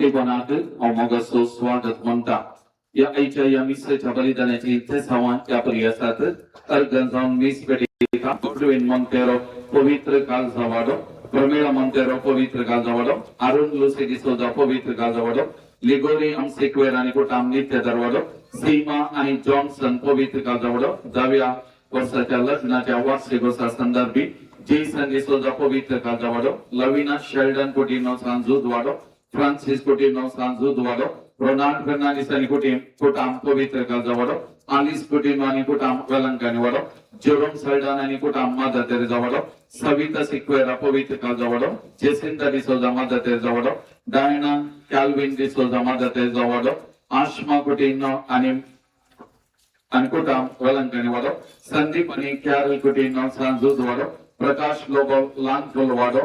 उक्तेपणात हांव मोगाचो स्वागत म्हणटा. ह्या आयच्या ह्या मिसाच्या बलिदानाची तेसांवां ह्या परी आसात. अर्गन जावन मीस पेटयता गॉडविन मोंतेरो, पवित्र काळजा वाडो. प्रमिळा मोंतेरो, पवित्र काळजा वाडो. अरुण लुसी डिसोजा, पवित्र काळजा वाडो. लिगोरी आमसेक्वेर आनी कुटाम, नित्य दरवाडो. सीमा आनी जॉन्सन, पवित्र काळजा वाडो. 10व्या वर्साच्या लग्नाच्या वार्षिकोत्सवा संदर्भी जेसन डिसोजा, पवित्र काळजा वाडो. लविना शेल्डन कुटिनो, सांजूद वाडो. फ्रांसिस कुटिनो, सांजूद वाडो. रोनाल्ड फेर्नांडिस आनी कुटाम, पवित्र काळजा वाडो. आलिस कुटिनो आनी कुटाम, वेलंकानी वाडो. जेरोम सल्डान आनी कुटाम, मदर तेरेजा वाडो. सविता सिक्वेरा, पवित्र काळजा वाडो. जेसिंता डिसोजा, मदर तेरेजा वाडो. Diana Calvin D'Souza, mother Teresa वाडो. आश्मा कुटिनो आनी आनी कुटाम, वेलंकानी वाडो. संदीप आनी कॅरल कुटिनो, सांजूद वाडो. प्रकाश लोबो, लानफुल वाडो,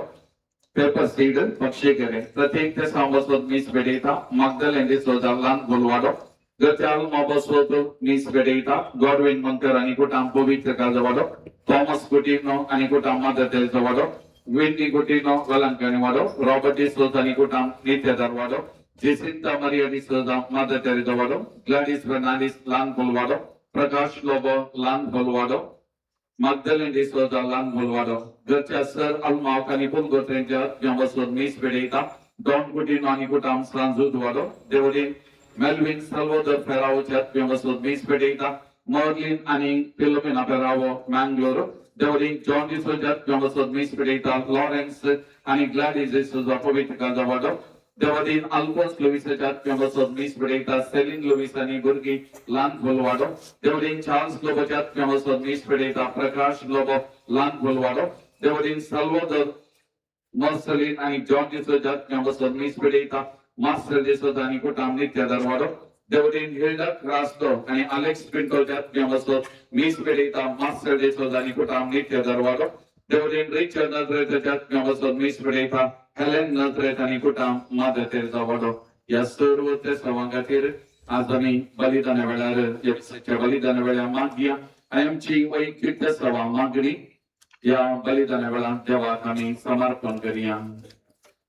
पेपर सीड पक्षीकेरे. प्रत्येक ते बसवत मीस भेटयता मागदलेन डिसोजा, लानफुल वाडो. गत्याल बसवत मीस भेटयता गॉडविन मंकर आनी कुटाम, पवित्र काळजा वाडो. थॉमस कुटिनो आनी कुटाम, मदर तेरेसा वाडो. विन्नी कुटिनो, वेलंकानी वाडो. रॉबर्ट डिसोजा आनी कुटाम, नित्यदार वाडो. जेसिंता मरिया डिसोजा, मदर तेरेसा वाडो. ग्लॅडीस फेर्नांडीस, लानफुल वाडो. प्रकाश लोबो, लानफुल वाडो. मागदलेन डिसोजा, लानफुल वाडो. घरच्या सर अल्माव आनी पुलगोत्रेंच्या बसवत मीस भेटयता डॉन कुटिनो आनी कुटाम, सांजूद वाडो. देवलीन मेल्विन सल्वोदर फेरावोच्या बसवत मीस भेटयता मर्लिन आनी फिलोमिना फेरावो, मँगलोर. देवलीन जॉन डिसोजा बसवत मीस भेटयता लॉरेन्स आनी ग्लॅडीस डिसोजा, पवित्र काळजा वाडो. देवादीन अल्फोन्स लुईसाच्या बसवत मीस भेटयता सेलिन लुईस आनी भुरगीं, लानफुल वाडो. देवदीन चार्ल्स लोबोच्या बसवत मीस भेटयता प्रकाश लोबो, लानफुल वाडो. देवदीन सल्वोदर मर्सलीन आनी जॉन डिसोजा बसवत मीस भेटयता मार्सेल डिसोजा आनी कुटाम, नित्य दरवाडो. देवदीन हिल्डा क्रास्टो आनी अलेक्स पिंटोच्या बसवत मीस भेटयता मार्सेल डिसोजा आनी कुटाम, नित्य दरवाडो. देवदीन रिचर्ड नजरेच्या बसवत मीस भेटयता हेलेन नजरेत आनी कुटाम, मादर तेरेसा वाडो. ह्या सर्व तेसांवां खातीर आज आमी बलिदाना वेळार, ह्या मिसाच्या बलिदाना वेळार मागया आनी आमची वैयक्तीक तेसांवां मागणी ह्या बलिदाना वेळार देवाक आमी समर्पण करया.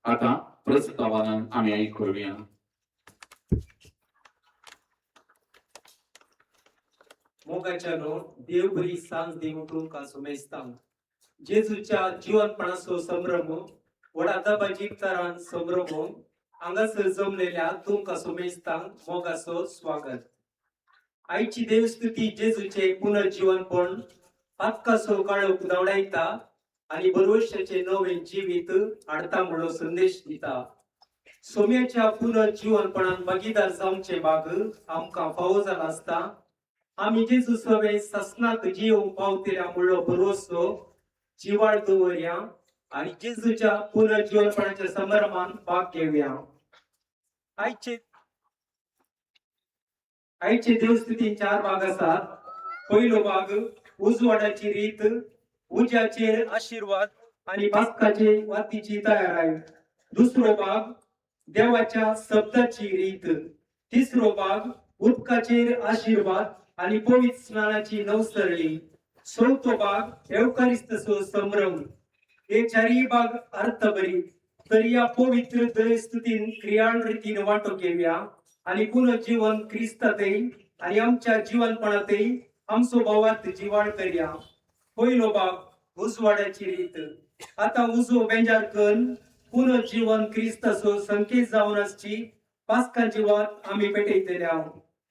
आतां प्रस्तावान आमी आयकुया. मोगाच्यानो, देव बरी सांज दिवं तुमकां सुमेस्तां. जेजूच्या जिवनपणाचो संभ्रम व्हडा दबाजीक तरान संभ्रम हांगासर जमलेल्या तुमकां सुमेस्तांक मोगाचो स्वागत. आयची देवस्तुती जेजूचे पुनर्जीवनपण पातकाचो काळोख धांवडायता आनी भरवशाचे नवे जिवीत हाडता म्हणलो संदेश दिता. सोम्याच्या पुनर्जीवनपणान भागीदार जावचे भाग आमकां फावो जाला आसता, आमी जेजू सवे ससनाक जियोवंक पावतल्या म्हणलो भरवसो जिवाळ दवरया आणि जेजूच्या पुनर्जीवनपणाच्या संभ्रमान भाग घेवया. आयचे आयचे देवस्तुतीन चार भाग आसात. पहिलो भाग उजवाडाची रीत, उज्याचेर आशीर्वाद आणि पास्काचे वातीची तयाराय. दुसरो भाग देवाच्या शब्दाची रीत. तिसरो भाग उदकाचेर आशीर्वाद आणि पवित्र स्नानाची नवसरणी. चवथो भाग एवकारिस्तचो संभ्रम. हे चारही भाग अर्थभरीत तर या पवित्र देवस्तुतीन क्रियाळ रीतीन वांटो घेवया आणि पुनर्जीवन क्रिस्तातही आणि आमच्या जीवनपणातही आमचो भावार्थ जिवाळ करया. पहिलो भाग उजवाडाची रीत. आता उजो बेंजार करून पुनर्जीवन क्रिस्ताचो संकेत जावन आसची पास्काची वात आमी पेटयतले.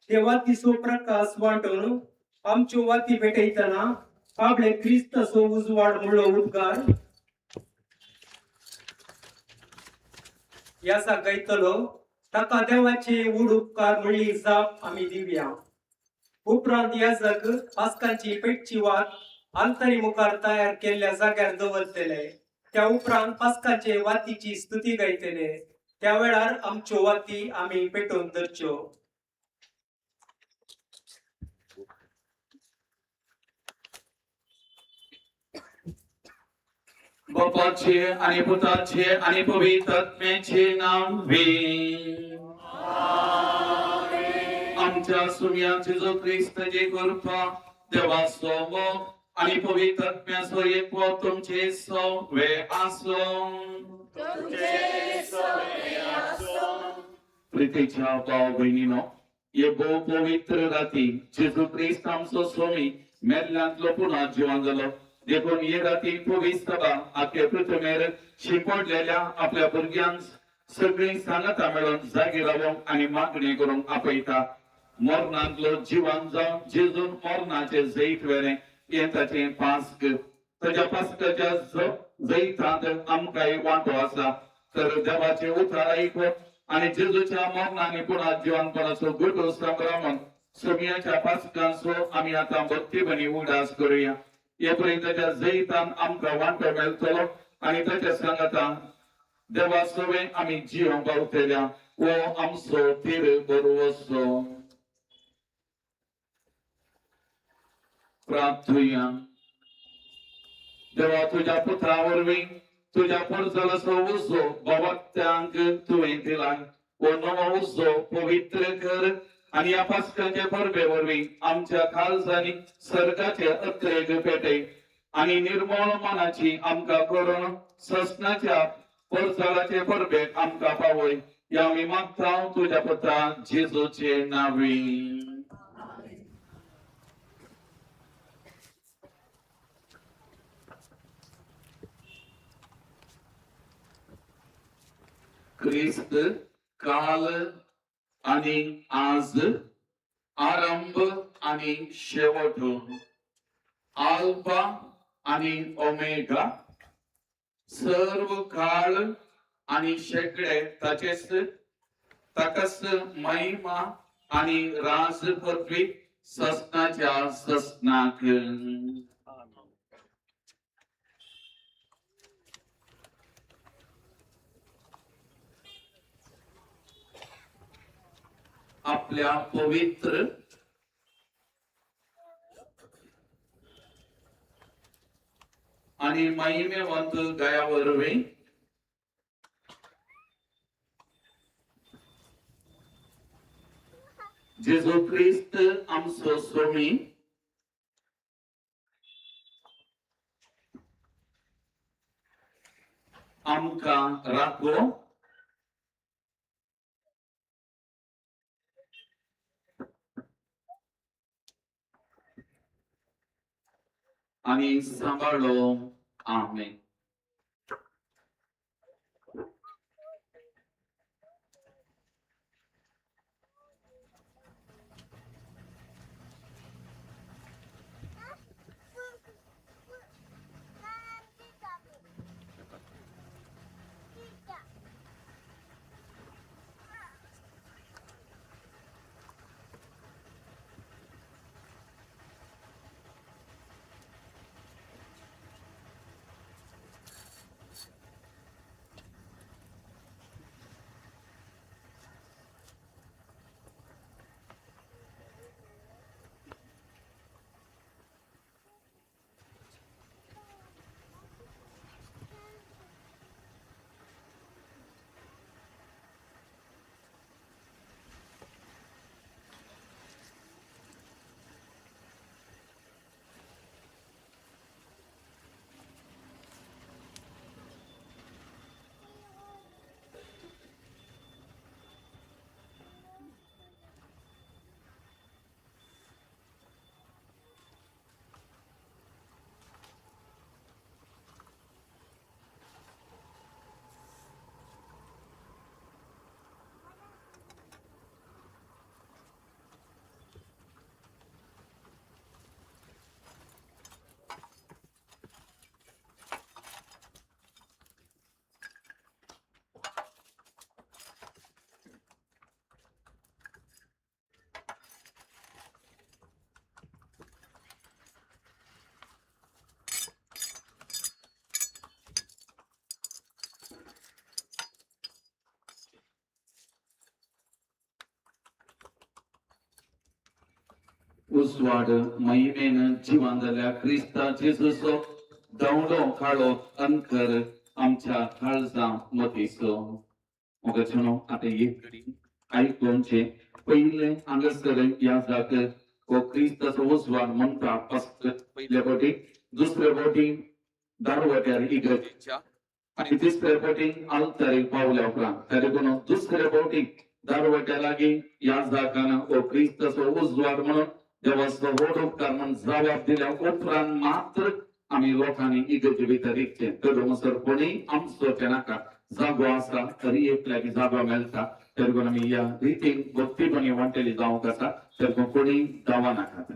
ते वातीचो प्रकाश वांटून आमच्यो वाती पेटयतना आपले क्रिस्ताचो उजवाड म्हणलो उद्गार याचा गायतलो, ताका देवाचे उड उपकार म्हणली जाप आमी दिवया. उपरांत याजक पास्काची पेटची वात आल्तारी मुखार तयार केल्ल्या जाग्यार दवरतले. त्या उपरांत पास्काचे वातीची स्तुती गायतले. त्या वेळार आमच्यो वाती आमी पेटोवन धरच्यो. बापाचे आणि पुताचे आणि पवित्र आत्म्याचे नावे. आमच्या सुम्या जेजू ख्रिस्ताची कृपा, देवाचो मोग आणि पवित्र आत्म्याचो एकवट तुमचे सवे आसो. तुमचे सवे आसो. प्रितीच्या भाव भयणीनो, हे भोव पवित्र राती जेजू क्रिस्त आमचो स्वामी मेल्ल्यांतलो पुन्हा जिवन जालो. देखून हे राती पवित्र सभा आख्या पृथ्वीर शिंपडलेल्या आपल्या भुरग्यांक सगळीं सांगाता मेळून जागी रावंक आनी मागणी करूंक आपयता. मरणांतलो जिवन जावन जेजून मरणाचे जैत वेरें हें ताचें पास्क. ताच्या पास्काच्या जैतांत आमकांय वांटो आसा. तर देवाचे उतर आयकून आनी जेजूच्या मरणांनी पुन्हा जिवनपणाचो गुटो संभ्रमून सोमियाच्या पास्कांचो आमी आतां भक्तीपणी उगडास करूया. हे पळय ताच्या जैतान आमकां वांटो मेळटलो आनी ताच्या सांगातान देवा सवें आमी जिवंक पावतल्या. हो आमचो तीर बरो. प्रार्थुया. देवा, तुज्या पुत्रा वरवीं तुज्या परजलाचो उजो भक्त्यांक तुवें दिला. हो नवो उजो पवित्र कर आनी ह्या पास्काचे परबे वरवीं आमच्या काळजांनी सर्गाचे अत्रेक पेटय आनी निर्मळ मनाची आमकां करून ससनाच्या परजलाचे परबेक आमकां पावय. ह्या आमी मागता तुज्या पुता जेजूचे नांवी. क्रिस्त काल आणि आज, आरंभ आणि शेवट, अल्फा आणि ओमेगा, सर्व काळ आणि शेकडे ताचेच. ताकाच महिमा आणि राज पदवी ससनाच्या ससनाक. आपल्या पवित्र आणि महिमेवंत गयावरवी जेजू ख्रिस्त आमचो स्वामी आमकां राखो. आणि सांभाळो. आमेन. उजवाड महिमेन जिवन जाल्या क्रिस्ता जेजूचो दवडो काळो अंकर आमच्या काळजा मतीचो. मोगाचेनो, आतां एक घडी आयकोनचे पयले हांगासर याजाक हो क्रिस्ताचो उजवाड म्हणटा पयल्या फावटी, दुसऱ्या फावटी दारवट्यार इगर्जेच्या आनी तिसऱ्या फावटी आल्तारीक पावल्या उपरांत. तरी देखून दुसऱ्या फावटी दारवट्या लागीं ह्या जागान हो क्रिस्ताचो उजवाड म्हणून देवाचो व्हड उपकार म्हणून जबाब दिल्या उपरांत मात्र आमी लोकांनी इगर्जे भितर रिगचें. तर म्हणसर कोणीय आमचो ते नाका, जागो आसा तरी एकल्याक जागो मेळटा. तेरगून आमी ह्या रितीन भक्तीपणी वांटेली जावंक आसा. तेरगून कोणी दावा नाका.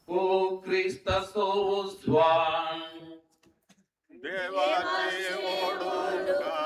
ओ क्रिस्ताचो उजवाड, देवाचे ओडुकार.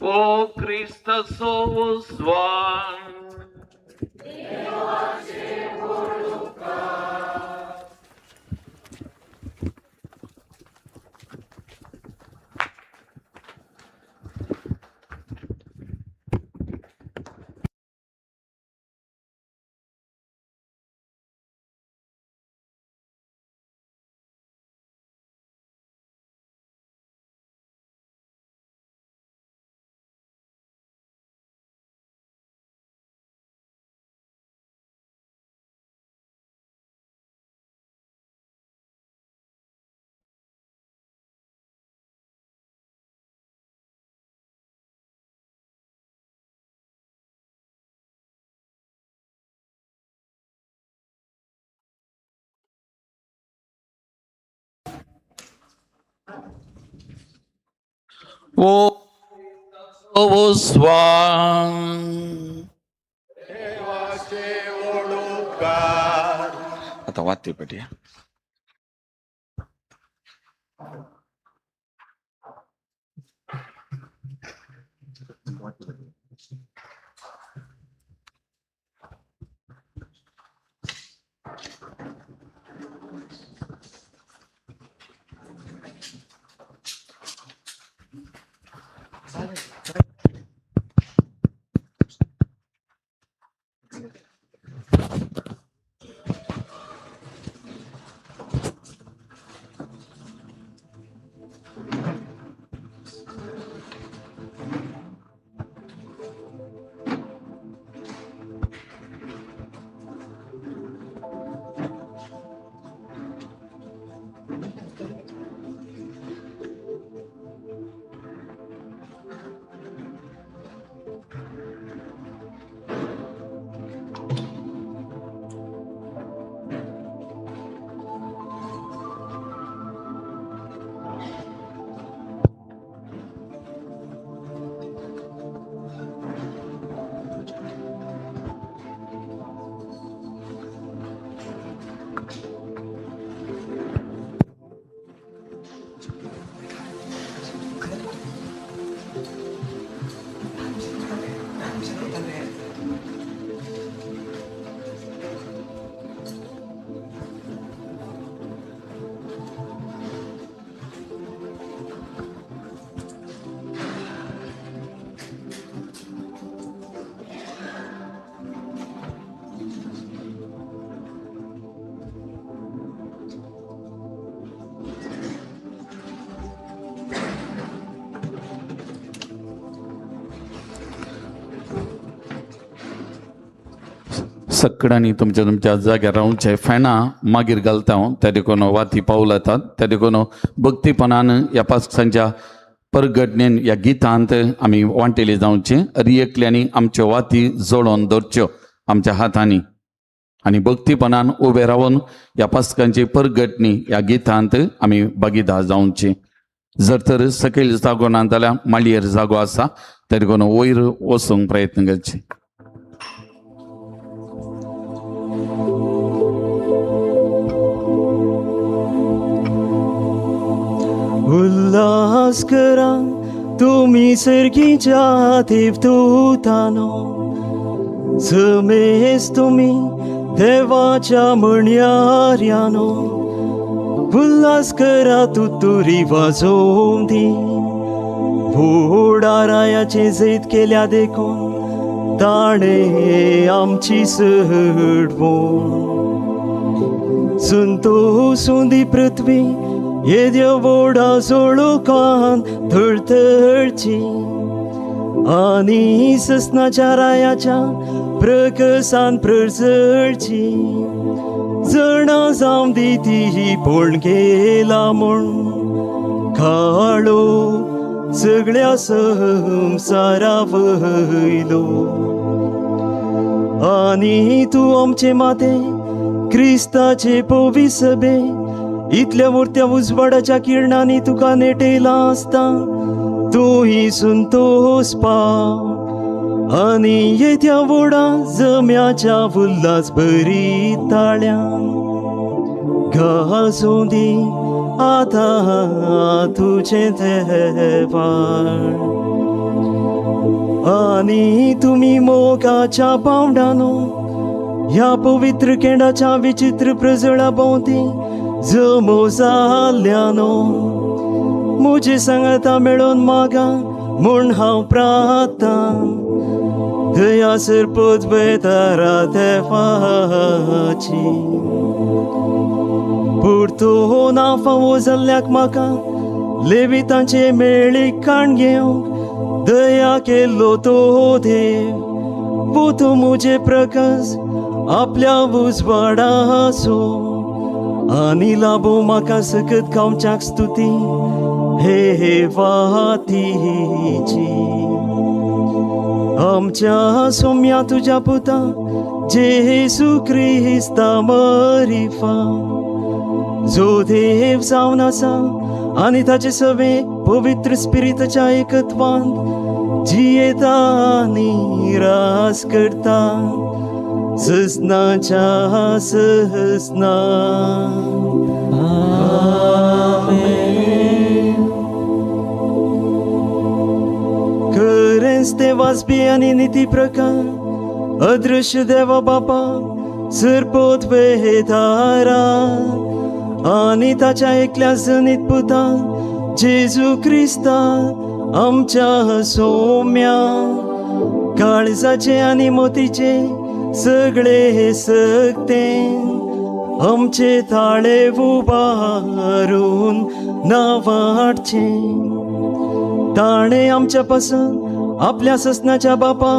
ओ क्रिस्ताचो उजवाड, ओ उजवाड, देवाचे ओडुकार. आता वाचते पेटी. सगळ्यांनी तुमच्या तुमच्या जाग्यार रावचे. फॅनां मागीर घालता हांव, त्या देखून वाती पावल येतात. त्या देखून भक्तीपणान ह्या पास्कांच्या परगटणेन ह्या गितांत आमी वांटेली जावचे. अरी एकल्यांनी आमच्यो वाती जोडोवन दवरच्यो आमच्या हातांनी आनी भक्तीपणान उबे रावन ह्या पास्कांची परगटणी ह्या गितांत आमी भागीदार जावची. जर तर सकयल जागो ना जाल्यार माळयेर जागो आसा, त्या देखून वयर वचूंक प्रयत्न करचे. उल्हास करा तुम्ही सर्गीच्या देवदूतानो, समेस तुमी देवाच्या म्हणयाऱ्यानो. उल्हास करा तुतुरी वाजोवंक दी. व्होडारायाचें जैत केल्या देखून ताणें आमची सडवण. संतोसूं दी पृथ्वी येद्या व्हडा सोळोकान थळथळची आनी ससनाच्या रायाच्या प्रकसान प्रजळची. जणां जावं दी ती पळोवन गेला म्हूण काळो सगळ्या संवसारा वयलो. आनी तूं आमचे माते क्रिस्ताचे पविसबे इतल्या मोठ्या उजवाडाच्या किरणांनी तुका नेटयला आसता तूं ही संतोस पाव आनी येत्या व्हडा जम्याच्या उल्हास बरी ताळ्यान गाजोवं दी आतां तुजें देवाण. आनी तुमी मोगाच्या पावंडानो ह्या पवित्र केंडाच्या विचित्र प्रजळा भोंवती जमो जाल्ल्यानो म्हजे सांगाता मेळोन मागा म्हूण हांव प्रार्थना दयासर पोचबेतारा देवाची. पुरतो ना फावो जाल्ल्याक म्हाका लेवितांचे मेळी काण घेवंक दया केल्लो तो देव वो म्हजे प्रकाश आपल्या उजवाडाचो आनी लाभो म्हाका सकत खावच्याक स्तुती हे वातीची. आमच्या सोम्या तुज्या पुता जेसू क्रिस्ता मरिफा जो देव जावन आसा आनी ताचे सवे पवित्र स्पिरिताच्या एकत्वांत जियेता आनी रास करता ससनाच्या ससना. खरेंच ते वाजपी आनी निती प्रकार अदृश्य देवा बापा सरपोत वेदारा आनी ताच्या एकल्या जनीत पुता जेजू क्रिस्ता आमच्या सोम्या काळजाचे आनी मोतीचे सगळे सकते आमचे ताळे उबारून नावाडचे. ताणें आमच्या पासून आपल्या ससनाच्या बापा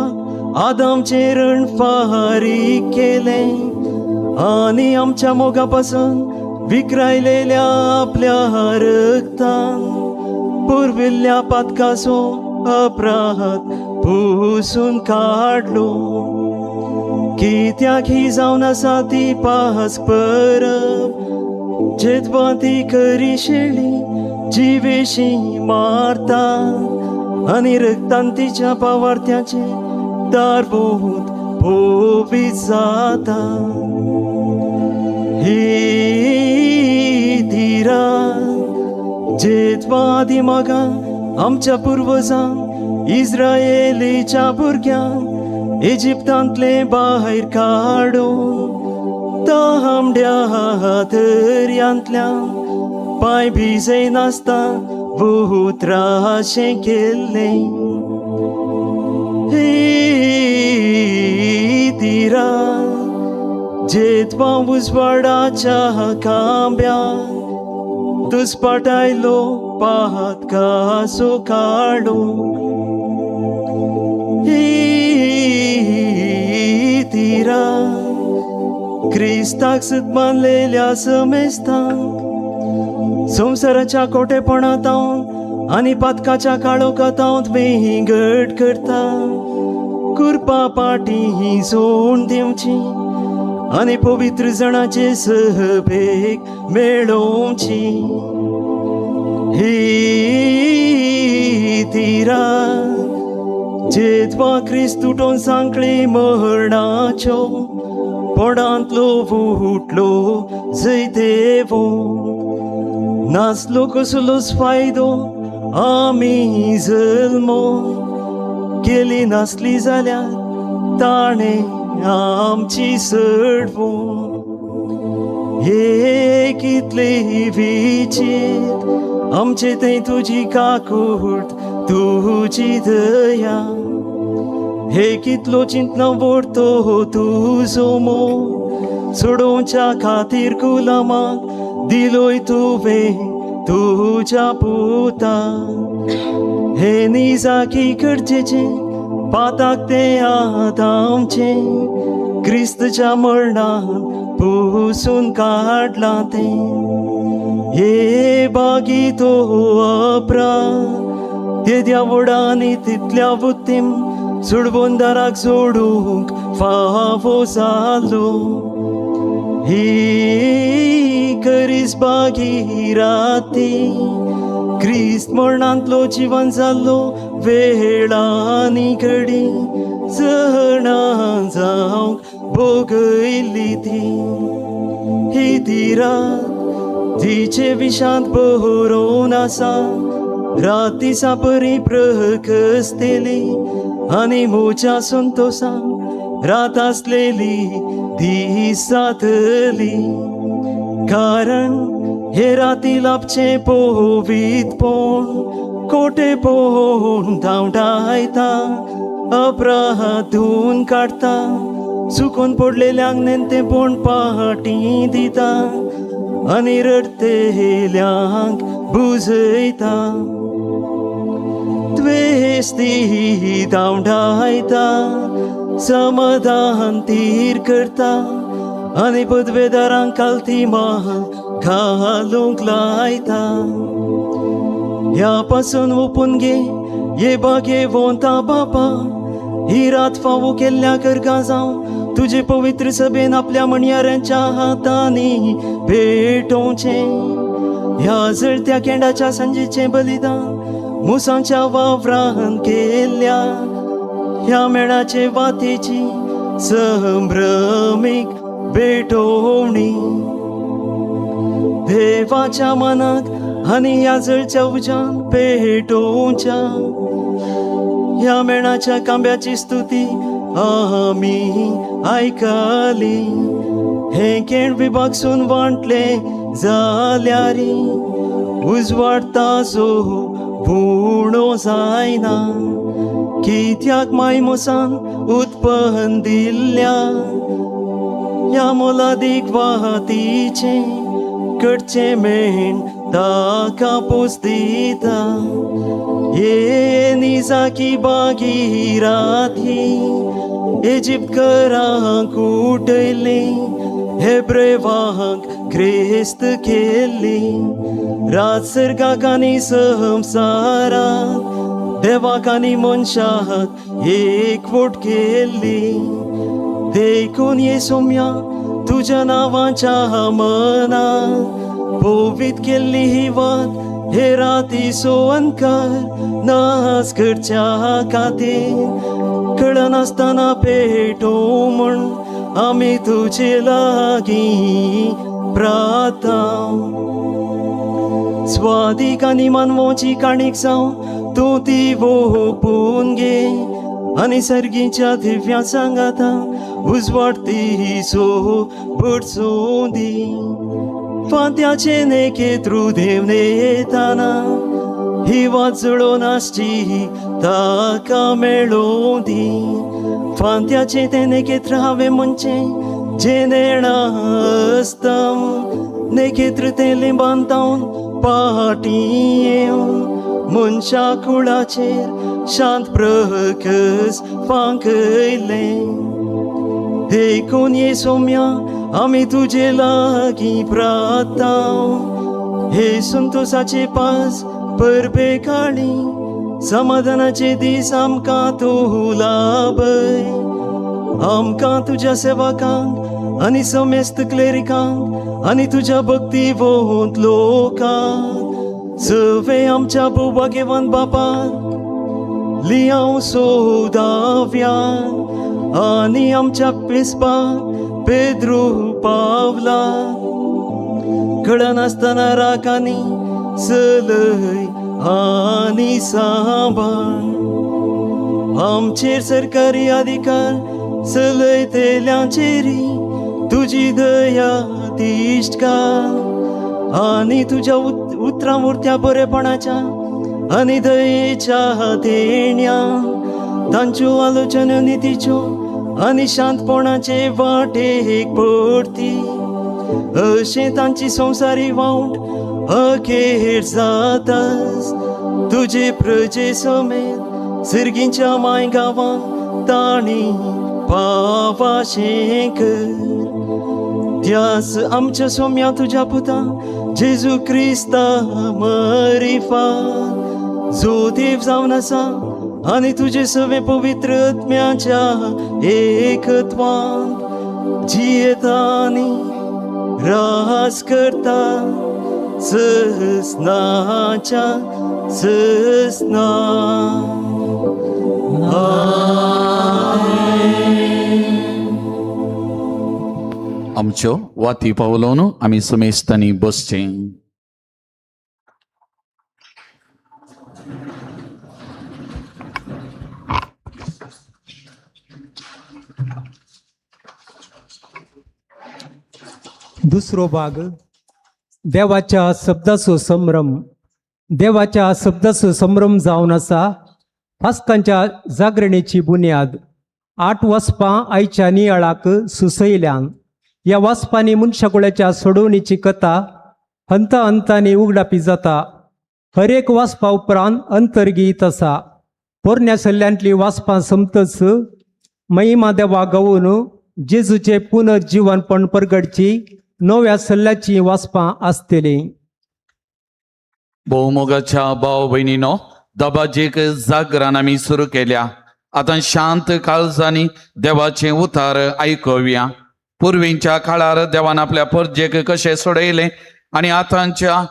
आदामचें रण फारीक केलें आनी आमच्या मोगा पासून विक्रायलेल्या आपल्या रक्तान पुर्विल्ल्या पातकाचो अपराध पुसून काडलो. कित्याक ही जावन आसा ती पास परब जेदवा ती खरी शेळी जिवेशी मारता आनी रक्तान तिच्या पावार्थ्याचे दारबोत भोवी जाता. ही धीरा जेदवा दिमागा आमच्या पुर्वजांक इस्रायलीच्या भुरग्यांक इजिप्तांतले भायर काडून तांबड्या दर्यांतल्यान पांय भिजयनासता उतराशें केल्लें. ही तिरा जेदवा उजवाडाच्या खांब्या दुस्पाटायलो पातकाचो काडो. ही तिरा क्रिस्ताक सदमानलेल्या समेस्तांक संवसाराच्या कोटेपणांत आनी पातकाच्या काळोखांत विंगड करता कुरपा पाटी सोड दिवची आनी पवित्र जणाचे सहभेग मेळोवची. ही तिरा जेदवा क्रिस्त उठोन सांकळी मरणाच्यो पोडांतलो उठलो जैतेवो नासलो कसलोच फायदो आमी जल्मो केली नासली जाल्यार ताणें आमची सडवो. हे कितली विचीत आमचे थंय तुजी काकूट तुजी दया. हे कितलो चिंतना व्हरतो तुजो मोग सोडोवच्या खातीर गुलामाक दिलोय तुवें तुज्या पुता. हे निजाकी गरजेचें पाताक तें आतां आमचें क्रिस्तच्या मरणान पुसून काडलां तें. हे बागी तो अपरा तेद्या व्हडांनी तितल्या बुद्दीम सुडबोंदाराक जोडूंक फावो जालो. ही करीस बागी राती क्रिस्त मरणांतलो जिवन जाल्लो वेळानी घडी जणां जावंक भोगयल्ली ती. ही ती रात तिचे विशांत बरोवन आसा रात दिसा परी प्रकसतेली आनी म्हज्या संतोसान रात आसलेली दीस जातली. कारण हे राती लाभचें पवितपण कोटेपण धांवडायता अपराध धुवन काडटा चुकून पडलेल्यांक नेणटेपण पाटी दिता आनी रडटेल्यांक बुजयता. द्वेस ती धांवडायता समाधान तीर करता आनी पदवेदारांक कालती माल घालूंक लायता. ह्या पासून ओपून घे ये बागे वोंता बापा ही रात फावो केल्ल्या करगा जावं तुजे पवित्र सभेन आपल्या म्हणयाऱ्यांच्या हातांनी भेटोवचें. ह्या जळत्या केंडाच्या सांजेचें बलिदान मुसांच्या वावरान केल्ल्या ह्या मेणाचे वातीची संभ्रमीक भेटवणी. देवाच्या मनाक आनी ह्या जळच्या उज्यान पेटोवच्या ह्या मेणाच्या कांब्याची स्तुती आमी आयकली. हे केण विभागसून वांटले जाल्यारी उजवाड ताजो उणो जायना कित्याक मायमोसान उत्पन्न दिल्ल्या ह्या मोलादीक वातीचें कडचें मेण ताका पोस दिता. ये निजाकी बागी राती इजिप्तकरांक उठयली हेब्रेवांक क्रिस्त केल्ली. रात सर्गाक आनी संवसाराक देवाक आनी मनशाक एकवट केल्ली. देखून ये सोम्या तुज्या नांवाच्या मना पवीत केल्ली ही वात हे रातीचो अंकार नास करच्या खातीर कळनासतना पेटो म्हण आमी तुजे लागीं प्रार्थना. स्वादीक आनी मानवोची काणीक जावं तूं ती वोपून घे आनी सर्गीच्या दिव्या सांगाता उजवाड तिचो भरसूं दी. फांत्याचे नेकेत्रू देव येताना ही वात जळोवन आसची ताका मेळों दी. फांत्याचे तें नेकेत्र हांवें म्हणचें जें नेणा आसतम नेकेत्र तें लिंबान तावन पाटी येवन मनशा कुळाचेर शांत प्रकस फांकयलें. देखून ये सोम्या आमी तुजे लागीं प्रार्थना. हे संतोसाचे पास परबे काळी समाधानाचे दीस आमकां तूं लाभय. आमकां तुज्या सेवकांक आनी समेस्त क्लेरिकांक आनी तुज्या भक्ती वोंत लोकांक सवे आमच्या भोवभाग्यवान बापाक लियांव सोदाव्या आनी आमच्या पिसपाक पेद्रू पावला कळनासतना राखानी चलय आनी सांबाळ. आमचेर सरकारी अधिकार चलयतल्यांचेरी तुजी दया तिश्ट घाल आनी तुज्या उतरां उरत्या बरेपणाच्या आनी दयेच्या देण्या तांच्यो आलोचना नितीच्यो आनी शांतपणाचे वाटेक पडती अशें तांची संवसारी वावट अखेर जातास तुजे प्रजे समेत सिरगींच्या माय गांवांत तांणी पावाशें कर त्यास आमच्या सोम्या तुज्या पुता जेजू क्रिस्ता मरिफात जो देव जावन आसा आनी तुजे सवे पवित्र आत्म्याच्या एकत्वांत जियेता आनी रास करता ससनाच्या ससना. आमच्यो वाती पावलोवन आमी समेस्तांनी बसचें. दुसरो भाग, देवाच्या शब्दाचो संभ्रम. देवाच्या शब्दाचो संभ्रम जावन आसा पास्कांच्या जागरणेची बुन्याद. 8 वाजपां आयच्या नियाळाक सुसयल्यान. ह्या वाजपांनी मनशाकुळाच्या सोडवणीची कथा हंता हंतांनी उगडापी जाता. हर एक वाजपा उपरांत अंतर्गीत आसा. पोरण्या सल्ल्यांतली वाजपां सोंपतच महिमा देवा गावून जेजूचे पुनर्जीवनपण परगडची नव्या सल्ल्याची वाजपां आसतलीं. भोवमोगाच्या भाव भयणीनो, दबाजीक जागरण आमी सुरू केल्या. आतां शांत काळजांनी देवाचें उतार आयकुया. पुर्वींच्या काळार देवान आपल्या परजेक कशें सोडयलें आनी आतांच्या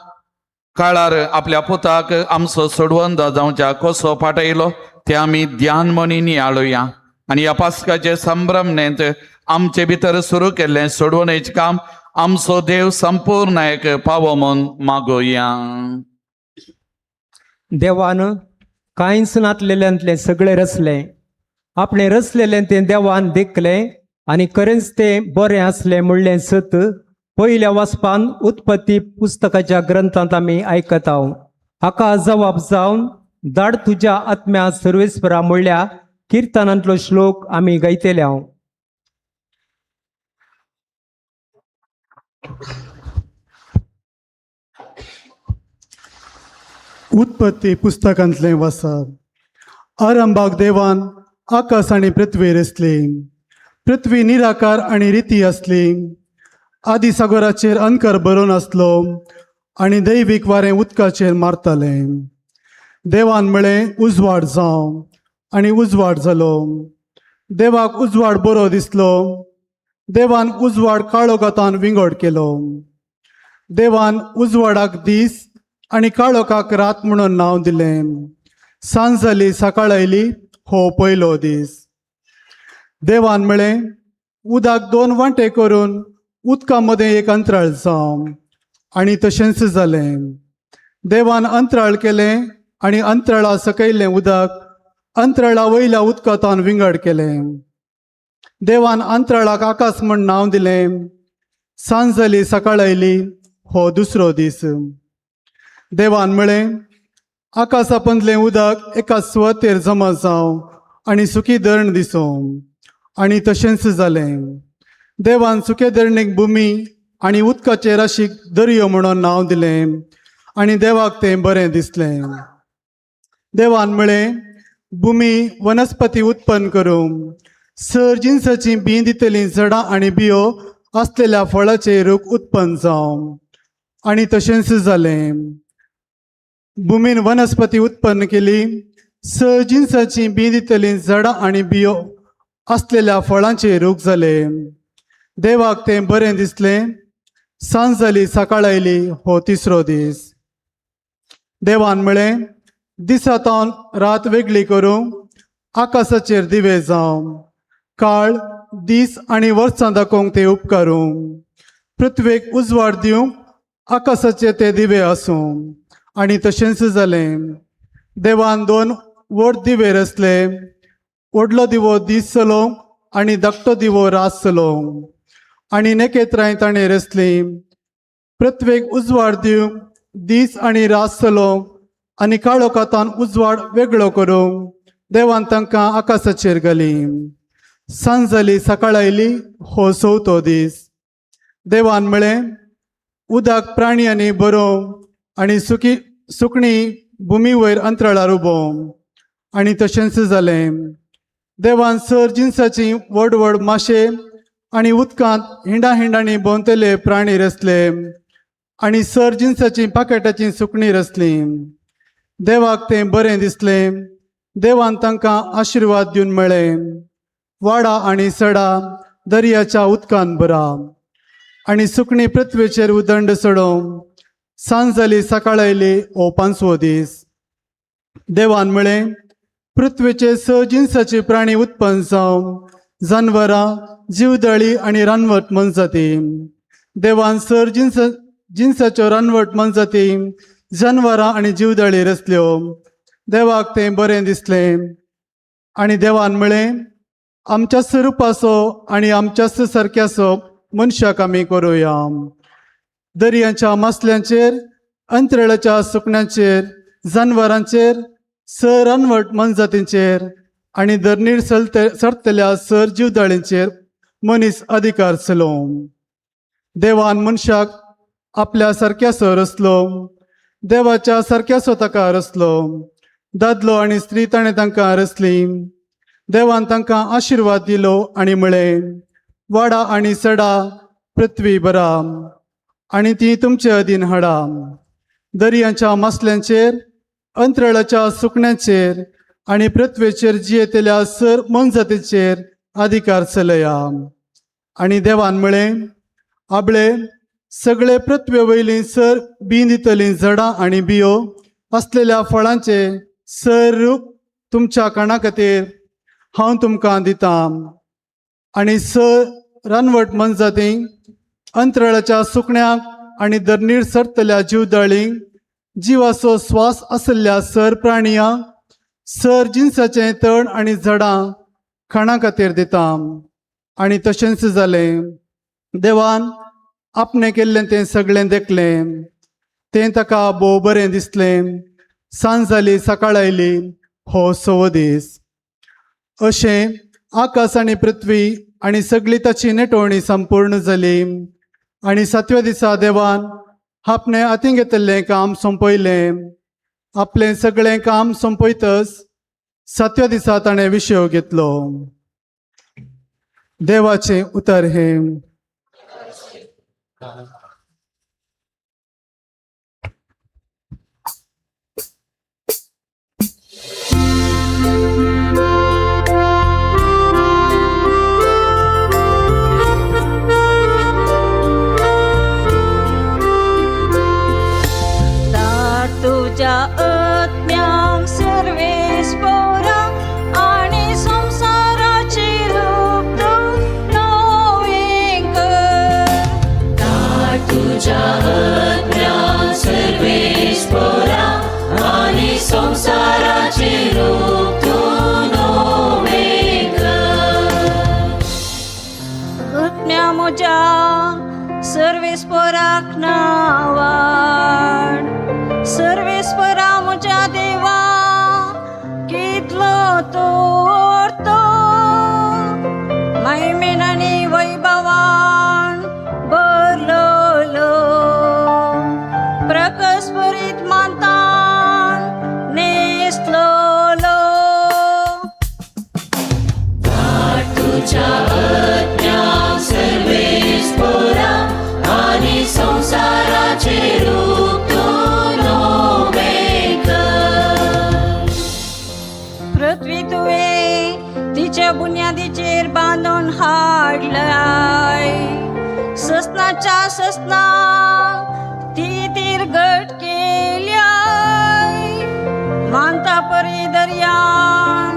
काळार आपल्या पुताक आमचो सोडवंद जावच्या कसो पाठयलो ते आमी ध्यान मनी नियाळुया. आनी ह्या पास्काचे संभ्रमणेंत आमचे भितर सुरू केल्लें सोडवणेचें काम आमचो देव संपूर्ण एक पावो म्हूण मागोया. देवान कांयच नातलेल्यांतलें सगळें रचलें. आपणें रचलेलें तें देवान देखलें आनी खरेंच तें बरें आसलें म्हणलें सत पयल्या वाचपान उत्पत्ती पुस्तकाच्या ग्रंथांत आमी आयकता. हाका जवाब जावन धाड तुज्या आत्म्या सर्वेस्परा म्हणल्या किर्तनांतलो श्लोक आमी गायतले. हांव उत्पत्ती पुस्तकांतलें वासात. आरंभाक देवान आकाश आनी पृथ्वी रचली. पृथ्वी निराकार आनी रिती आसली. आदी सागराचेर अंकर बरोवन आसलो आनी दैवीक वारें उदकाचेर मारतालें. देवान म्हळें, उजवाड जावं, आनी उजवाड जालो. देवाक उजवाड बरो दिसलो. देवान उजवाड काळोखांत विंगड केलो. देवान उजवाडाक दीस आनी काळोखाक रात म्हणून नांव दिलें. सांज जाली, सकाळ आयली, हो पयलो दीस. देवान म्हळें, उदक दोन वांटे करून उदका मदें एक अंतराळ जावं, आनी तशेंच जालें. देवान अंतराळ केलें आनी अंतराळा सकयलें उदक अंतराळा वयल्या उदकांत विंगड केलें. देवान अंतराळाक आकाश म्हण नांव दिलें. सांज जाली, सकाळ आयली, हो दुसरो दीस. देवान म्हळें, आकाशा पंदलें उदक एका सुवातेर जमा जावं आनी सुकी धरण दिसूं, आनी तशेंच जालें. देवान सुके धरणीक भुमी आनी उदकाचे राशीक दर्यो म्हणून नांव दिलें, आनी देवाक तें बरें दिसलें. देवान म्हळें, भुमी वनस्पती उत्पन्न करूं, सर जिनसाचीं बीं दितलीं झाडां आनी बियो आसलेल्या फळाचे रूख उत्पन्न जावं, आनी तशेंच जालें. भुमीन वनस्पती उत्पन्न केली, स जिनसाचीं बीं दितलीं झाडां आनी बियो आसलेल्या फळांचे रूख जाले. देवाक तें बरें दिसलें. सांज जाली, सकाळ आयली, हो तिसरो दीस. देवान म्हळें, दिसा तावन रात वेगळी करूं, आकाशाचेर दिवे जावं, काळ दीस आनी वर्सां दाखोवंक ते उपकारूं, पृथ्वेक उजवाड दिवंक आकाशाचेर ते दिवे आसूं, आनी तशेंच जालें. देवान दोन व्हड दिवे रचले, व्हडलो दिवो दीस चलोवंक आनी धाकटो दिवो रात चलोवंक, आनी नखेत्रांय ताणें रचलीं. पृथ्वेक उजवाड दिवंक दीस आनी रात चलोवंक आनी काळोखांतान उजवाड वेगळो करूंक देवान तांकां आकाशाचेर घालीं. सांज जाली, सकाळ आयली, हो चवथो दीस. देवान म्हळें, उदक प्राणी बरोवं आनी सुकी सुकणीं भुमी वयर अंतराळार उबोवं. आनी तशेंच जालें. देवान सर जिनसाची व्हड व्हड माशे आनी उदकांत हिंडा हिंडांनी भोंवतले प्राणी रचले आनी सर जिनसाचीं पाकेटाचीं सुकणीं रचलीं. देवाक तें बरें दिसलें. देवान तांकां आशिर्वाद दिवन म्हळें, वाडा आनी सडा, दर्याच्या उदकान भरा आनी सुकणीं पृथ्वेचेर उदंड चडोवं. सांज जाली, सकाळ आयली, हो पांचवो दीस. देवान म्हळें, पृथ्वेचेर स जिनसाचे प्राणी उत्पन्न जावं, जानवरां, जीवदळी आनी रानवट मोनजाती. देवान सर जिनसाच्यो रानवट मोनजाती, जानवरां आनी जीवदळी रचल्यो. देवाक तें बरें दिसलें. आनी देवान म्हळें, आमच्या स्वरुपाचो आनी आमच्याच सारक्याचो मनशाक आमी करुया. दर्यांच्या मासल्यांचेर, अंतरेळाच्या सुकण्यांचेर, जानवरांचेर, सर रानवट मोनजातींचेर आनी धरणीर सरतल्या सर जीवदाळींचेर मनीस अधिकार चलोवं. देवान मनशाक आपल्या सारक्यासो रचलो. देवाच्या सारक्यासो ताका रचलो. दादलो आनी स्त्री ताणें तांकां रचलीं. देवान तांकां आशिर्वाद दिलो आनी म्हळें, वाडा आनी सडा, पृथ्वी भरा आनी ती तुमचे अधीन हाडा. दर्यांच्या मासल्यांचेर, अंतराळाच्या सुकण्यांचेर आनी पृथ्वेचेर जियेतल्या सर मोनजातीचेर अधिकार चलया. आनी देवान म्हळें, आबळे सगळे पृथ्वे वयलीं सर बीं दितलीं झाडां आनी बियो आसलेल्या फळांचे सर रूप तुमच्या काणा खातीर हांव तुमकां दितां. आनी सर रानवट मोनजातींक, अंतराळाच्या सुकण्यांक आनी धरणीर सरतल्या जीवदाळींक, जिवाचो स्वास आशिल्ल्या सर प्राणयांक सर जिनसाचें तण आनी झाडां खाणा खातीर दिता. आनी तशेंच जालें. देवान आपणें केल्लें तें सगळें देखलें, तें ताका भोव बरें दिसलें. सांज जाली, सकाळ आयली, हो सवो दीस. अशें आकाश आनी पृथ्वी आनी सगळी ताची नेटवणी संपूर्ण जाली. आनी सातव्या दिसा देवान आपणें हातीं घेतिल्लें काम सोंपयलें. आपलें सगळें काम सोंपयतच सातव्या दिसा ताणें विशय घेतलो. देवाचें उतर हें. दार तुज्या आत्म्याक सर्वेस्पोरा आनी संवसाराची रूप तूं नवें कर. दार तुज्या आत्म्याक सर्वेस्पोरा आनी संवसाराचे रूप तूं नवें कर. आत्म्या म्हज्या सर्वेस्पोराक नावाड, सर्वेस्पोरा म्हज्या देवा, कितलो तूं व्हरतो, महिमेन आनी वैभवान भरलोलो, प्रकस्परीत मानतान नेसलोलो. दार तुज्या आत्म्याक सर्वेस्पोरा आनी संवसाराचे रूप तूं नवें कर. पृथ्वी तुवें तिच्या बुन्यादीचेर बांदून हाडलाय, ससनाच्या ससना ती तिरगट केल्याय, मानता परी दर्यान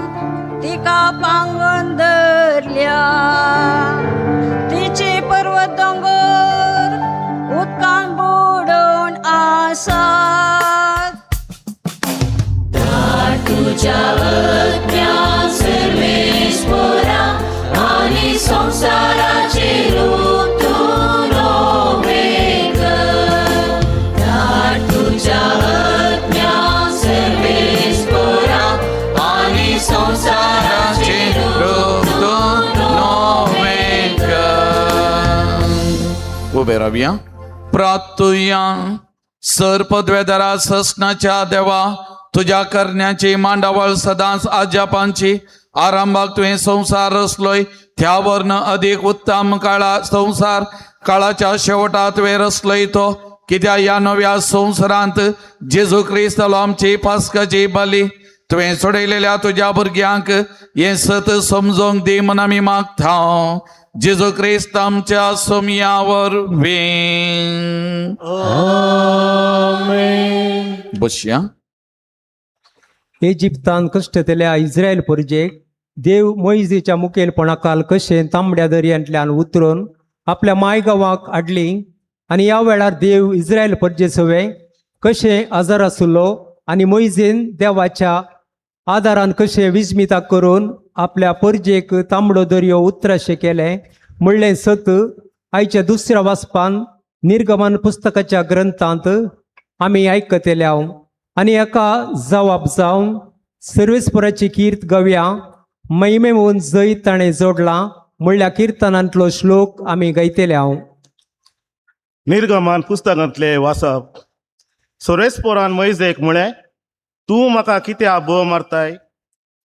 तिका पांगून धरल्या, तिचे पर्वत दोंगर उदकान बुडोवन आसात. दार तुज्या आत्म्याक सर्वेस्पोरा आनी संवसाराचे रूप. उबे रावया. प्रार्थुया. सर पदवेदारा ससनाच्या देवा, तुज्या करण्याची मांडावळ सदांच आजापांची. आरंभाक तुवें संवसार रचलोय, त्या वर्ण अधिक उत्तम काळा संवसार काळाच्या शेवटा तुवें रचलोय तो. कित्याक ह्या नव्या संवसारांत जेजू क्रिस्तालो आमची पास्काची बली. तुवें सोडयलेल्या तुज्या भुरग्यांक हें सत समजोंक दी म्हूण आमी मागता, जेजू क्रिस्त आमच्या सोमया वरवीं. बसया. इजिप्तान कश्टतल्या इस्रायल परजेक देव मोइजेच्या मुखेलपणाखाल कशें तांबड्या दर्यांतल्यान उतरून आपल्या मायगांवाक हाडली आनी ह्या वेळार देव इस्रायल परजे सवें कशें आजार आसलो आनी मोइजेन देवाच्या आदारान कशें विस्मिता करून आपल्या परजेक तांबडो दर्यो उतराशें केलें म्हणलें सत आयच्या दुसऱ्या वाचपान निर्गमन पुस्तकाच्या ग्रंथांत आमी आयकतले हांव. आनी एका जवाब जावन सर्वेस्पराची कीर्त गव्या महिमेहून जैत ताणें जोडलां म्हणल्या किर्तनांतलो श्लोक आमी गायतले हांव. निर्गमान पुस्तकांतले वाचप. सोरेस्पोरान मैजेक म्हळें, तूं म्हाका कित्याक भोव मारताय?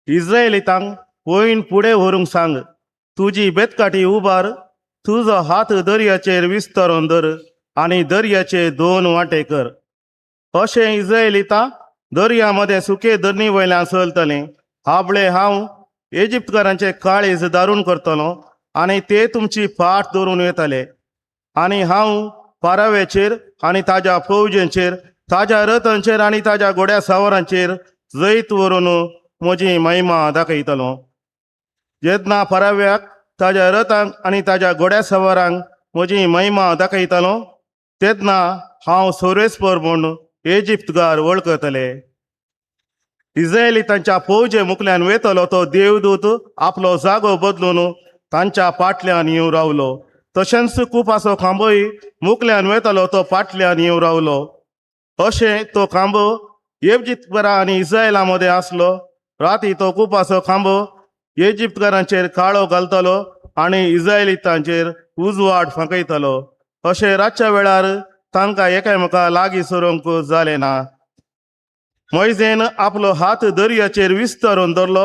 इस्रायलितांक वयन फुडें व्हरूंक सांग. तुजी बेतकाठी उबार, तुजो हात दर्याचेर विस्तारून धर आनी दर्याचे दोन वांटे कर. अशें इस्रायलितां दर्या मदें सुके धरणी वयल्यान चलतलें. हाबळे हांव इजिप्तकारांचे काळीज दारून करतलो आनी ते तुमची फाट धरून येतले. आनी हांव पाराव्याचेर आनी ताज्या फौजेंचेर, ताज्या रथांचेर आनी ताज्या घोड्या सावरांचेर जैत व्हरून म्हजी महिमा दाखयतलो. जेन्ना पराव्याक, ताज्या रथांक आनी ताज्या घोड्या सवारांक म्हजी महिमा दाखयतलो, तेन्ना हांव सोरेस्पर म्हूण इजिप्तगार वळखतले. इस्रायली तांच्या फौजे मुखल्यान वेतलो तो देवदूत आपलो जागो बदलून तांच्या फाटल्यान येवन रावलो. तशेंच कुपाचो खांबोय मुखल्यान वेतलो तो फाटल्यान येवन रावलो. अशें तो खांबो इजिप्तकारा आनी इस्रायला मदें आसलो. राती तो कुपाचो खांबो इजिप्तकारांचेर काळो घालतलो आनी इस्रायलितांचेर उजवाड फांकयतलो. अशें रातच्या वेळार तांकां एकामेका लागीं सरूंक जालें ना. मोयजेन आपलो हात दर्याचेर विस्तारून धरलो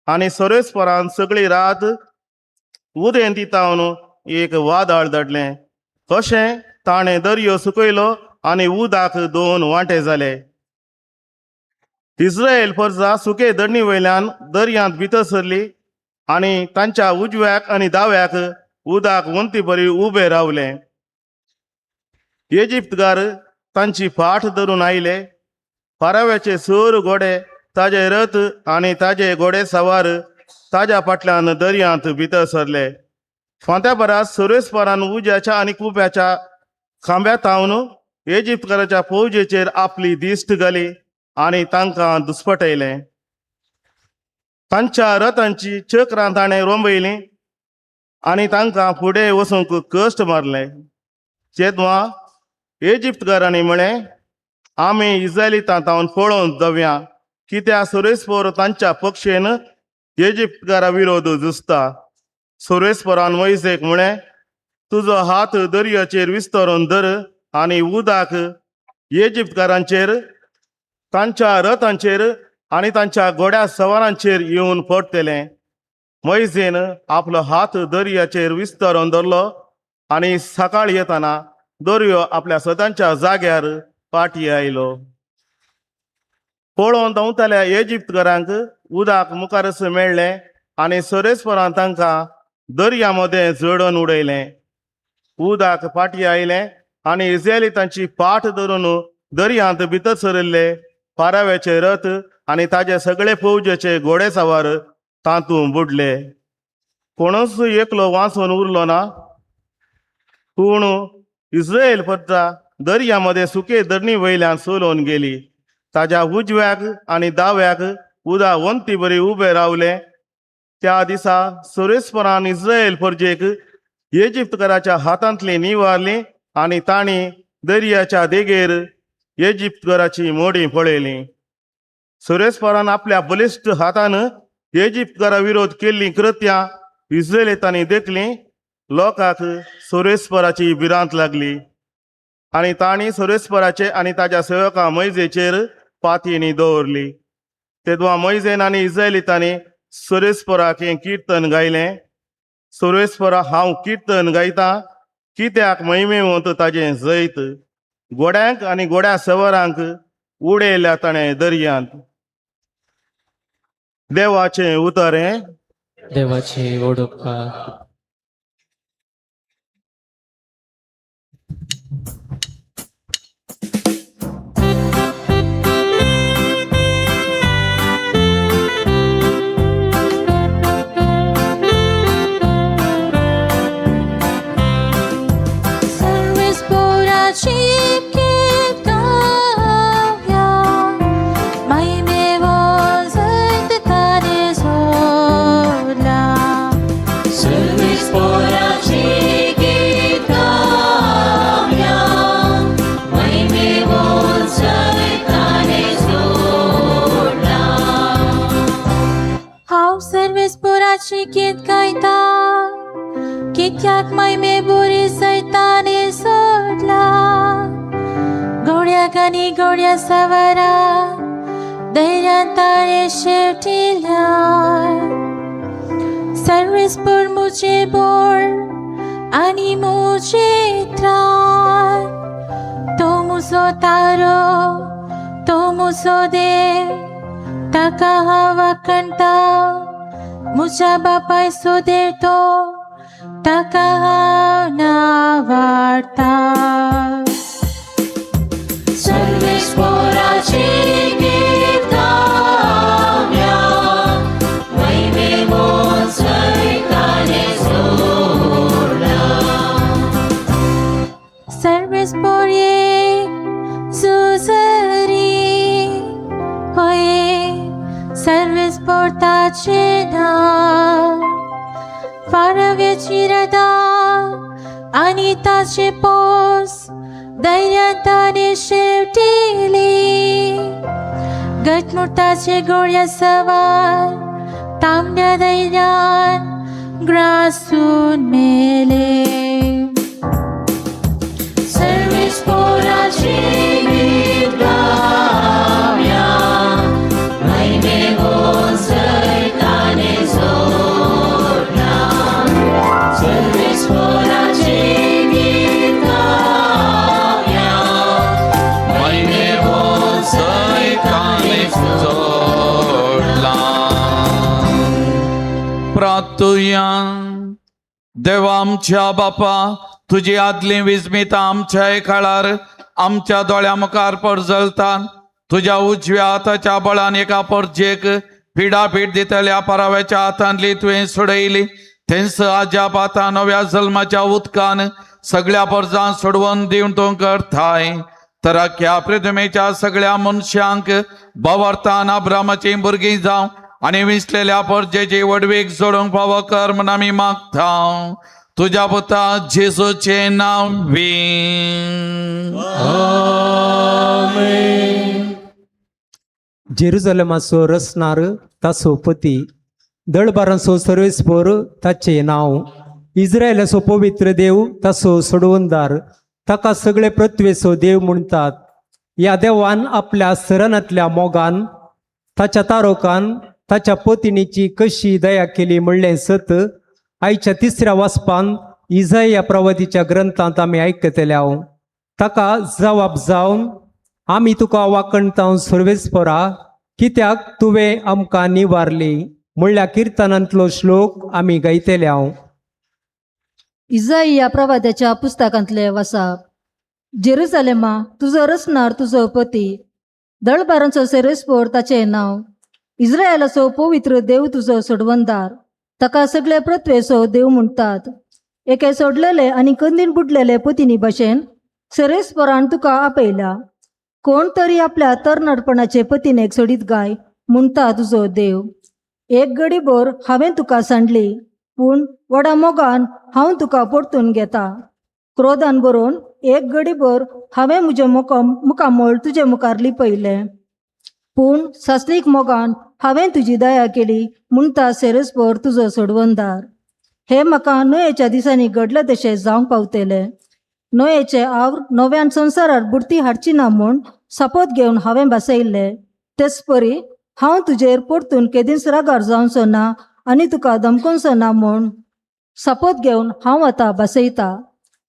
आनी सोरेस्परान सगळी रात उदेंती तावन एक वादळ धाडलें. कशें ताणें दर्यो सुकयलो आनी उदक दोन वांटे जाले. इस्रायल परजा सुके दणी वयल्यान दर्यांत भितर सरली आनी तांच्या उजव्याक आनी दाव्याक उदक वंती बरी उबे रावले. इजिप्तगार तांची फाट धरून आयले. फाराव्याचे सूर घोडे, ताजे रथ आनी ताजे घोडे सवार ताज्या फाटल्यान दर्यांत भितर सरले. फांत्या बरात सुरेस्परान उज्याच्या आनी कुप्याच्या खांब्या तावन इजिप्तकाराच्या फौजेचेर आपली दिश्ट घाली आनी तांकां दुस्पटयलें. तांच्या रथांची चक्रां ताणें रोंबयलीं आनी तांकां फुडें वचूंक कश्ट मारले. जेन्ना इजिप्तकारांनी म्हळें, आमी इस्रायलितां तावन पळोवन जावया, कित्याक सुरेस्पोर तांच्या पक्षेन इजिप्तकारा विरोध झुजता. सुरेस्परान मोयसेक म्हळें, तुजो हात दर्याचेर विस्तारून धर आनी उदक इजिप्तकारांचेर, तांच्या रथांचेर आनी तांच्या घोड्या सवारांचेर येवन पडटलें. मोयजेन आपलो हात दर्याचेर विस्तारून धरलो आनी सकाळ येताना दर्यो आपल्या सदांच्या जाग्यार पाटी आयलो. पळोवन धांवतल्या इजिप्तकारांक उदक मुखारच मेळ्ळें आनी सोरेस्परान तांकां दर्या मदें जडोवन उडयलें. उदक फाटी आयलें आनी इस्रायली तांची फाट धरून दर्यांत भितर सरिल्ले. पाराव्याचे रथ आनी ताजे सगळे फौजेचे घोडे सवार तातूंत बुडले. कोणूच एकलो वाचून उरलो ना. पूण इस्रायल परता दर्या मदें सुके धरणी वयल्यान चलोवन गेली. ताज्या उजव्याक आनी दाव्याक उदा वंती बरी उबे रावले. त्या दिसा सुरेस्परान इस्रायल परजेक इजिप्तकाराच्या हातांतली निवारली आनी तांणी दर्याच्या देगेर इजिप्तकाराची मोडी पळयली. सुरेस्परान आपल्या बलिश्ट हातान इजिप्तकारा विरोध केल्लीं कृत्यां इस्रायलितांनी देखलीं. लोकांक सुरेस्पराची भिरांत लागली आनी तांणी सुरेस्पराचे आनी ताज्या सेवका मैजेचेर पातयेनी दवरली. तेदवा मैजेन आनी इस्रायलितांनी सुरेस्पराक हें किर्तन गायलें. सुरेस्परा हांव किर्तन गायता, कित्याक महिमेवंत ताजें जैत. घोड्यांक आनी घोड्या सवरांक उडयल्या ताणें दर्यांत. देवाचें उतर हें. देवाची वडोपकार. सर्वेस्पोराची गीत गावया, महिमेवो जैत ताणे सोडला. सर्वेस्पोराची गीत गावया, महिमेवो जैत ताणे सोडला. हांव सर्वेस्पोराची गीत गायता, कित्याक महिमे बोरी सैताने सोडला. घोड्याक आनी घोड्या सवारा धैर्यान ताणे शेवटिल्या. सर्वेस्पोर मुझे बोल आनी मुझे त्राण, तो मुजो तारो, तो मुजो देव, ताका हांव वाखणता. मुज्या बापायचो देव तो, ताका हांव नावाडता. सर्वेस्पोराची गीत गावया, महिमेवो जैत ताणे सोडला. सर्वेस्पोर एक झुजरी होय, सर्वेस्पोर ताचें नांव. फाराव्याची रदा आनी ताचे पोस धैर्यान ताणें शेवटिली. गटमुटाचे गोळ्या सवार तांबड्या धैर्यान ग्रासून मेले. सर्वेस्पोराची गीत गावया, महिमेवो जैत ताणे सोडला. सर्वेस्पोराची गीत गावया, महिमेवो जैत ताणे सोडला. प्रार्थुया. देवा आमच्या बापा, तुजी आदली विस्मिता आमच्या काळार आमच्या दोळ्या मुखार परजळता. तुज्या उजव्या हाताच्या बळान एका परजेक पिडापीड दितल्या पराव्याच्या हातांतली तुवें सोडयली. थंयस आज्या आतां नव्या जल्माच्या उदकान सगळ्या परजां सोडवून दिवन तूं करताय. तर अख्ख्या पृथ्वीच्या सगळ्या मनशांक बवरतान अब्रामाची भुरगीं जावं आनी विसलेल्या परजेची वडवीक जोडूंक फावो कर म्हूण आमी मागता, तुज्या पुता जेजूचें नांव वी. जेरुजलेमाचो रसनार ताचो पती, दळबारांचो सर्वेस्पोर ताचें नांव. इस्रायलाचो पवित्र देव ताचो सोडवणदार, ताका सगळे पृथ्वेचो देव म्हणटात. ह्या देवान आपल्या सरनांतल्या मोगान ताच्या तारोकान ताच्या पतिणीची कशी दया केली म्हणलें सत आयच्या तिसऱ्या वाचपान इजाय ह्या प्रवादीच्या ग्रंथांत आमी आयकतले हांव. ताका जवाब जावन आमी तुका वाखणता सर्वेस्परा, कित्याक तुवें आमकां निवारली म्हणल्या किर्तनांतलो श्लोक आमी गायतले हांव. इजाई या प्रवाद्याच्या पुस्तकांतले वसाप. जेरुजालेमा, तुजो रचणार तुजो पती, दळबारांचो सेरेस्पोर ताचें नांव. इस्रायलाचो पवित्र देव तुजो सोडवणदार, ताका सगळे पृथ्वेचो देव म्हणटात. एके सोडलेले आनी कंदीन बुडलेले पतिनी भशेन सेरेस्पोरान तुका आपयला. कोण तरी आपल्या तरणाटपणाचे पतिनेक सोडीत गाय म्हणटा तुजो देव. एक गडीभर हांवें तुका सांडली, पूण व्हडा मोगान हांव तुका परतून घेता. क्रोधान बरोवन एक गडीभर हांवें म्हजें मुखामळ तुजे मुखार लिपयलें, पूण सासणीक मोगान हांवें तुजी दया केली म्हणटा सेरेस्पोर तुजो सोडवणदार. हे म्हाका न्हंयेच्या दिसांनी घडले तशें जावंक पावतलें. न्हंयेचे आवर नव्यान संवसारार बुडती हाडची ना म्हूण सपोत घेवन हांवें भासयल्लें. तेच परी हांव तुजेर परतून केदींच रागार जावचो ना आनी तुका धमकोवचो ना म्हूण सपोत घेवन हांव आतां भासयता.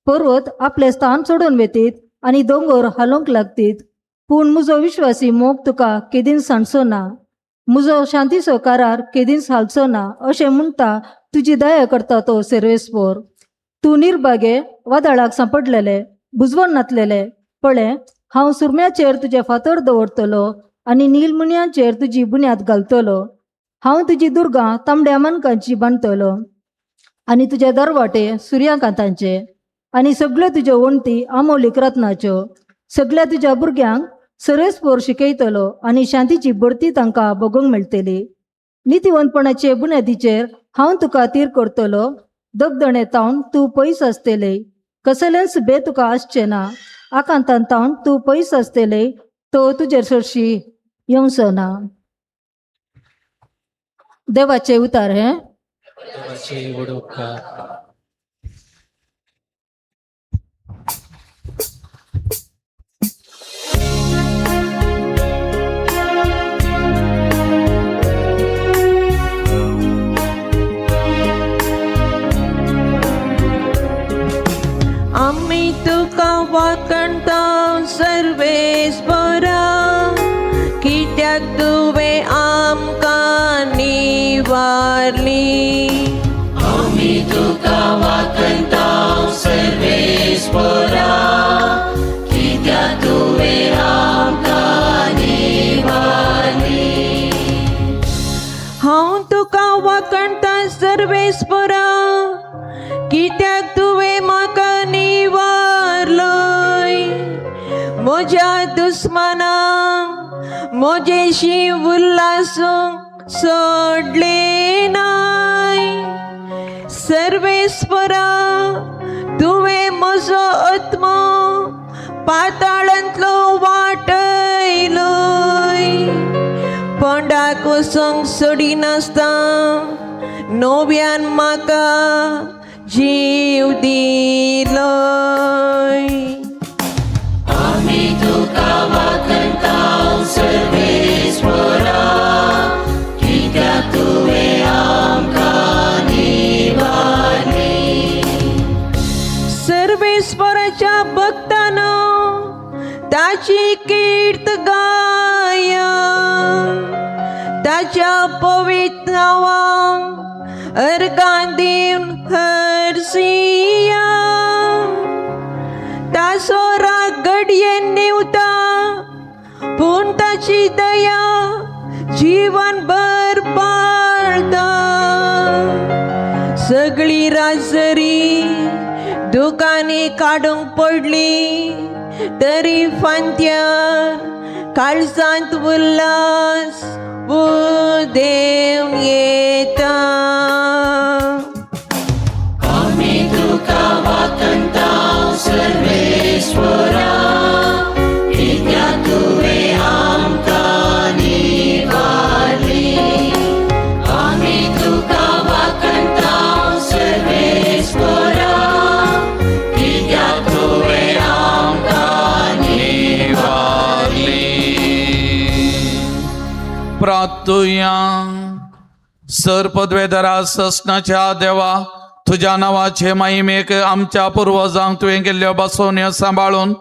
पर्वत आपलें स्थान सोडून वेतीत आनी दोंगर हालोवंक लागतीत, पूण म्हजो विश्वासी मोग तुका केदींच सांडचो ना, म्हजो शांतीचो करार केदींच हालचो ना, अशें म्हणटा तुजी दया करता तो सर्वेस्पोर. तूं निर्भागे वादळाक सांपडलेले, बुजवण नातलेले. पळय, हांव सुरम्याचेर तुजे फातर दवरतलो आनी नीलमुन्याचेर तुजी बुन्याद घालतलो. हांव तुजी दुर्गां तांबड्या मानकांची बांदतलो आनी तुजे दरवाटे सुर्याकांतांचे आनी सगळ्यो तुज्यो वण्टी आमोलीक रत्नाच्यो. सगळ्या तुज्या भुरग्यांक सर्वेस्पोर शिकयतलो आनी शांतीची बढती तांकां भोगूंक मेळटली. नितीवंतपणाचे बुन्यादीचेर हांव तुका तीर करतलो. दगदणे तावन तूं पयस आसतले, कसलेंच बे तुका आसचें ना. आकांतान तावन तूं पयस आसतले, तो तुजेर सरशी येवचो ना. देवाचे उतार हे. देवाचे व्हड उपकार. आमी तुका वाकणता सर्वेस्परा, कित्याक तुवें आमकां निवारली. आमी तुका वाकणता सर्वेस्परा, कित्याक तुवें आमकां निवारली. हांव तुका वाकणता सर्वेस्परा, कित्याक तुवें म्हाका निवारलय. म्हज्या दुस्मानाक म्हजेशी उल्लासूंक सोडले नाय. सर्वेस्परा, तुवें म्हजो आत्मो पाताळांतलो वाटयलोय. पोंडाक वचूंक सोडिनासता नव्यान म्हाका जीव दिलोय. आमी तुका वाकणता सर्वेस्परा, कित्याक तुवें आमकां निवारली. सर्वेस्पराच्या भक्तानो ताची कीर्त गाया, ताच्या पवित्र नांवाक अर्गां दिवन हरसिया. ताचो राग घडयेन न्हिवता, पूण ताची दया जीवनभर पाळता. सगळी रात जरी दुकांनी काडूंक पडली तरी फांत्यार काळजांत उल्हास उदेवन येता. आमी तुका वाकणता सर्वेस्परा, कित्याक तुवें आमकां निवारली. आमी तुका वाकणता सर्वेस्परा, कित्याक तुवें आमकां निवारली. प्रार्थुया. सर पदवेधरा ससनाच्या देवा, तुझ्या नावाचे महिमेक आमच्या पुर्वजांक तुवें केल्ल्यो बसवण्यो सांबाळून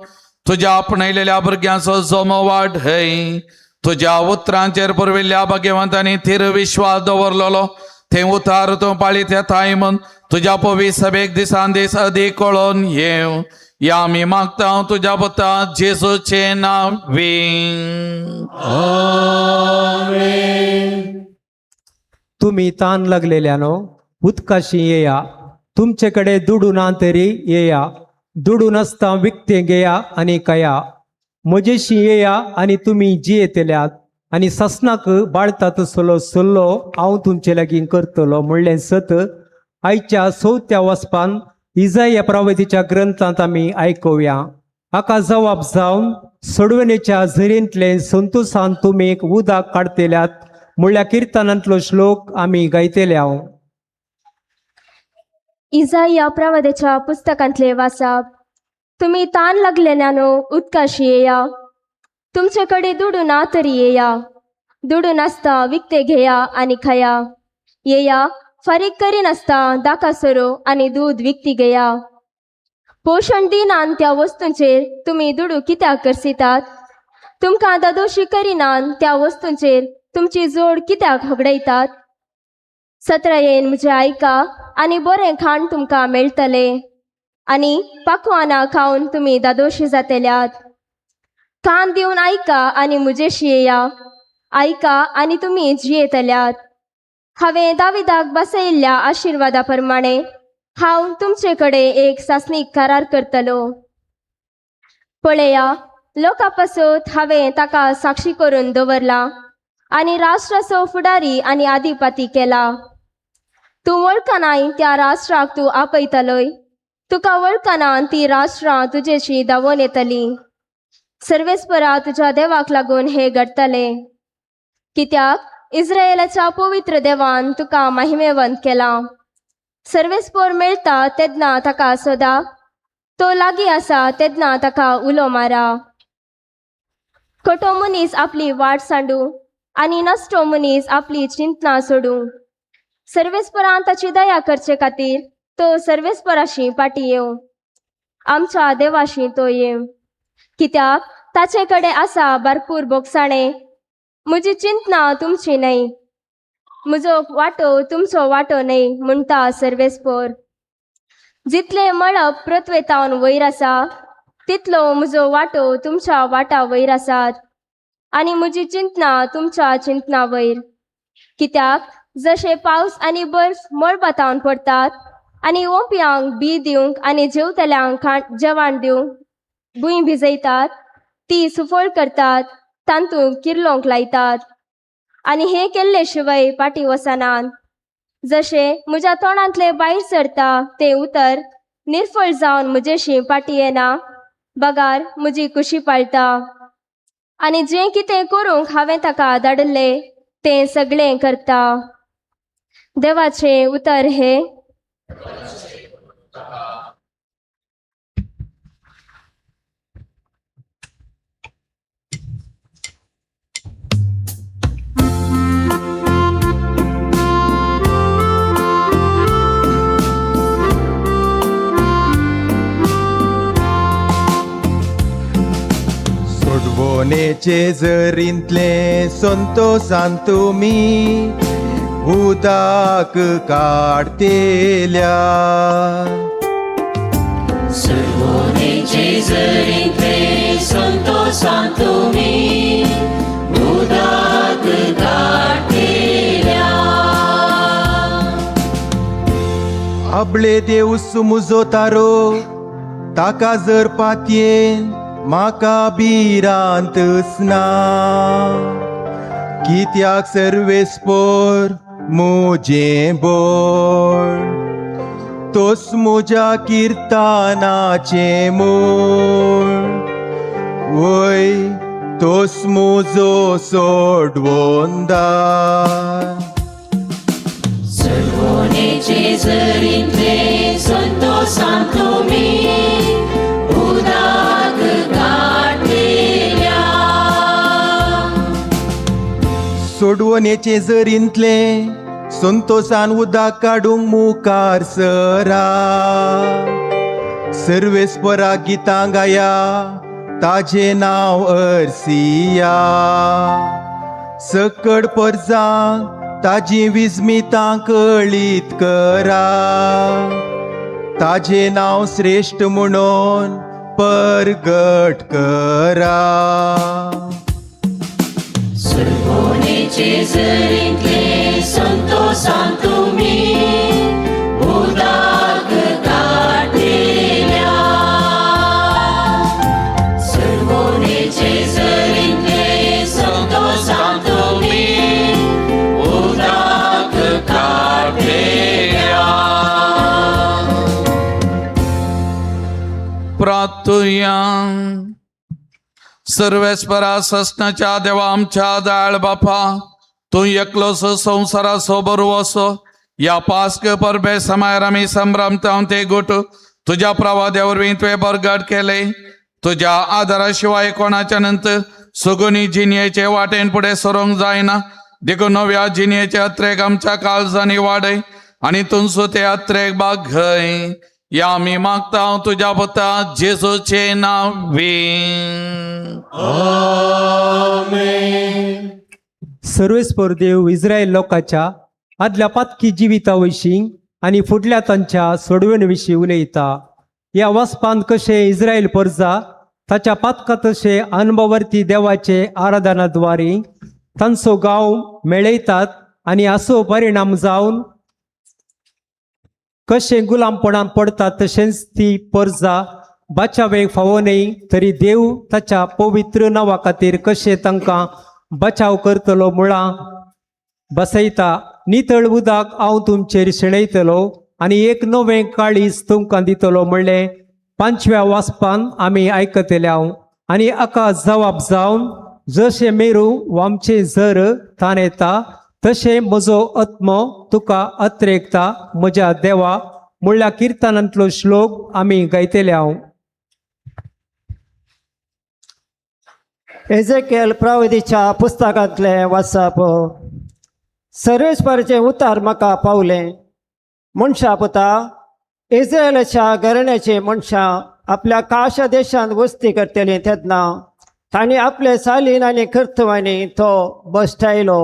तुज्या आपणयलेल्या भुरग्यांचो जमो वाडय. तुज्या उतरांचेर पुर्विल्ल्या भाग्यवंतांनी थीर विश्वास दवरलेलो थंय उतार तूं पाळीत येताय म्हूण तुज्या पवी सभेक दिसान दीस अदीक कळोन येव. या आमी मागता तुज्या पुता जेजूचे नांवी. तुम्ही तान लागलेल्यानो उदकाशी येया, तुमचे कडे दुडू ना तरी येया, दुडू नासता विकते घेया आनी कया. म्हजेशी येया आनी तुमी जियेतल्यात आनी ससनाक बाळता तसलो सल्लो हांव तुमचे लागीं करतलो म्हणलें सत आयच्या चवथ्या वचपान इजाय प्रवतीच्या ग्रंथांत आमी आयकुया. हाका जवाब जावन सोडवणेच्या झरींतले संतोसान तुमी एक उदक काडतेल्यात म्हणल्या किर्तनांतलो श्लोक आमी गायतले हांव. इजाया प्रवाद्याच्या पुस्तकांतले वाचप. तुमी तान लागलेल्यानो उदकाशी येया, तुमचे कडेन दुडू ना तरी येया, दुडू नासता विकते घेया आनी खाया, येया फारीक करिनासता दाका सोरो आनी दूद विकती घेया. पोशण दिनान त्या वस्तूंचेर तुमी दुडू कित्याक करसितात? तुमकां दादोशी करिनान त्या वस्तूंचेर तुमची जोड कित्याक होगडयतात? सत्रायेन म्हजें आयका आनी बरें खाण तुमकां मेळटलें आनी पाकवानां खावन तुमी दादोशी जातल्यात. कान दिवन आयका आनी म्हजेशी येया, आयका आनी तुमी जियेतल्यात. हांवें दाविदाक बसयल्ल्या आशिर्वादा प्रमाणे हांव तुमचे कडेन एक सासणीक करार करतलो. पळया, लोकां पासत हांवें ताका साक्षी करून दवरला आनी राष्ट्राचो फुडारी आनी आदिपाती केला. तूं वळखनाय त्या राष्ट्राक तूं आपयतलोय, तुका वळखना ती राष्ट्रां तुजेशी धांवोन येतलीं. सर्वेस्परा तुज्या देवाक लागून हें घडटलें, कित्याक इस्रायलाच्या पवित्र देवान तुका महिमेवंत केला. सर्वेस्पोर मेळटा तेन्ना ताका सोदा, तो लागीं आसा तेन्ना ताका उलो मारा. खोटो मनीस आपली वाट सांडू आनी नश्टो मनीस आपली चिंतना सोडूं. सर्वेस्परान ताची दया करचे खातीर तो सर्वेस्पराशी फाटीं येवं, आमच्या देवाशी तो येवं, कित्याक ताचे कडेन आसा भरपूर भोगसाणें. म्हजी चिंतना तुमची न्हय, म्हजो वांटो तुमचो वांटो न्हय, म्हणटा सर्वेस्पोर. जितलें मळब पृथ्वेतावन वयर आसा तितलो म्हजो वांटो तुमच्या वाटा वयर आसात आनी म्हजी चिंतना तुमच्या चिंतना वयर. कित्याक जशे पावस आनी बर्फ मळबातावन पडटात आनी ओंपयांक बी दिवंक आनी जेवतल्यांक जेवण दिवंक भूंय भिजयतात, ती सुफळ करतात, तांतूंत किर्लोंक लायतात आनी हें केल्ले शिवाय फाटीं वचनात. जशें म्हज्या तोंडांतलें भायर सरता तें उतर निर्फळ जावन म्हजेशी फाटीं येना, बगार म्हजी कुशी पाळटा आनी जें कितें करूंक हांवें ताका धाडिल्लें तें सगळें करता. देवाचें उतर हें. सोडवणेचे जरींतले संतोसान तुमी उदक काडतेल्या. सोडवणेचे जरींतले संतोसान तुमी उदक काडतेल्या. आपले देव मुजो तारो ताका जर पातयेन म्हाका भिरांतच ना, कित्याक सर्वेस्पोर म्हजें बळ, तोच म्हज्या किर्तनाचें मूळ, वय तोच म्हजो सोडवंदार. सोडवणेचे जरींतले संतोसान तुमी उदक काडतेल्या. सोडवणेचे जरींतले संतोसान उदक काडूंक मुखार सरा, सर्वेस्परा गितां गाया ताजें नांव अर्सिया, सकड परजांक ताजी विस्मितां कळीत करा, ताजें नांव श्रेश्ठ म्हणून परगट करा. सोडवणेचे जरींतले संतोसान तुमी उदक काडतेल्या. सोडवणेचे जरींतले संतोसान तुमी उदक काडतेल्या. प्रार्थुया. सर्वेस्परा ससनाच्या देवा आमच्या दयाळ बापा, तूं एकलोच संवसाराचो बरो असो ह्या पास्क परबे समायर आमी संभ्रमता ते गुट तुज्या प्रवाद्या वरवीं तुवें बरगड केले. तुज्या आदारा शिवाय कोणाच्या नंतर सुगुनी जिणयेचे वाटेन फुडें सरूंक जायना. देखून नव्या जिणयेचे अत्रेक आमच्या काळजांनी वाडय आनी तुमचो ते अत्रेक बागय. या आमी मागता तुज्या पुता जेजूचे नांवी. सर्वेस्पर देव इस्रायल लोकांच्या आदल्या पातकी जिविता विशीं आनी फुडल्या तांच्या सोडवणे विशीं उलयता. ह्या वसपांत कशें इस्रायल परजा ताच्या पातका तशें अनुभवर्ती देवाचे आराधनाद्वारे तांचो गांव मेळयतात आनी असो परिणाम जावन कशें गुलामपणान पडतात तशेंच ती परजा बचावेक फावो न्हय तरी देव ताच्या पवित्र नांवा खातीर कशें तांकां बचाव करतलो मुळां बसयता. नितळ उदक हांव तुमचेर शेणयतलो आनी एक नवें काळीज तुमकां दितलो म्हणलें पांचव्या वाचपान आमी आयकतले हांव. आनी हाका जवाब जावन जशें मेरू वामचें जर ताण येता तशें म्हजो आत्मो तुका अत्रेकता म्हज्या देवा म्हणल्या किर्तनांतलो श्लोक आमी गायतले हांव. एजेकेल प्रावदीच्या पुस्तकांतलें वाचप. सर्वेस्पराचें उतार म्हाका पावलें. मनशा पुता, इस्रायलाच्या घराण्याची मनशां आपल्या काशा देशांत वस्ती करतलीं तेन्ना तांणी आपले सालीन आनी कर्तवांनी तो बसठायलो.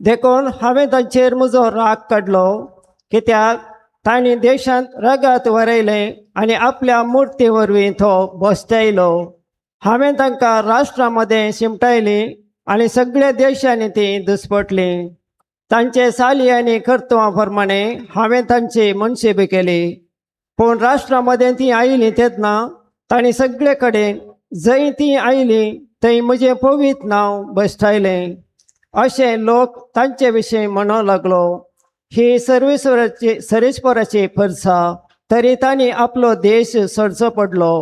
देखून हांवें तांचेर म्हजो राग काडलो, कित्याक तांणी देशांत रगत वरयलें आनी आपल्या मुर्ती वरवीं तो बसठायलो. हांवें तांकां राष्ट्रां मदें शिमटायलीं आनी सगळ्या देशांनी तीं दुस्पटलीं. तांचे साली आनी कर्तवां प्रमाणे हांवें तांची मनशेबी केली. पूण राष्ट्रां मदें तीं आयलीं तेन्ना तांणी सगळे कडेन जंय तीं आयलीं थंय म्हजें पवित्र नांव बसठायलें. अशें लोक तांचे विशीं म्हणूंक लागलो, ही सर्वेस्वराची सरेस्पराची परसा. तरी तांणी आपलो देश सोडचो पडलो.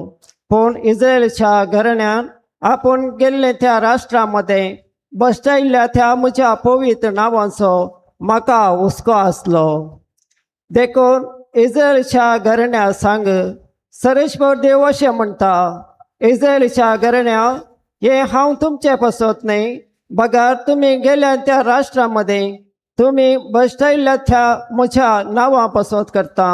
पूण इस्रायलच्या घराण्यान आपूण गेल्ले त्या राष्ट्रां मदें बसठायल्ल्या त्या म्हज्या पवित्र नांवाचो म्हाका हुस्को आसलो. देखून इस्रायलच्या घराण्या सांग, सरेश्वर देव अशें म्हणटा, इस्रायलच्या घराण्या हें हांव तुमचे पासत न्हय, बगर तुमी गेल्या त्या राष्ट्रां मदें तुमी बसठायल्ल्या त्या म्हज्या नांवा पासत करता.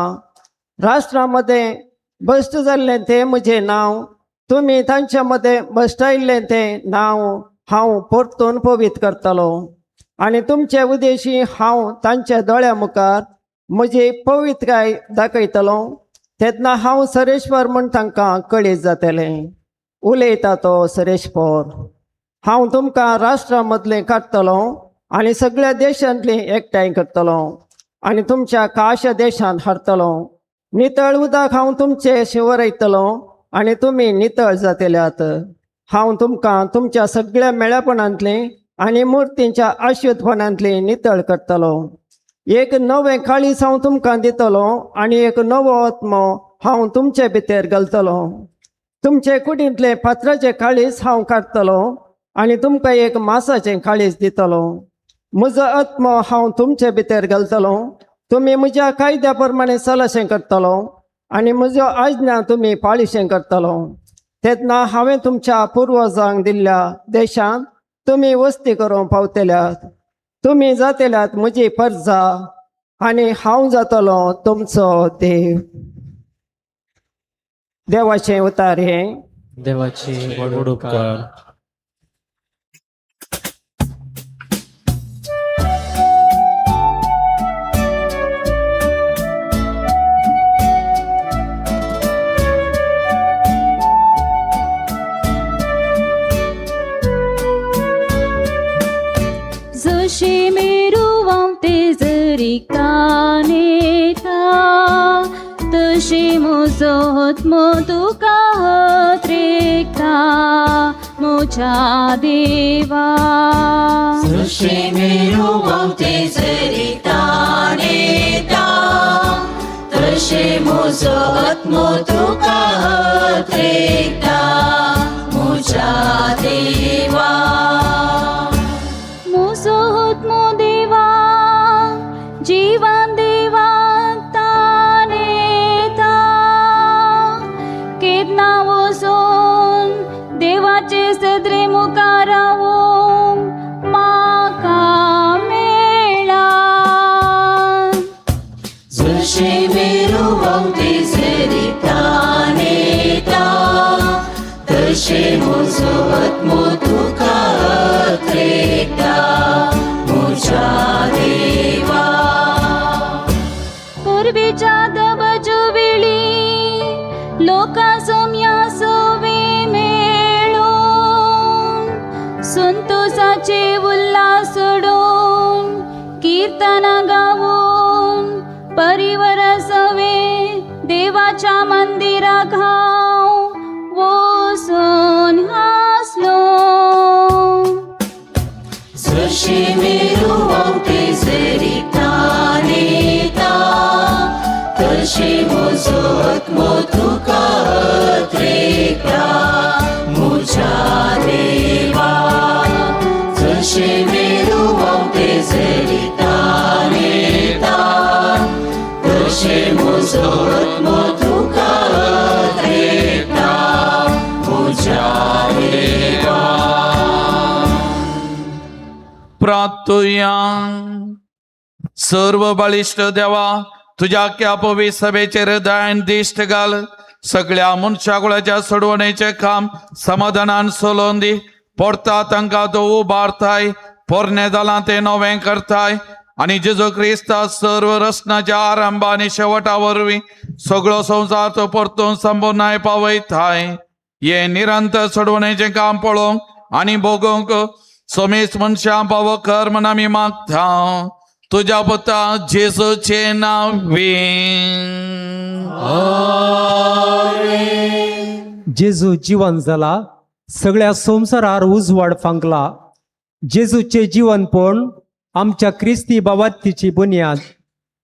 राष्ट्रां मदें भश्ट जाल्लें तें म्हजें नांव, तुमी तांच्या मदें भश्टायल्लें तें नांव हांव परतून पवित्र करतलो. आनी तुमचे उदेशी हांव तांच्या दोळ्या मुखार म्हजी पवित्रकाय दाखयतलो. तेन्ना हांव सरेश्वर म्हूण तांकां कळीत जातलें. उलयता तो सरेश्वर. हांव तुमकां राष्ट्रां मदलें काडटलो आनी सगळ्या देशांतलीं एकठांय करतलो आनी तुमच्या काश्या देशांत हाडटलो. नितळ उदक हांव तुमचें शिंवरयतलो आनी तुमी नितळ जातल्यात. हांव तुमकां तुमच्या सगळ्या मेळेपणांतलीं आनी मुर्तींच्या आशुतपणांतलीं नितळ करतलो. एक नवें काळीज हांव तुमकां दितलो आनी एक नवो आत्मो हांव तुमचे भितर घालतलो. तुमचे कुडींतलें फातराचें काळीज हांव काडटलो आनी तुमकां एक मासाचें काळीज दितलो. म्हजो आत्मो हांव तुमचे भितर घालतलो. तुमी म्हज्या कायद्या प्रमाणे चलशें करतलो आनी म्हज्यो आज्ञा तुमी पाळीशें करतलो. तेन्ना हांवें तुमच्या पुर्वजांक दिल्ल्या देशांत तुमी वस्ती करूंक पावतल्यात. तुमी जातल्यात म्हजी परजा आनी हांव जातलो तुमचो देव. देवाचें उतार हें. देवाचे व्हड उपकार. जशी मेरू व्हांवते जरी कानेता तशी म्हजो आत्मो तुका हत्रेकता म्हज्या देवा. जशी मेरू व्हांवते जरी तानेता तशी म्हजो आत्मो तुका हत्रेकता म्हज्या देवा. म्हजो आत्मो देवा जिवान कीर्तन गाऊन परिवरसवे देवाच्या मंदिरा घाव वचून हासलो. जशी मेरू व्हांवते झरितान येता, तशी म्हजो आत्मो तुका अत्रेकता म्हज्या देवा. जशी मेरू व्हांवते झरितान येता, तशी म्हजो आत्मो तुका अत्रेकता म्हज्या देवा. प्रार्थुया. सर्व बळिश्ट देवा, तुज्या क्या पवित्र सभेचेर दयान दिश्ट घाल. सगळ्या मनशाकुळाच्या सोडवणेचें काम समाधानान सोलोवन दी. पोरता तांकां तूं उबारताय, पोरणे जालां तें नवें करताय आनी जेजू क्रिस्ता सर्व रचनाच्या आरंभ आनी शेवटा वरवीं सगळो संवसार तो परतून संपूर्णाय पावयताय. हे निरंतर सोडवणेचें काम पळोवंक आनी भोगोवंक समेस्त मनशां पावो कर म्हण आमी मागता, तुज्या पुता जेजूचे नांवे. जेजू जिवन जाला, सगळ्या संवसारार उजवाड फांकला. जेजूचे जिवनपण आमच्या क्रिस्ती बाबातीची बुन्याद.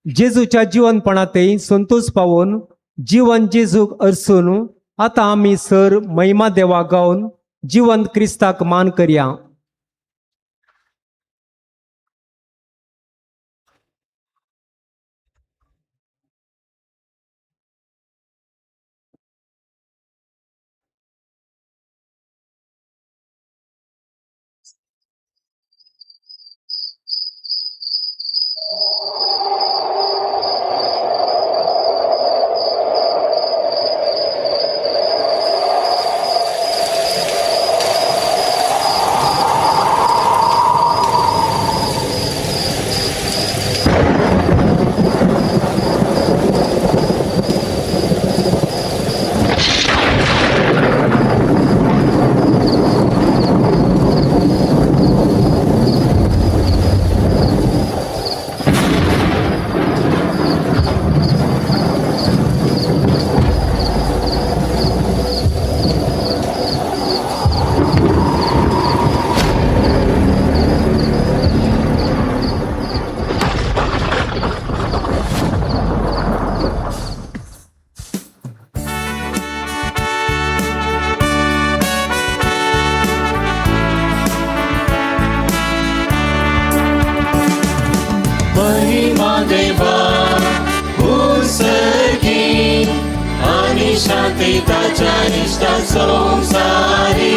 जेजूच्या जिवनपणातय संतोष पावून जिवन जेजूक अरसून आतां आमी सर महिमा देवा गावन जिवन क्रिस्ताक मान करया. महिमा देवा उसर्गी आनी शांती ताच्या इश्टा संवसारी.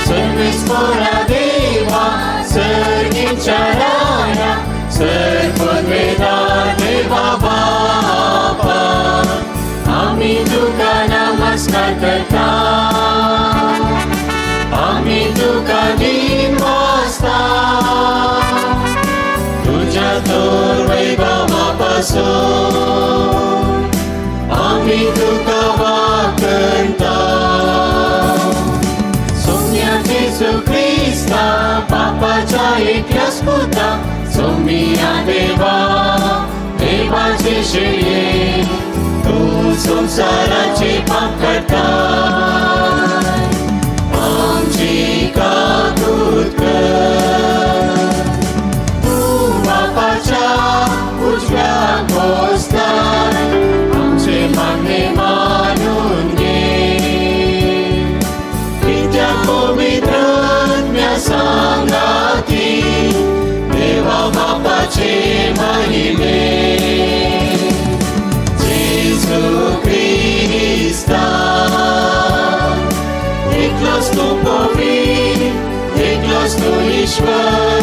सर्वेस्पोरा देवा सर्गीच्या राया, सर्ववेदा देवा बापा, आमी तुका नमस्कार करता, आमी तुका दिनवासता. तुझ्या तोर वैभवापासून आमी तुका वाकणता. सोम्या जेजू क्रिस्ता बापाच्या एकल्याच पुता, सोम्या देवा देवाचे शेळये, तूं संवसाराचे पाप करता, आमची काकूत कर. तूं बापाच्या उजव्या बसताय, आमचे मागणे मानून घे. कित्याक पवित्र आत्म्या सांगाती देवा बापाचे महिमे. जेजू क्रिस्ता एकलोच तूं पवित्र, एकलोच तूं ईश्वर,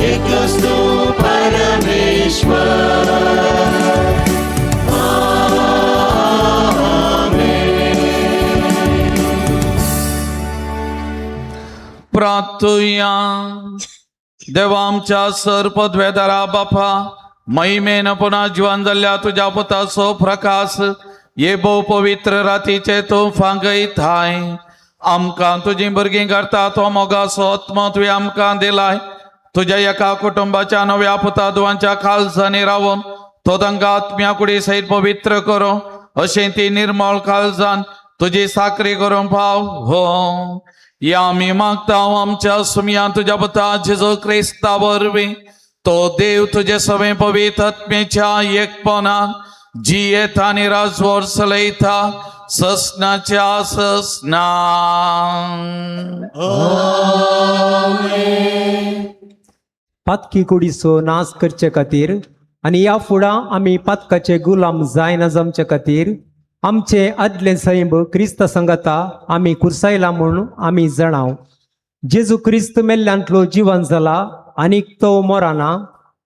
एकलोच तूं परमेश्वर. आमेन. प्रार्थुया. देवा आमच्या सर पदवेदारा बापा, महिमेन पुन्हा जिवन जाल्ल्या तुज्या पुताचो प्रकाश हे भोव पवित्र रातीचे तूं फांगयताय. आमकां तुजीं भुरगीं करता तो मोगाचो आत्मो तुवें आमकां दिलाय. तुज्या एका कुटुंबाच्या नव्या पुतादवांच्या काळजांनी रावन तो तांकां आत्म्या कुडी सयत पवित्र करूं अशें ती निर्मळ काळजान तुजी साकरी करूंक पाव हो. या आमी मागता आमच्या सुमया तुज्या पुता जेजू क्रिस्ता वरवीं तो देव तुजे सवे पवित्र आत्मेच्या एकपणान जियेता आनी राजवोर चलयता ससनाच्या ससना. पातकी कुडीचो नाश करचे खातीर आनी ह्या फुडां आमी पातकाचे गुलाम जायना जमचे खातीर आमचे आदलें सैम क्रिस्त संगता आमी कुर्सायला म्हूण आमी जाणाव. जेजू क्रिस्त मेल्ल्यांतलो जिवन जाला आनीक तो मोराना.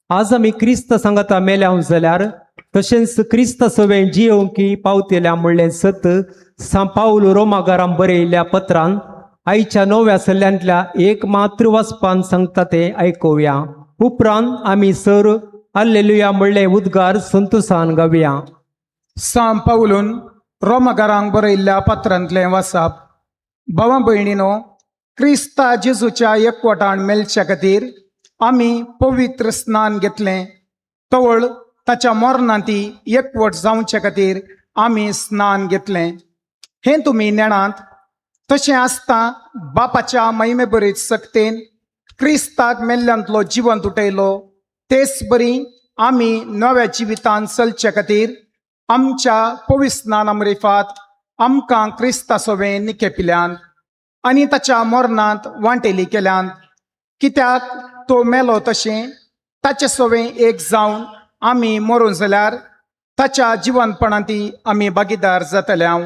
आज आमी क्रिस्त संगता मेल्याव जाल्यार तशेंच क्रिस्त सवें जियोवंक पावतेल्या म्हणलें सत सां पावल रोमागारां बरयल्ल्या पत्रान आयच्या नव्या सल्ल्यांतल्या एक मात्र वाचपान सांगता तें आयकुया. उपरांत आमी सर आल्लेलुया म्हणलें उद्गार संतोसान गावया. सां पावलून रोमगारांक बरयल्ल्या पत्रांतलें वासाप. भावा भयणीनो, क्रिस्ता जेजूच्या एकवटान मेळच्या खातीर आमी पवित्र स्नान घेतलें. तवळ ताच्या मरणांती एकवट जावचे खातीर आमी स्नान घेतलें. हें तुमी नेणात. तशें आसता बापाच्या महिमे बरीच सक्तेन क्रिस्ताक मेल्ल्यांतलो जिवंत उठयलो तेच बरी आमी नव्या जिवितान चलचे खातीर आमच्या पवित्र मरिफात आमकां क्रिस्ता सोवें निकेपिल्यान आनी ताच्या मरणांत वांटेली केल्यान. कित्याक तो मेलो तशें ताचे सोवें एक जावन आमी मरूं जाल्यार ताच्या जिवनपणांती आमी भागीदार जातले. हांव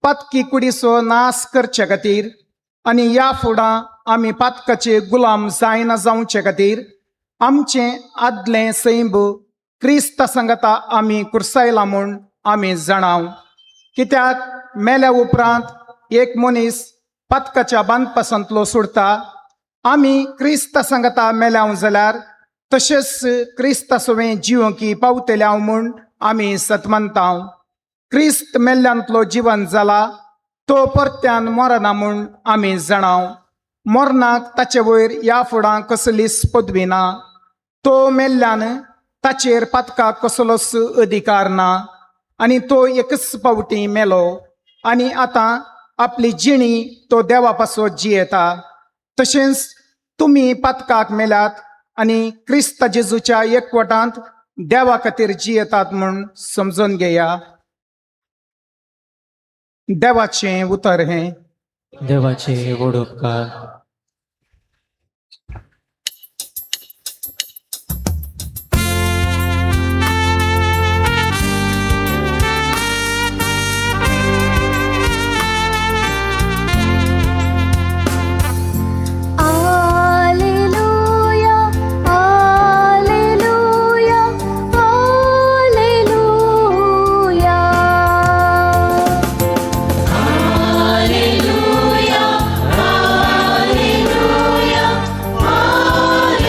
पातकी कुडीचो नाश करचे खातीर आनी ह्या फुडां आमी पातकाचे गुलाम जायना जावचे खातीर आमचें आदलें सैंब क्रिस्त संगता आमी कुर्सायला म्हूण आमी जाणाव. कित्याक मेल्या उपरांत एक मनीस पातकाच्या बांदपासांतलो सोडता. आमी क्रिस्त संगता मेल्याव जाल्यार तशेंच क्रिस्ता सवें जिवंकी पावतेल्याव म्हूण आमी सतमनताव. क्रिस्त मेल्ल्यांतलो जिवन जाला तो परत्यान मरना म्हूण आमी जाणाव. मरणाक ताचे वयर ह्या फुडां कसलीच पदवी ना. तो मेल्ल्यान ताचेर पातकाक कसलोच अधिकार ना आनी तो एकच पावटी मेलो आनी आतां आपली जिणी तो देवा पासत जियेता. तशेंच तुमी पातकाक मेल्यात आनी क्रिस्त जेजूच्या एकवटांत देवा खातीर जियेतात म्हूण समजून घेया. देवाचें उतर हें. देवाचे व्हड उपकार. Alleluia, Alleluia, Alleluia. Alleluia, Alleluia,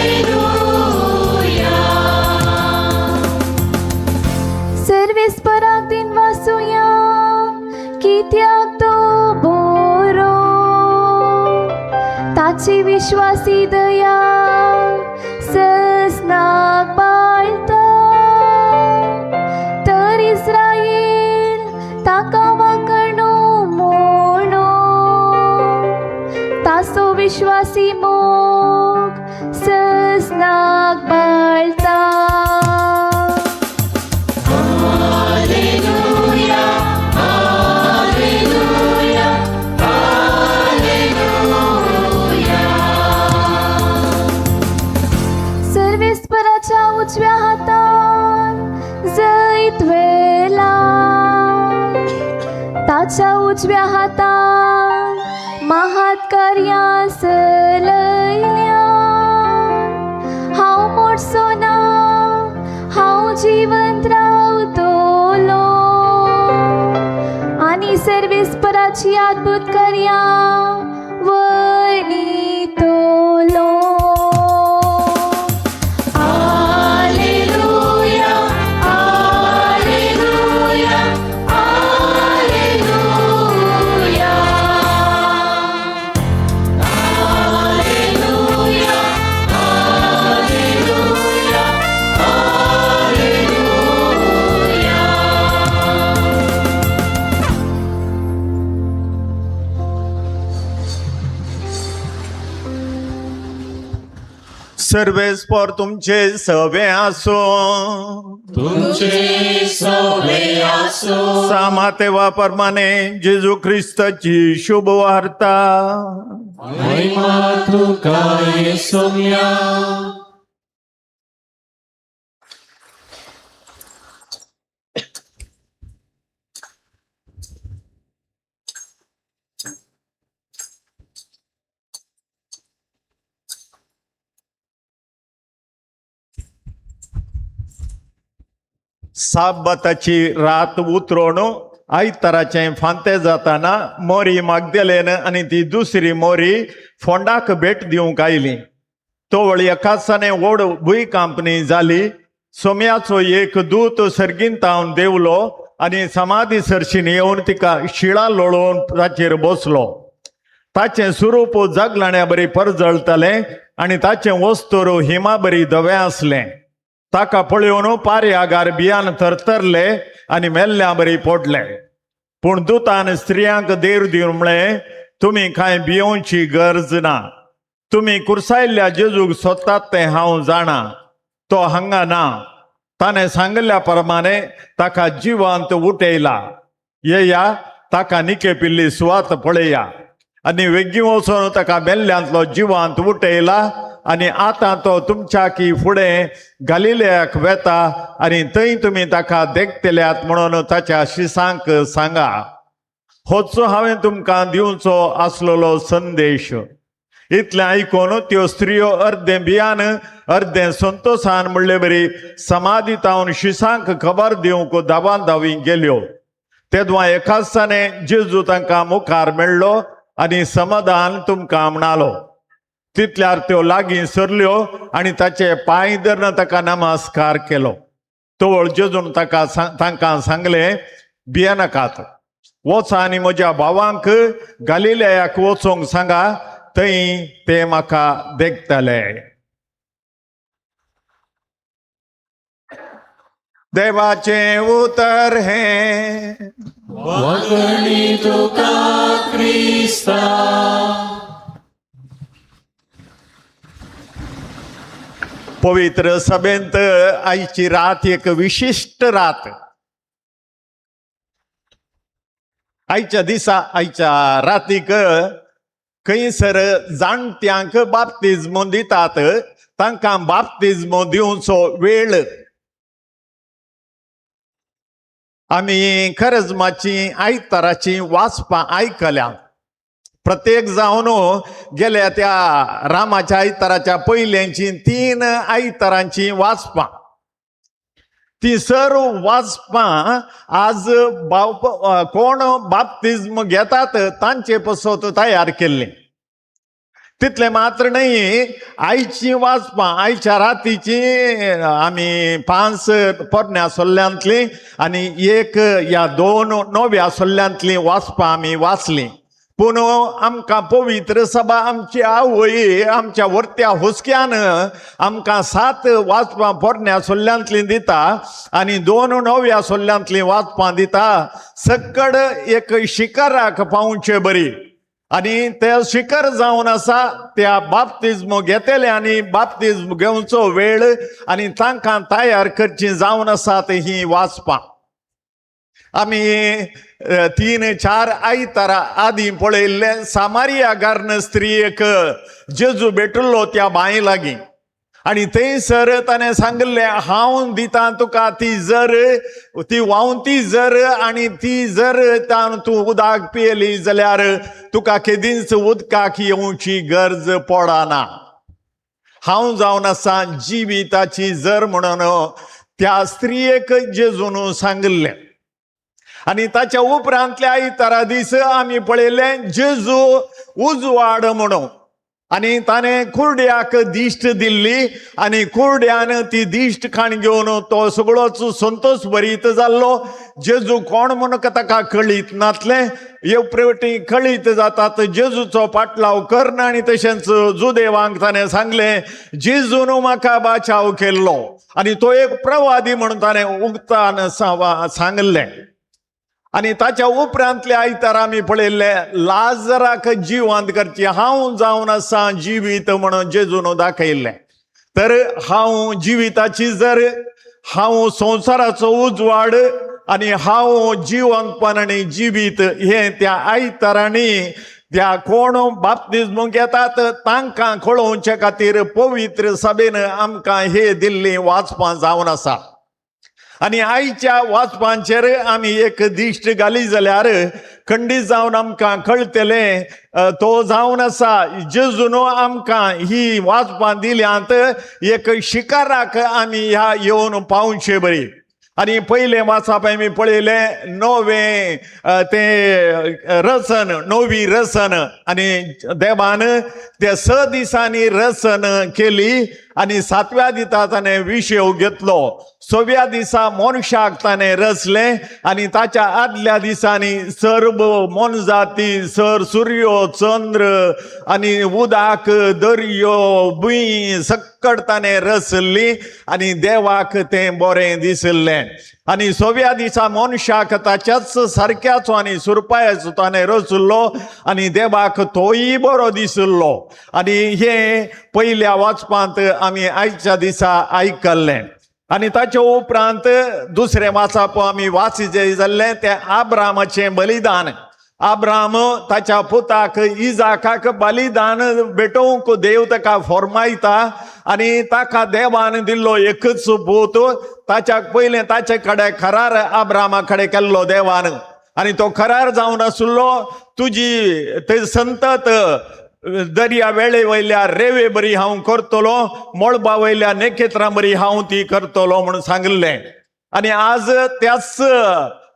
Alleluia. सर्वेस्पराक दिन वासुया कित्याक तो बोरो ताची विश्वासी दया ससनाक पाळटा. तर इस्रायल ताका वाकणो मोणो तासो विश्वासी मोग ससनाक पाळटा. Alleluia, Alleluia, Alleluia. सर्वेस्पराच्या उजव्या हातान जैत वेला ताच्या उजव्या हातान महात कार्यां चलयल्या. हांव मोडचो ना, हांव जिवंत रावतलो आनी सर्वेस्पराची अद्भुत कार्यां वर्णितलो. Alleluia, Alleluia, Alleluia. Alleluia, सर्वेस्पोर तुमचे सवे आसो. तुमचे सवे आसो. सामातेवा प्रमाणे जेजू ख्रिस्ताची शुभ वार्ता. महिमा तुका येसोम्या. साबाताची रात उतरोण आयताराचें फांते जाताना मोरी मागदेलेन आनी ती दुसरी मोरी फोंडाक भेट दिवंक आयली. तोवळ एकासाने व्हड भुंयकांपणी जाली. सोम्याचो एक दूत सर्गींतावन देवलो आनी समाधी सरशीन येवन तिका शिळा लोळोवन ताचेर बसलो. ताचें स्वरूप जगलाण्या बरी परजळटलें आनी ताचें वस्तूर हिमा बरी धवें आसलें. ताका पळोवन पारयागार बियान थरथरले आनी मेल्ल्या बरी पडले. पूण दुतान स्त्रियांक देर दिवन म्हळें, तुमी कांय भियोवची गरज ना. तुमी कुर्सायल्ल्या जेजूक सोदतात तें हांव जाणा. तो हांगा ना. ताणें सांगिल्ल्या प्रमाणे ताका जिवांत उठयला. येया, ताका निकेपिल्ली सुवात पळया. आनी वेगीं वचून ताका मेल्ल्यांतलो जिवांत उठयला आनी आतां तो तुमच्या की फुडें गालिलेयाक वेता आनी थंय तुमी ताका देखतल्यात म्हणून ताच्या शिसांक सांगा. होच हांवें तुमकां दिवचो आसलेलो संदेश. इतलें आयकून त्यो स्त्रियो अर्दें भियान अर्दें संतोसान म्हणले बरी समाधी तावन शिसांक खबर दिवंक धांवान धांवी गेल्यो. तेदवा एकासाने जेजू तांकां मुखार मेळ्ळो आनी समाधान तुमकां म्हणालो. तितल्यार त्यो लागीं सरल्यो आनी ताचे पांय धरून ताका नमस्कार केलो. तवळ जेजून ताका तांकां सांगलें, भियेनाकात, वचा आनी म्हज्या भावांक गालिलेयाक वचूंक सांगा, थंय ते म्हाका देखतले. देवाचें उतर हें. वगणी तुका क्रिस्ता. पवित्र सभेंत आयची रात एक विशिश्ट रात. आयच्या दिसा आयच्या रातीक खंयसर जाणट्यांक बाप्तिज्म दितात. तांकां बाप्तिज्म दिवचो वेळ. आमी खरजमाची आयताराची वाचपां आयकल्या. प्रत्येक जावन गेल्या त्या रामाच्या आयताराच्या पयल्यांची 3 आयतारांची वाचपां, ती सर्व वाचपां आज कोण बाप्तिज्म घेतात तांचे पसत तयार केल्ली. तितलें मात्र न्हय, आयची वाचपां आयच्या रातीची आमी 5 पोरण्या सोल्ल्यांतली आनी 1 या 2 नव्या सोल्ल्यांतली वाचपां आमी वाचलीं. पूण आमकां पवित्र सभा आमची आवय आमच्या वर्त्या हुस्क्यान आमकां 7 वाचपां पोरण्या सोल्ल्यांतलीं दिता आनी 2 नव्या सोल्ल्यांतलीं वाचपां दिता. सकड एक शिखराक पावचे बरी आनी ते शिखर जावन आसा त्या बाप्तिज्म घेतले आनी बाप्तिज्म घेवचो वेळ आनी तांकां तयार करची जावन आसात ही वाचपां. आमी 3-4 आयतारा आदीं पळयल्लें सामारिया गार्न स्त्रियेक जेजू भेटिल्लो त्या बांय लागीं आनी थंयसर ताणें सांगिल्लें, हांव दितां तुका ती जर, ती व्हांवती जर, आनी ती जर तान तूं उदक पियेली जाल्यार तुका केदींच उदकाक येवची गरज पडना. हांव जावन आसा जिविताची जर म्हणून त्या स्त्रियेक जेजून सांगिल्लें. आनी ताच्या उपरांतल्या आयतारा दीस आमी पळयलें जेजू उजवाड म्हणून आनी ताणें कुर्ड्याक दिश्ट दिल्ली आनी कुर्ड्यान ती दिश्ट खाण घेवन तो सगळोच संतोष भरीत जाल्लो. जेजू कोण म्हणून ताका कळीत नातलें. एवप्रेवटी कळीत जातात जेजूचो पाटलाव करना आनी तशेंच जुदेवांक ताणें सांगलें, जेजून म्हाका बाचाव केल्लो आनी तो एक प्रवादी म्हणून ताणें उगतान सांगलें. आनी ताच्या उपरांतल्या आयतारा आमी पळयल्ले लाजराक जिवंत करची, हांव जावन आसा जिवीत म्हणून जेजून दाखयल्लें. तर हांव जिविताची जर, हांव संवसाराचो उजवाड आनी हांव जिवंतपण आनी जिवीत हें त्या आयतारांनी त्या कोण बाप्तिज्म घेतात तांकां कळोवचे खातीर पवित्र सभेन आमकां हे दिल्ली वाचपां जावन आसा. आनी आयच्या वाचपांचेर आमी एक दिश्ट घाली जाल्यार खंडीत जावन आमकां कळटलें तो जावन आसा जेजून आमकां ही वाचपां दिल्यांत एक शिकाराक आमी ह्या येवन पावचे बरी. आनी पयलें वाचप आमी पळयलें नवें तें रसन, नवी रसन, आनी देवान ते 6 दिसांनी रसन केली आनी 7व्या दिसा ताणें विशेव घेतलो. 6व्या दिसा मनशाक ताणें रचलें आनी ताच्या आदल्या दिसांनी सर्व मोनजाती, सर सुर्यो, चंद्र आनी उदक, दर्यो, भूंय सक्कड ताणें रचल्ली आनी देवाक तें बरें दिसलें. आनी 6व्या दिसा मनशाक ताच्याच सारक्याचो आनी सुरपायाचो ताणें रचल्लो आनी देवाक तोय बरो दिसलो. आनी हें पयल्या वाचपांत आमी आयच्या दिसा आयकल्लें. आनी ताचे उपरांत दुसरें वाचप आमी वाचिजे जाल्लें तें आब्रामाचें बलिदान. आब्राम ताच्या पुताक इजाकाक बलिदान भेटोवंक देव ताका फॉर्मायता आनी ताका देवान दिल्लो एकच पूत. ताच्या पयलें ताचे कडेन करार आब्रामा कडेन केल्लो देवान आनी तो करार जावन आसलो तुजी ते संतत दर्या वेळे वयल्या रेवे बरी हांव करतलो, मळबा वयल्या नखेत्रां बरी हांव ती करतलो म्हणून सांगिल्लें. आनी आज त्याच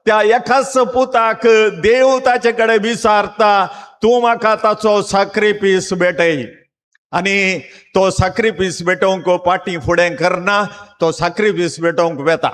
त्या एकाच पुताक देव ताचे कडेन विचारता तूं म्हाका ताचो साक्रिफीस भेटय. आनी तो साक्रिफीस भेटोवंक पाटी फुडें करना, तो साक्रिफीस भेटोवंक वेता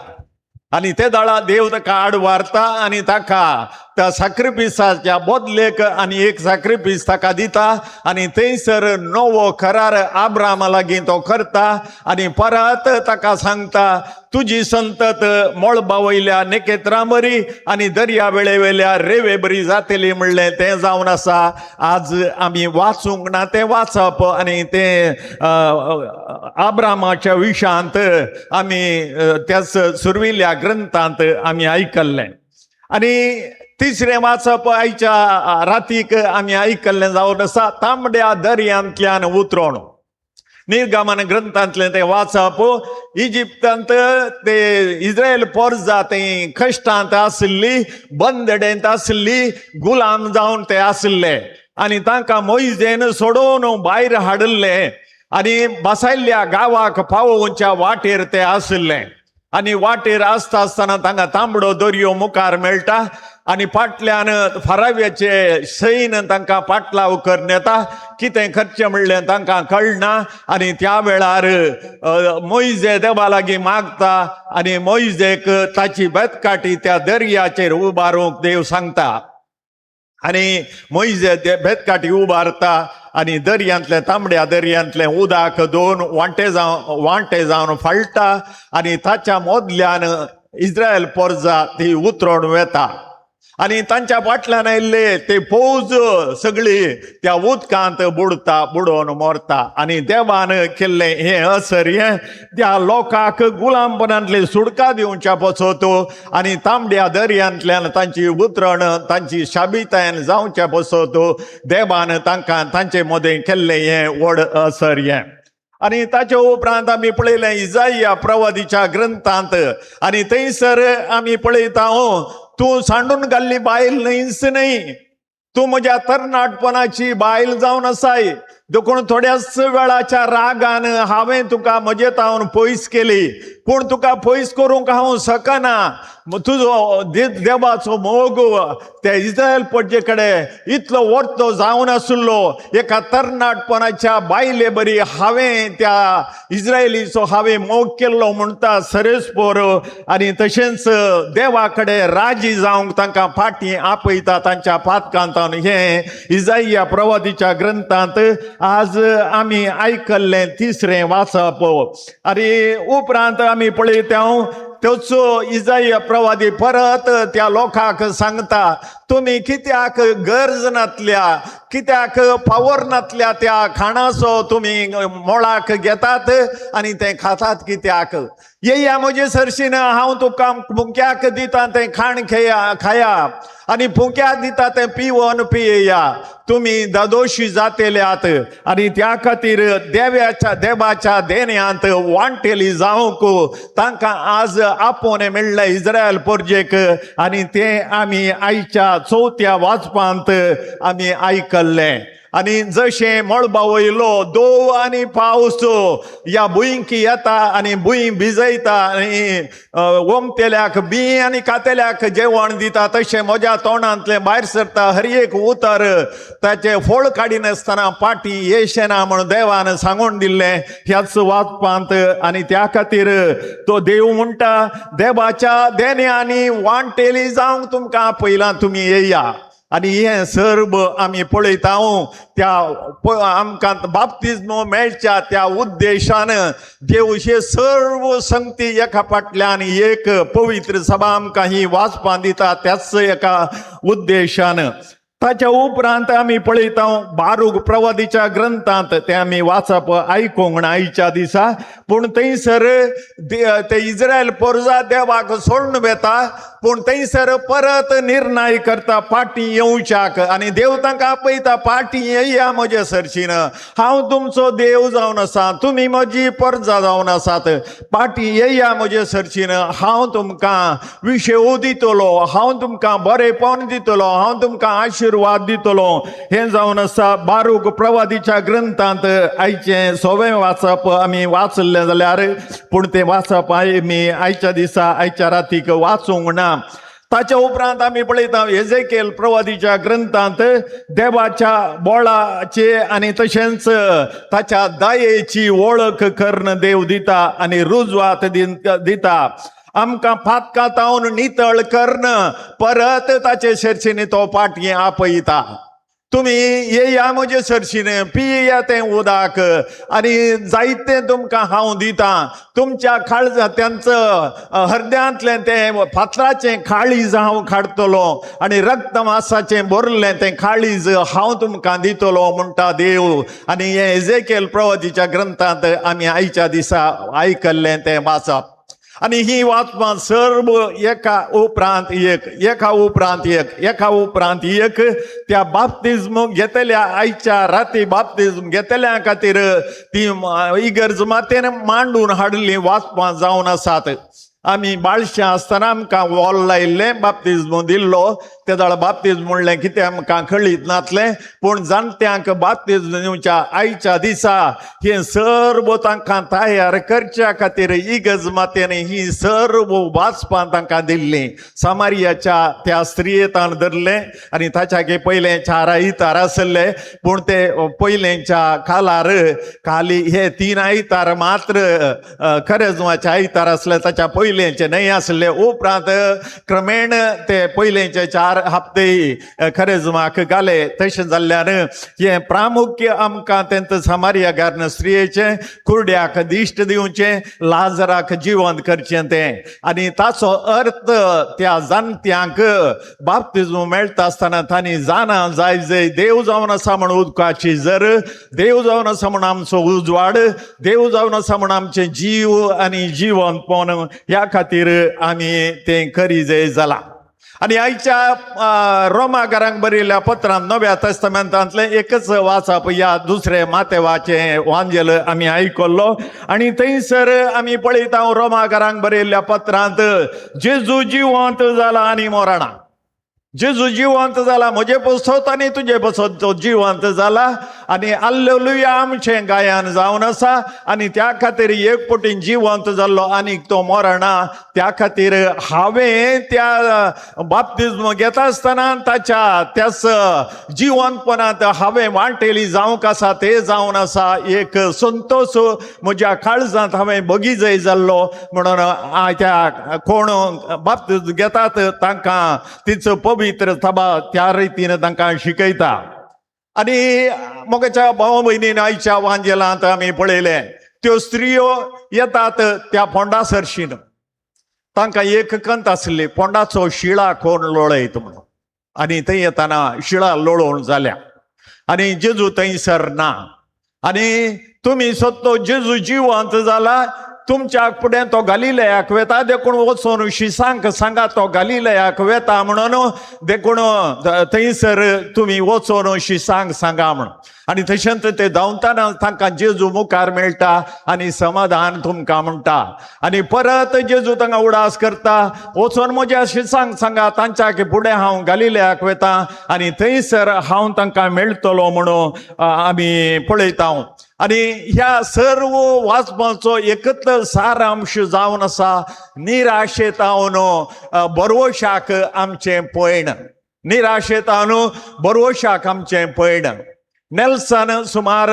आनी ते दाळा देव ताका आड वारता आनी ताका त्या साक्रिफिसाच्या बदलेक आनी एक साक्रिफीस ताका दिता आनी थंयसर नवो करार आब्रामा लागीं तो करता आनी परत ताका सांगता तुजी संतत मळबा वयल्या नखेत्रां बरी आनी दर्या वेळे वयल्या रेवे बरी जातली म्हणलें तें जावन आसा. आज आमी वाचूंक ना तें वाचप आनी तें आब्रामाच्या विशांत आमी त्याच सुरविल्ल्या ग्रंथांत आमी आयकल्लें. आनी तिसरें वाचप आयच्या रातीक आमी आयकल्लें जावन आसा तांबड्या दर्यांतल्यान उतरोण. निर्गमन ग्रंथांतलें तें वाचप. इजिप्तांत ते इस्रायल पोरजा ते कश्टांत आशिल्ली, बंदडेंत आशिल्ली, गुलाम जावन ते आशिल्ले आनी तांकां मोयजेन सोडोवन भायर हाडिल्ले आनी बसायल्ल्या गांवाक पावोवच्या वाटेर ते आशिल्ले. आनी वाटेर आसता आसतना तांकां तांबडो दर्यो मुखार मेळटा आनी फाटल्यान फाराव्याचे सैन तांकां पाटलाव करून येता. कितें करचें म्हणलें तांकां कळना आनी त्या वेळार मोयजे देवा लागीं मागता आनी मोयजेक ताची बेतकाठी त्या दर्याचेर उबारूंक देव सांगता आनी मोयजे बेतकाठी उबारता आनी दर्यांतलें तांबड्या दर्यांतलें उदक 2 वांटे जावन फाळटा आनी ताच्या मोदल्यान इस्रायल पोरजा ती उतरोण वेता आनी तांच्या फाटल्यान आयिल्ले ते फौज सगळी त्या उदकांत बुडता, बुडोवन मरता. आनी देवान केल्लें हें असर हें त्या लोकांक गुलामपणांतली सुडका दिवच्या पसत आनी तांबड्या दर्यांतल्यान तांची उतरण तांची शाबितायन जावच्या पसत देवान तांकां तांचे मदें केल्लें हें व्हड असर हें. आनी ताचे उपरांत आमी पळयलें इजाइया प्रवादीच्या ग्रंथांत आनी थंयसर आमी पळयता तूं सांडून घाल्ली बायल न्हयच न्हय, तूं म्हज्या तरणाटपणाची बायल जावन आसाय, देखून थोड्याच वेळाच्या रागान हांवें तुका म्हजे तावन पयस केली, पूण तुका पयस करूंक हांव शकना. तुजो देवाचो मोग त्या इस्रायल पडजे कडेन इतलो वर्तो जावन आशिल्लो, एका तरणाटपणाच्या बायले बरी हांवें त्या इस्रायलीचो हांवें मोग केल्लो म्हणटा सरेस्पोर. आनी तशेंच देवा कडेन राजी जावंक तांकां फाटीं आपयता तांच्या पातकांतान. हें इजाइया प्रवादीच्या ग्रंथांत आज आमी आयकल्लें तिसरें वाचप. आनी उपरांत आमी पळयता त्योच इजाय प्रवादी परत त्या लोकांक सांगता, तुमी कित्याक गरज नातल्या, कित्याक पावर नातल्या त्या खाणाचो तुमी मोळाक घेतात आनी तें खातात कित्याक? येया म्हजे सरशीन, हांव तुका फुंक्याक दिता तें खाण खेया खाया आनी फुंक्याक दिता तें पिवन पियेया, तुमी दादोशी जातेल्यात आनी त्या खातीर देव्याच्या देवाच्या देण्यांत वांटेली जावंक तांकां आज आपोवणें मेळ्ळें इस्रायल पोरजेक. आनी तें आमी आयच्या चवथ्या वाचपांत आमी आयकल्लें. आनी जशें मळबा वयलो दोव आनी पावस ह्या भुंयकी येता आनी भूंय भिजयता आनी ओमतेल्याक बी आनी कातेल्याक जेवण दिता, तशें म्हज्या तोंडांतलें भायर सरता हर एक उतर ताचें फळ काडिनासतना पाटी येशें ना म्हूण देवान सांगून दिल्लें ह्याच वाचपांत. आनी त्या खातीर तो देव म्हणटा, देवाच्या देण्यांनी वांटेली जावंक तुमकां आपयलां, तुमी येया. आनी हें सर्व आमी पळयता त्या आमकां बाप्तिज्म मेळच्या त्या उद्देशान देव हे सर्व संगती एका फाटल्यान एक पवित्र सभा आमकां ही वाचपां दिता त्याच एका उद्देशान. ताच्या उपरांत आमी पळयता बारूक प्रवादीच्या ग्रंथांत, तें आमी वाचप आयकूंक ना आयच्या दिसा, पूण थंयसर ते इस्रायल पोरजा देवाक सोडून वेता, पूण थंयसर परत निर्णय करता पाटी येवच्याक आनी देव तांकां आपयता, पाटी येया म्हजे सरशीन, हांव तुमचो देव जावन आसा, तुमी म्हजी परजा जावन आसात, पाटी येया म्हजे सरशीन, हांव तुमकां विशेव दितलो, हांव तुमकां बरेपण दितलो, हांव तुमकां आशिर्वाद दितलो. हें जावन आसा बारूक प्रवादीच्या ग्रंथांत. आयचें सोवें वाचप आमी वाचल्लें जाल्यार, पूण तें वाचप आमी आयच्या दिसा आयच्या रातीक वाचूंक ना. ताच्या उपरांत आमी पळयता एजेकेल प्रवादीच्या ग्रंथांत देवाच्या बोळाचे आनी तशेंच ताच्या दयेची वळख करून देव दिता आनी रुजवात दिता. आमकां फातकां तावन नितळ करून परत ताचे शर्शीनी तो पाटये आपयता, तुमी येया म्हजे सरशीन, पिया तें उदक आनी जायतें तुमकां हांव दितां, तुमच्या काळजा त्यांचं हृदयांतलें तें फातराचें काळीज हांव काडटलो आनी रक्त मासाचें भरलें तें काळीज हांव तुमकां दितलो म्हणटा देव. आनी हें एजेकेल प्रवादीच्या ग्रंथांत आमी आयच्या दिसा आयकल्लें तें वाचप. आनी ही वाचपां सर्व एका उपरांत एक, एका उपरांत एक, एका उपरांत एक त्या बाप्तिज्म घेतल्या आयच्या राती बाप्तिज्म घेतल्या खातीर ती इगर्ज मातेन मांडून हाडली वाचपां जावन आसात. आमी बाळशें आसतना आमकां वॉल लायिल्लें बाप्तिज्म दिल्लो, तेदोळ बाप्तिज्म म्हणलें कितें आमकां कळीत नासलें, पूण जाणट्यांक बाप्तिज्म दिवच्या आयच्या दिसा हें सर्व तांकां तयार करच्या खातीर इगर्ज मातेन ही सर्व वाचपां तांकां दिल्लीं. सामारियाच्या त्या स्त्रियेतान धरलें आनी ताच्या पयलें चार आयतार आसले, पूण ते पयलेंच्या कालार खाली हे 3 आयतार मात्र खरेजमाचे आयतार आसले, ताच्या पयलेंचे न्हय आसले. उपरांत क्रमेण ते पयलेंचे 4 हप्ते खरेजमाक घाले. तशें जाल्ल्यान हें प्रामुख्य आमकां तेंच सामारिया गार्न स्त्रियेचें कुर्ड्याक दिश्ट दिवचें, लाजराक जिवंत करचें तें. आनी ताचो अर्थ त्या जाणट्यांक बाप्तिज्म मेळटा आसतना तांणी जाणा जाय जय देव जावन आसा म्हण उदकाची जर, देव जावन आसा म्हण आमचो उजवाड, देव जावन आसा म्हण आमचें जीव आनी जिवंतपण, ह्या खातीर आमी तें करी जाय जालां. आनी आयच्या रोमाकारांक बरयल्ल्या पत्रांत नव्या तस्तमेंतांतलें एकच वाचप ह्या दुसरें मातेवाचें वांजेल आमी आयकल्लो. आनी थंयसर आमी पळयता रोमाकारांक बरयल्ल्या पत्रांत जेजू जिवंत जाला आनी मोराणा, जेजू जिवंत जाला, म्हजे पसत आनी तुजे पसत तो जिवंत जाला आनी आल्लेलुया आमचें गायन जावन आसा. आनी त्या खातीर एक पटीन जिवंत जाल्लो आनीक तो मरणा, त्या खातीर हांवें त्या बाप्तिज्म घेता आसतना ताच्या त्याच जिवंतपणांत हांवें वांटेली जावंक आसा ते जावन आसा एक संतोश म्हज्या काळजांत हांवें बगीजय जाल्लो. म्हणून त्या कोण बाप्तिज्म घेतात तांकां तिचो पवित्र सभा त्या रितीन तांकां शिकयता. आनी मोगाच्या भाव भयणीन आयच्या वांजेलांत आमी पळयलें त्यो स्त्रियो येतात त्या फोंडा सरशीन तांकां एक कंत आसली, पोंडाचो शिळा कोण लोळयत म्हणून. आनी थंय येताना शिळा लोळोवन जाल्या आनी जेजू थंयसर ना. आनी तुमी सोदतो जेजू जिवंत जाला, तुमच्या फुडें तो गालिलयाक वेता, देखून वचून शिसांक सांगा तो गालिलयाक वेता म्हणून, देखून थंयसर तुमी वचून शिसांक सांगा म्हणून. आनी तशेंच ते धांवतना तांकां जेजू मुखार मेळटा आनी समाधान तुमकां म्हणटा. आनी परत जेजू तांकां उडास करता, वचून म्हज्या शिसांक सांगा तांच्या फुडें हांव गालिलयाक वेता आनी थंयसर हांव तांकां मेळटलो म्हणून आमी पळयता. आनी ह्या सर्व वाचपाचो एकत्र सारांश जावन आसा निराशेतावन बरोवशाक आमचें पयण, निराशेतावन बरोवशाक आमचें पयण. नेल्सन सुमार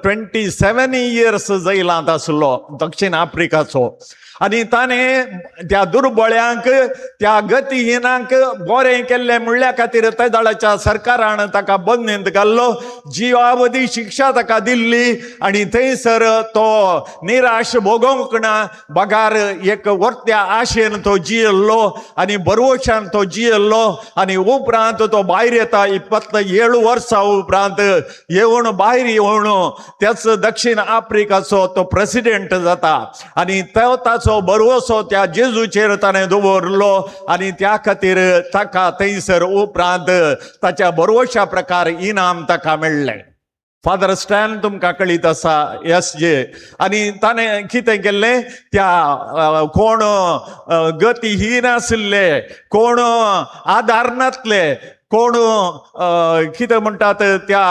27 इयर्स जैलांत आसलो दक्षिण आफ्रिकाचो. आनी ताणें त्या दुर्बळ्यांक, त्या गतीहिनांक बरें केल्लें म्हणल्या खातीर त्या दळाच्या सरकारान ताका बंदींत घाल्लो, जिवावधी शिक्षा ताका दिल्ली. आनी थंयसर तो निराश भोगोवंक ना, बगार एक वर्त्या आशेन तो जियेल्लो आनी बरवशान तो जियेल्लो. आनी उपरांत तो भायर येता 27 वर्सां उपरांत येवन भायर येवन त्याच दक्षिण आफ्रिकाचो तो प्रेसिडेंट जाता. आनी तो ताचो बरवसो त्या जेजूचेर ताणें दवरलो आनी त्या खातीर ताका थंयसर उपरांत ताच्या बरवशा प्रकार इनाम ताका मेळ्ळें. फादर स्टॅन तुमकां कळीत आसा एस जे. आनी ताणें कितें केल्लें, त्या कोण गतीहीन आशिल्ले, कोण आदार नासले, कोण कितें म्हणटात त्या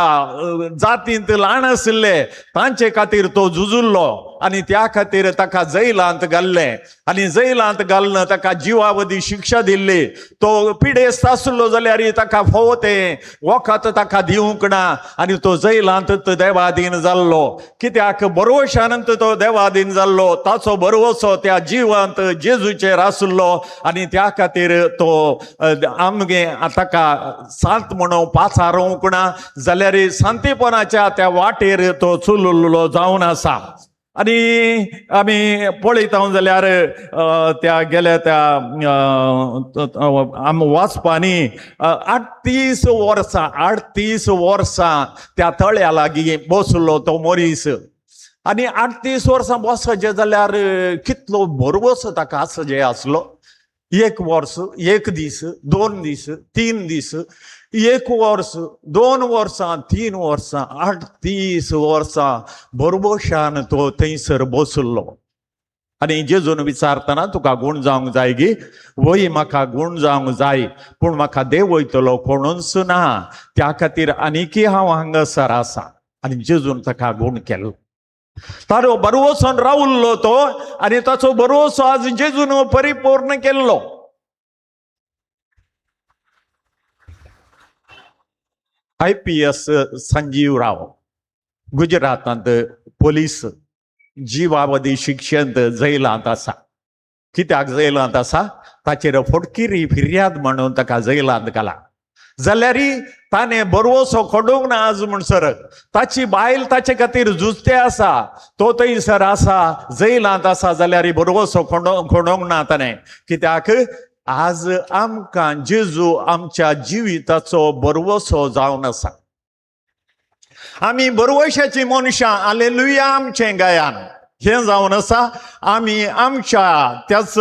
जातींत ल्हान आशिल्ले, तांचे खातीर तो झुजुल्लो आनी त्या खातीर ताका जैलांत घाल्लें. आनी जैलांत घालून ताका जिवावधी शिक्षा दिल्ली. तो पिडेस्त आसलो जाल्यार ताका फावो तें वखद ताका दिवंक ना आनी तो जैलांत देवाधीन जाल्लो. कित्याक बरोवशान तो देवाधीन जाल्लो, ताचो बरवसो त्या जिवांत जेजूचेर आसलो आनी त्या खातीर तो आमगे ताका सांत म्हणून पाचारूंक ना जाल्यार सांतेपणाच्या त्या वाटेर तो चुलुल्लो जावन आसा. आनी आमी पळयता जाल्यार त्या गेल्या त्या आम वाचपांनी 38 वर्सां, 38 वर्सां त्या तळ्या लागीं बसलो तो मरीस. आनी 38 वर्सां बसचें जाल्यार कितलो भरवसो ताका आसचें आसलो. 1 वर्स, 1 दीस, 2 दीस, 3 दीस, 1 वर्स, 2 वर्सां, 3 वर्सां, 38 वर्सां बरोबशान तो थंयसर बसलो. आनी जेजून विचारतना तुका गूण जावंक जाय गी? वय म्हाका गूण जावंक जाय, पूण म्हाका देव वयतलो कोणूच ना, त्या खातीर आनीकी हांव हांगासर आसा. आनी जेजून ताका गूण केलो. तारो बरवसोन रावल्लो तो आनी ताचो बरवसो आज जेजून परिपूर्ण केल्लो. IPS Sanjeev राव गुजरातांत पोलीस, जिवावधी शिक्षण जैलांत आसा. कित्याक जैलांत आसा? ताचेर फोटकिरी फिर्याद म्हणून ताका जैलांत घाला. जाल्यार ताणें बरवसो खोडूंक ना आज म्हणसर. ताची बायल ताचे खातीर झुजते आसा, तो थंयसर आसा, जैलांत आसा, जाल्यार बरवसो खोडूंक ना ताणें. कित्याक आज आमकां जेजू आमच्या जिविताचो बरवसो जावन आसा. आमी बरवशाची मनशां, आलेलुया आमचें गायान हें जावन आसा. आमी आमच्या त्याच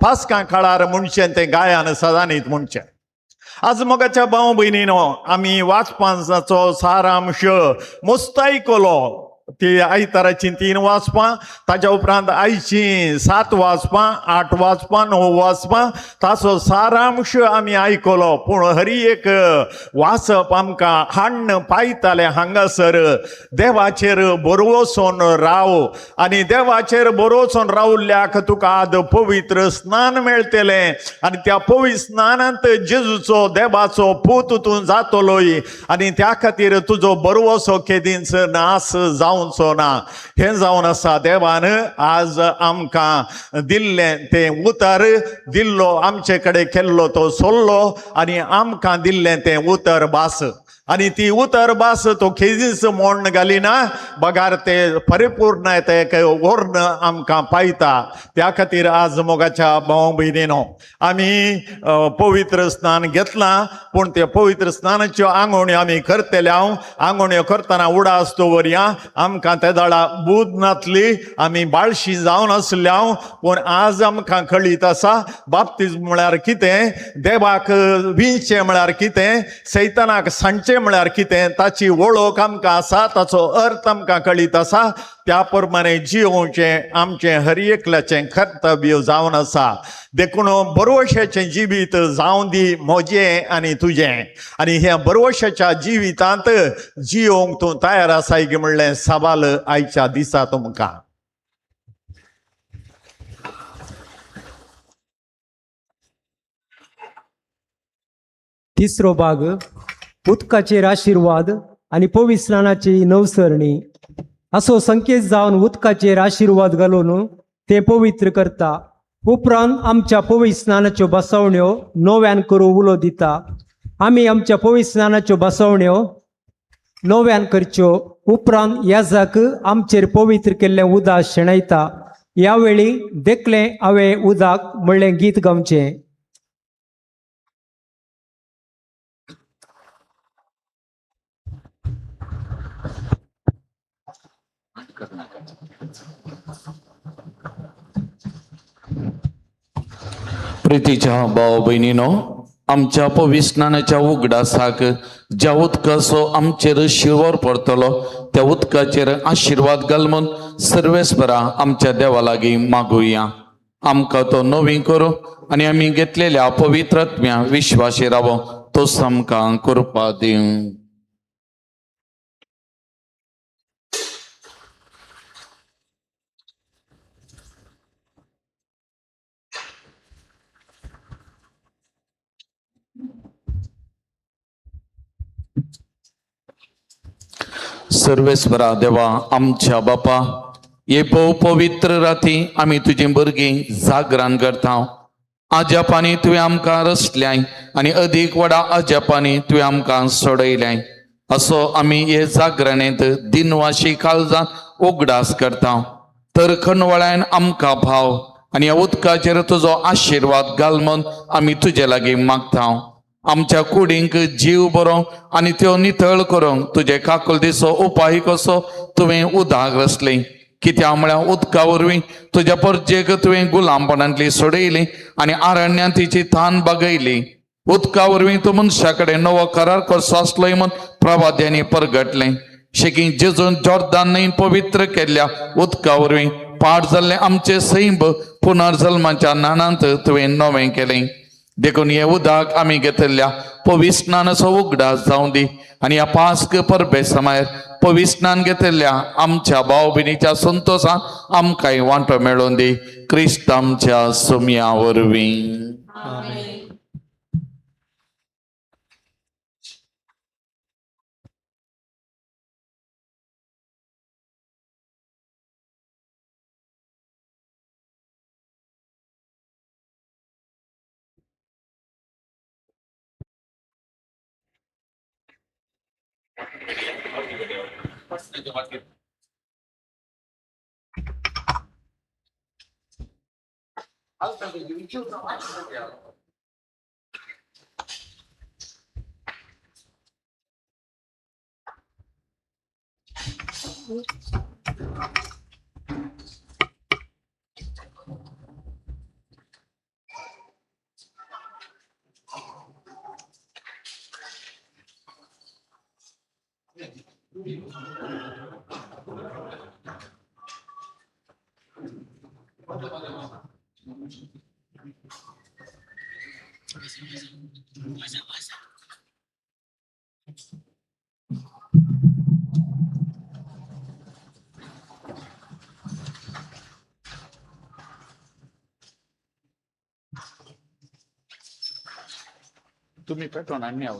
पास्कां काळार म्हणचें तें गायान सदांनीत म्हणचें. आज मोगाच्या भाव भयणीनो आमी वाचपांचो सारांश मस्त आयकलो. ती आयताराची 3 वाचपां, ताच्या उपरांत आयची 7 वाचपां, 8 वाचपां, 9 वाचपां, ताचो सारांश आमी आयकलो. पूण हरी एक वाचप आमकां हाण्ण पायतालें हांगासर देवाचेर बरवसून राव आनी देवाचेर बरवसून रावल्याक तुका आज पवित्र स्नान मेळटलें आनी त्या पवित्र स्नानांत जेजूचो देवाचो पूत तूं जातलोय आनी त्या खातीर तुजो बरवसो केदींच नास जावन जावचो ना. हें जावन आसा देवान आज आमकां दिल्लें तें उतर, दिल्लो आमचे कडेन केल्लो तो सोल्लो आनी आमकां दिल्लें तें उतर भास, आनी ती उतर भास तो खेजीच मोण्ण घालिना बगार ते परिपूर्ण ते वर्ण आमकां पायता. त्या खातीर आज मोगाच्या भाव भयणीनो आमी पवित्र स्नान घेतलां, पूण ते पवित्र स्नानाच्यो आंगोण्यो आमी करतले. हांव आंगोण्यो करतना उडास दवरया, आमकां ते दाळा बूद नातली, आमी बाळशी जावन आसले हांव, पूण आज आमकां कळीत आसा बाप्तीज म्हळ्यार कितें, देवाक विंचें म्हळ्यार कितें, सैतानाक सांडचें म्हळ्यार कितें, ताची वळख आमकां आसा, ताचो अर्थ आमकां कळीत आसा. त्या प्रमाणे जियोवचें आमचें हर एकल्याचें कर्तव्य जावन आसा. देखून बरवशाचें जिवीत जावं दी म्हजें आनी तुजें, आनी ह्या बरवशाच्या जिवितांत जियोवंक तूं तयार आसाय की म्हणलें सवाल आयच्या दिसा तुमकां. तिसरो भाग उदकाचेर आशिर्वाद आनी पवित्र स्नानाची नवसरणी. असो संकेत जावन उदकाचेर आशिर्वाद घालून ते पवित्र करता. उपरांत आमच्या पवित्र स्नानाच्यो बसवण्यो नव्यान करूं उलो दिता. आमी आमच्या पवित्र स्नानाच्यो बसवण्यो नव्यान करच्यो. उपरांत याजाक आमचेर पवित्र केल्लें उदक शेणयता. ह्या वेळी देखलें हांवें उदक म्हणलें गीत गावचें. प्रितीच्या भाव भयणीनो, आमच्या पवित्र स्नानाच्या उगडासाक ज्या उदकाचो आमचेर शिवर पडतलो त्या उदकाचेर आशिर्वाद घाल म्हूण सर्वेस्परा आमच्या देवा लागीं मागुया. आमकां तो नवी करूं आनी आमी घेतलेल्या पवित्र आत्म्या विश्वासी रावो तो आमकां कृपा दिवं. सर्वेस्परा देवा आमच्या बापा, हे भोव पवित्र राती आमी तुजी भुरगीं जागरण करता. अजापांनी तुवें आमकां रचल्याय आनी अदीक व्हडा अजापांनी तुवें आमकां सोडयल्याय. असो आमी हे जागरणेंत दिनवाशी काळजांत उगडास करता. तर खणवळ्यान आमकां भाव आनी ह्या उदकाचेर तुजो आशिर्वाद घाल म्हूण आमी तुजे लागीं मागता. आमच्या कुडींक जीव बरोवंक आनी त्यो नितळ करूंक तुजे काकुळतीचो उपाय कसो तुवें उदक रचलें. कित्याक म्हळ्यार उदका वरवीं तुज्या परजेक तुवें गुलामपणांतली सोडयली आनी आरण्यांत तिची थान बागयली. उदका वरवीं तूं मनशा कडेन नवो करार करचो आसलोय म्हूण प्रवाद्यांनी परगटलें. शेकी जेजून जॉर्दान न्हंयन पवित्र केल्ल्या उदका वरवीं पाड जाल्लें आमचें सैंब पुनर्जल्माच्या न्हाणांत तुवें नवें केलें. देखून हे उदक आमी घेतल्या पवित्र स्नानाचो उगडास जावं दी आनी ह्या पास्क परबे समायर पवित्र स्नान घेतल्या आमच्या भाव भयणीच्या संतोशान आमकांय वांटो मेळोवन दी. क्रिस्त आमच्या सुमया वरवीं. तुम्ही पेटोवन आनी हांव.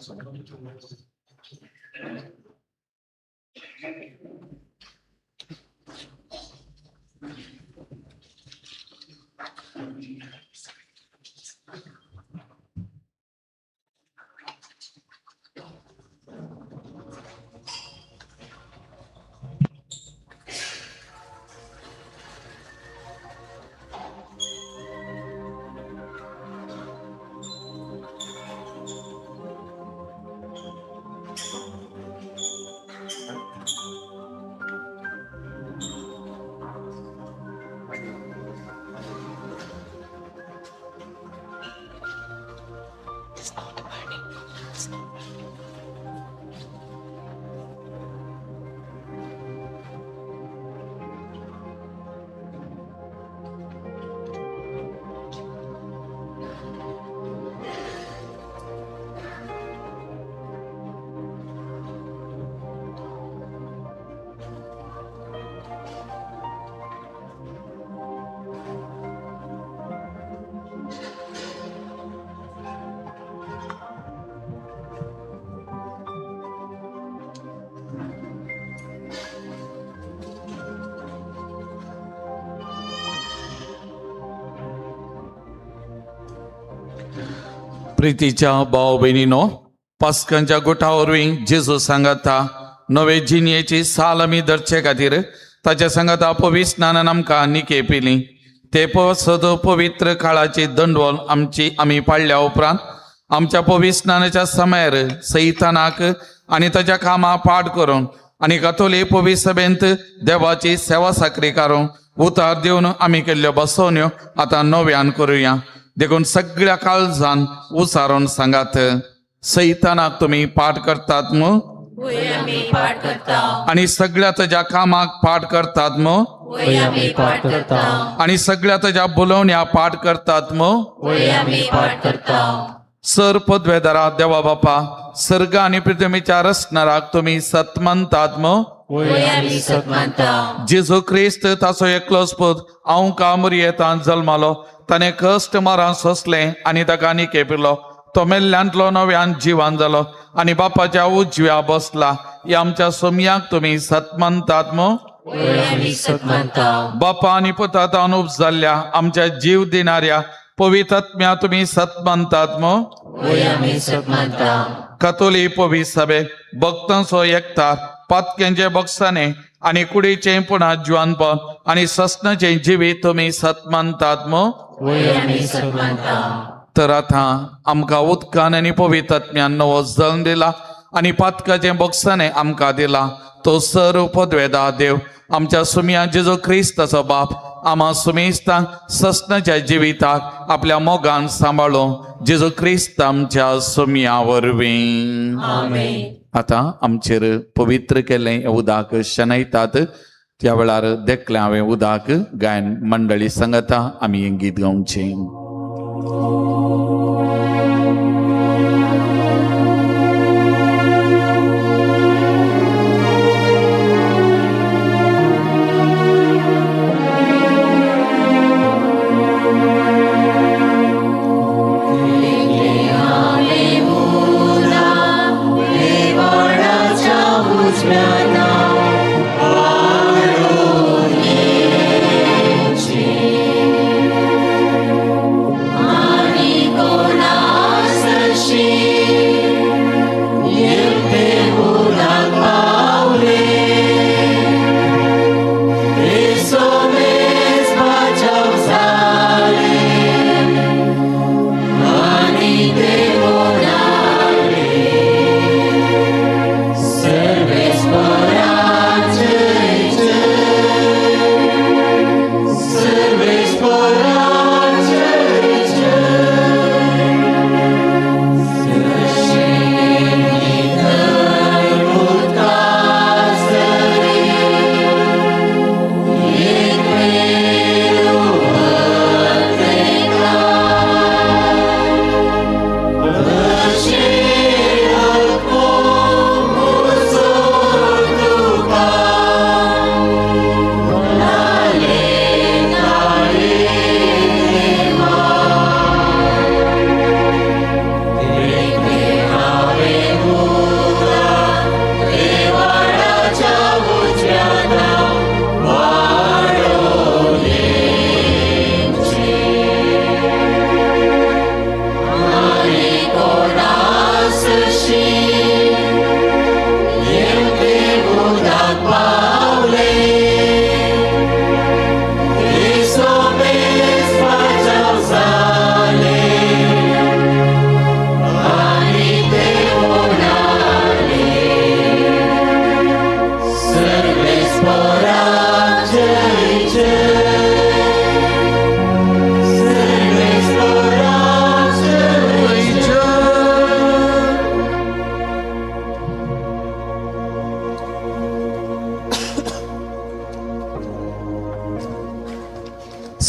प्रितीच्या भाव भयणीनो, पास्कांच्या गोठा वरवीं जेजू सांगाता नवे जिणयेची साल आमी धरचे खातीर ताच्या सांगाता पविस्नानान आमकां निके पिली. ते सद पवित्र काळाची दंडवल आमची आमी पाडल्या उपरांत आमच्या पविस्नानाच्या समयार सैतानाक आनी ताच्या कामां पाड करून आनी कातोली पवित्र सभेंत देवाची सेवा साकरी करून उतार दिवन आमी केल्ल्यो बसवण्यो आतां नव्यान करुया. देखून सगळ्या काळजान उसारून सांगात, सैतानाक तुमी पाठ करतात मू आनी सगळ्या ताज्या कामाक पाठ करतात मू आनी सगळ्या ताज्या बोलोवण्या पाठ करतात मू. सर पदवेदारा देवा बापा, सर्ग आनी पृथ्वीच्या रचणाराक तुमी सत मानतात मू. जेजू क्रिस्त ताचो एकलोच पूत हांव कामुरयेतान जल्मालो, ताणें कश्ट मारान सोंसलें आनी ताका निके पिलो. तो मेल्ल्यांतलो नव्यान जिवान जालो आनी बापाच्या उजव्या बसला. ह्या आमच्या सोमयाक तुमी सत मानतात मू. बापा आनी पुता उपजाल्ल्या आमच्या जीव दिणाऱ्या पवित्र तुमी सत मानतात मू. कातोली पवित्र सभे भक्तांचो एकतार पातक्यांचे बक्षाने आनी कुडीचें पुणा जिवानपण आनी ससनाचें जिवीत तुमी सत मानतात मू. तर आतां आमकां उदकान आनी पवित्रत्म्यान नवो जल्म दिला आनी पातकाचें बक्षाने आमकां दिला तो सर्व पदवेदा देव आमच्या सुमया जेजू क्रिस्ताचो बाप आमा सुमेस्तांक ससनाच्या जिविताक आपल्या मोगान सांबाळूं जेजू क्रिस्त आमच्या सुमया वरवीं. आतां आमचेर पवित्र केल्लें उदक शनयतात. त्या वेळार देखलें हांवें उदक गायन मंडळी सांगता आमी हें गीत गावचें.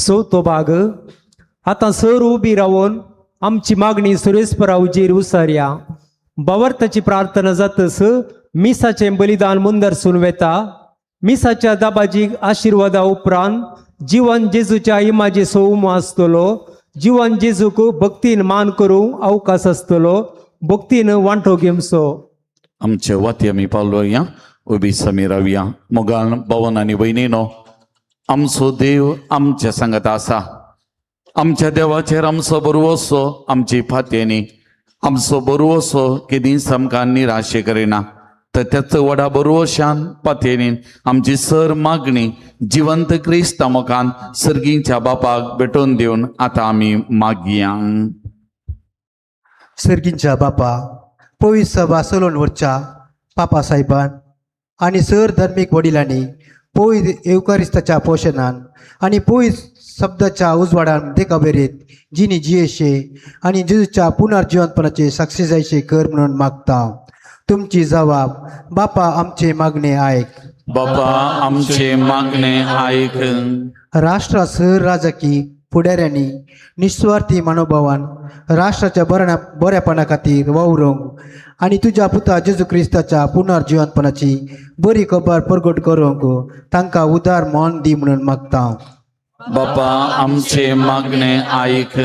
चवथो भाग. आतां सर उबी रावन आमची मागणी सुरेशपरा उजेर उसारया. भावार्थाची प्रार्थना जातस मिसाचें बलिदान मुंदरसून वेता. मिसाच्या दाबाजी आशिर्वादा उपरांत जिवन जेजूच्या इमाजी सोम आसतलो. जिवन जेजूक भक्तीन मान करूंक अवकाश आसतलो. भक्तीन वांटो घेवचो. आमचे वाती आमी पावलोया उबी समी रावया. मोगान भवन आनी भयणीनो, आमचो देव आमच्या सांगत आसा. आमच्या देवाचेर आमचो बरवसो आमची फात्येनी आमचो बरोसो केदींच आमकां निराशे करिना, तर त्याच व्हडा बरोवशान पातयेन आमची सर मागणी जिवंत क्रिस्ता मुखान सर्गीच्या बापाक भेटोवन दिवन आतां आमी मागया. सर्गींच्या बापा, पवित्र सभा चलोवन व्हरच्या पापा साहेबान आनी सर धर्मीक वडिलांनी पवित्र येवकारिस्ताच्या पोशणान आनी पवित्र शब्दाच्या उजवाडान देखाबेरीत जिनी जियेशे आनी जेजूच्या पुनर्जिवंतपणाचे साक्षी जायचे कर म्हणून मागता. तुमची जबाब बापा आमचे मागणे आयक. बापा आमचे मागणे आयक. राष्ट्रा सर राजकी फुडाऱ्यांनी निस्वार्थी मनोभावान राष्ट्राच्या बऱ्यापणा खातीर वावरूंक आनी तुज्या पुता जेजू क्रिस्ताच्या पुनर्जिवंतपणाची बरी खबर परगट करूंक तांकां उदार मन दी म्हणून मागता. बापा आमचे मागणे आयक.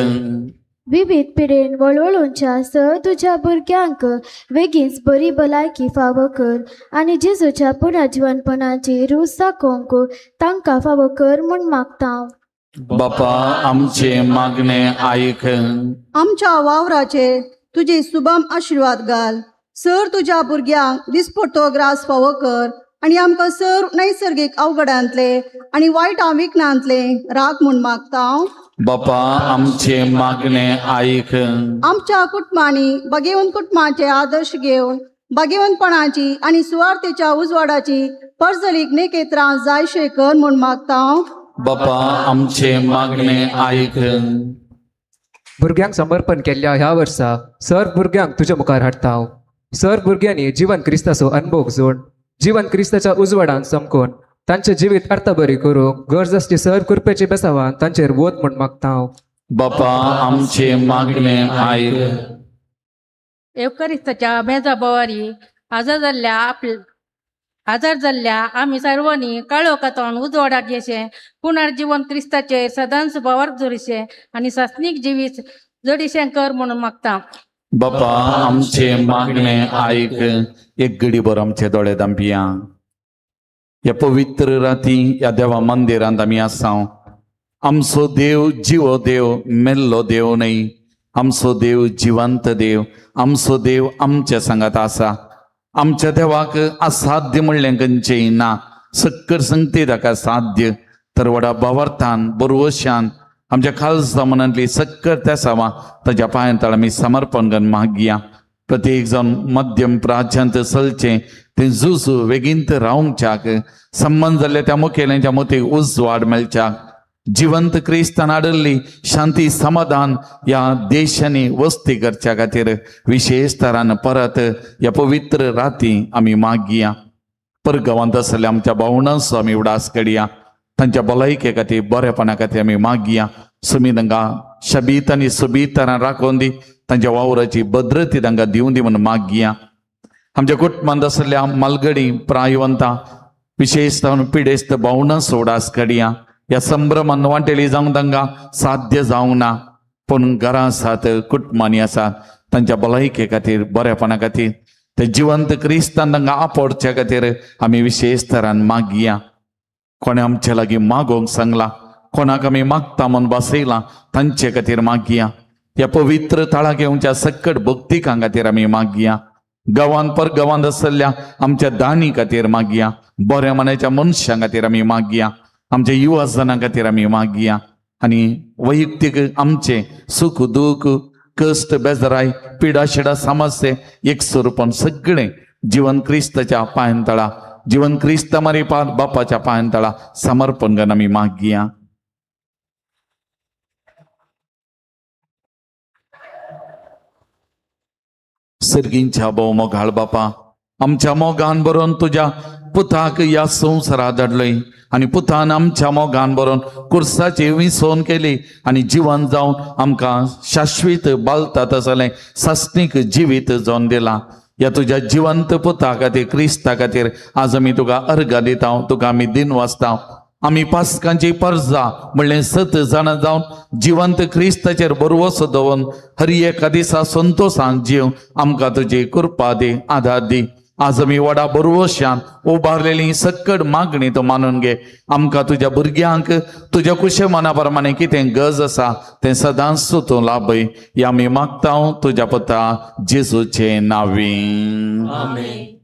विविध पिडेन वळवळूंच्या सर तुज्या भुरग्यांक वेगींच बरी भलायकी फावो कर आनी जेजूच्या पुनर्जिवनपणाची रूच दाखोवंक तांकां फावो कर म्हूण मागता. बापा आमचे मागणे आयक. आमच्या वावराचेर तुजी सुबम आशिर्वाद घाल. सर तुज्या भुरग्यांक दिसपडतो ग्रास फावो कर आनी आमकां सर नैसर्गीक अवघडांतले आनी वायट विघ्नांतले राग म्हूण मागता. बापा आमचे मागणे आयक. आमच्या कुटुंबांनी बागेवन कुटुंबाचे आदर्श घेवन बागेवनपणाची आनी सुवार्थेच्या उजवाडाची परजलीक नेकेत्रां जायशे कर म्हूण मागता. बापा आमचे मागणे आयक. भुरग्यांक समर्पण केल्ल्या ह्या वर्सा सर भुरग्यांक तुज्या मुखार हाडटा हांव. सर भुरग्यांनी जिवन क्रिस्ताचो अनुभव जोड जिवन क्रिस्ताच्या उजवाडान चमकोवन तांचे जिवीत अर्थबरी करूंक गरज आसची सर कृपेचे बेसावान तांचेर वोत म्हूण मागता हांव. बापा आमचे मागणे आयक. येवकरिस्ताच्या मेजा बोवारी आजार जाल्ल्या आमी सर्वांनी काळोखांतून उजवाडाक येशे पुनर्जीवन क्रिस्ताचेर सदांच बोवार जोडशे आनी सासणीक जिवीत जडिशें कर म्हणून मागता. बापा आमचे मागणे आयक. एक घडी भर आमचे दोळे दांपिया. ह्या पवित्र राती ह्या देवा मंदिरांत आमी आसा. आमचो देव जिवो देव, मेल्लो देव न्हय. आमचो देव जिवंत देव. आमचो देव आमच्या सांगात आसा. आमच्या देवाक असाध्य म्हणलें खंयचें ना. सक्कर संगती ताका साध्य. तर व्हडा भावार्थान बरवशान आमच्या खालसा मनांतली सक्कर त्या सावा ताच्या पांयांतळ आमी समर्पण करून मागया. प्रत्येक जावन मध्यम प्राच्यांत चलचें तें झुजू वेगींत रावंच्याक संबंद जाल्ल्या त्या मुखेल्यांच्या मतीक उजवाड मेळच्याक जिवंत क्रिस्तान हाडिल्ली शांती समाधान ह्या देशांनी वस्ती करच्या खातीर विशेश तरान परत ह्या पवित्र राती आमी मागया. परगांवांत आसल्या आमच्या भावणांचो आमी उडास कडया. तांच्या भलायके खातीर बरेपणा खातीर आमी मागया. सुमी तांकां शबीत आनी सोबीत तरान राखोवन दी. तांच्या वावराची भद्रती तांकां दिवन दी म्हणून मागया. आमच्या कुटुंबांत आसल्या मालगडी प्रायवंता विशेश जावन पिडेस्त भावणांचो उडास कडया. ह्या संभ्रमान वांटेली जावंक तांकां साध्य जावंक ना, पूण घरां आसात कुटुंबांनी आसात तांच्या भलायके खातीर बरेपणा खातीर ते जिवंत क्रिस्तान तांकां आपोवच्या खातीर आमी विशेश तरान मागया. कोणें आमचे लागीं मागोवंक सांगलां, कोणाक आमी मागता म्हूण बसयलां तांचे खातीर मागया. ह्या पवित्र थळाक येवच्या सक्कट भक्तिकां खातीर आमी मागया. गांवांत परगांवांत आसल्या आमच्या दानी खातीर मागया. बऱ्या मनाच्या मनशां खातीर आमी मागया. आमच्या युवा जणां खातीर आमी मागया. आनी वैयक्तीक आमचें सुख दूख कश्ट बेजराय पिडा शिडा समस्ये एक स्वरूपान सगळें जिवन क्रिस्ताच्या पांयतळा जिवन क्रिस्त मारी बापाच्या पांयतळा समर्पण करून आमी मागया. सर्गींच्या भोव मोगाळ बापा, आमच्या मोगान बरोवन तुज्या पुताक ह्या संवसारात धाडलय आनी पुतान आमच्या मोगान बरोवन कुर्साची विसवण केली आनी जिवन जावन आमकां शाश्वीत बालतात आसलें सासणीक जिवीत जावन दिलां. ह्या तुज्या जिवंत पुता खातीर क्रिस्ता खातीर आज आमी तुका अर्घा दिता, तुका आमी दिन वाचता. आमी पासकांची परजा म्हणलें सत जाणा जावन जिवंत क्रिस्ताचेर बरवसो दवरून हर एका दिसा संतोशान जीव आमकां तुजी कृपा दी, आदार दी. आज आमी वडा बरवशान उबारलेली सक्कड मागणी तूं मानून घे. आमकां तुज्या भुरग्यांक तुज्या कुशे मना प्रमाणे कितें गरज आसा तें सदांच तूं लाभय. या आमी मागता तुज्या पुता जेजूचे नांवी. आमेन.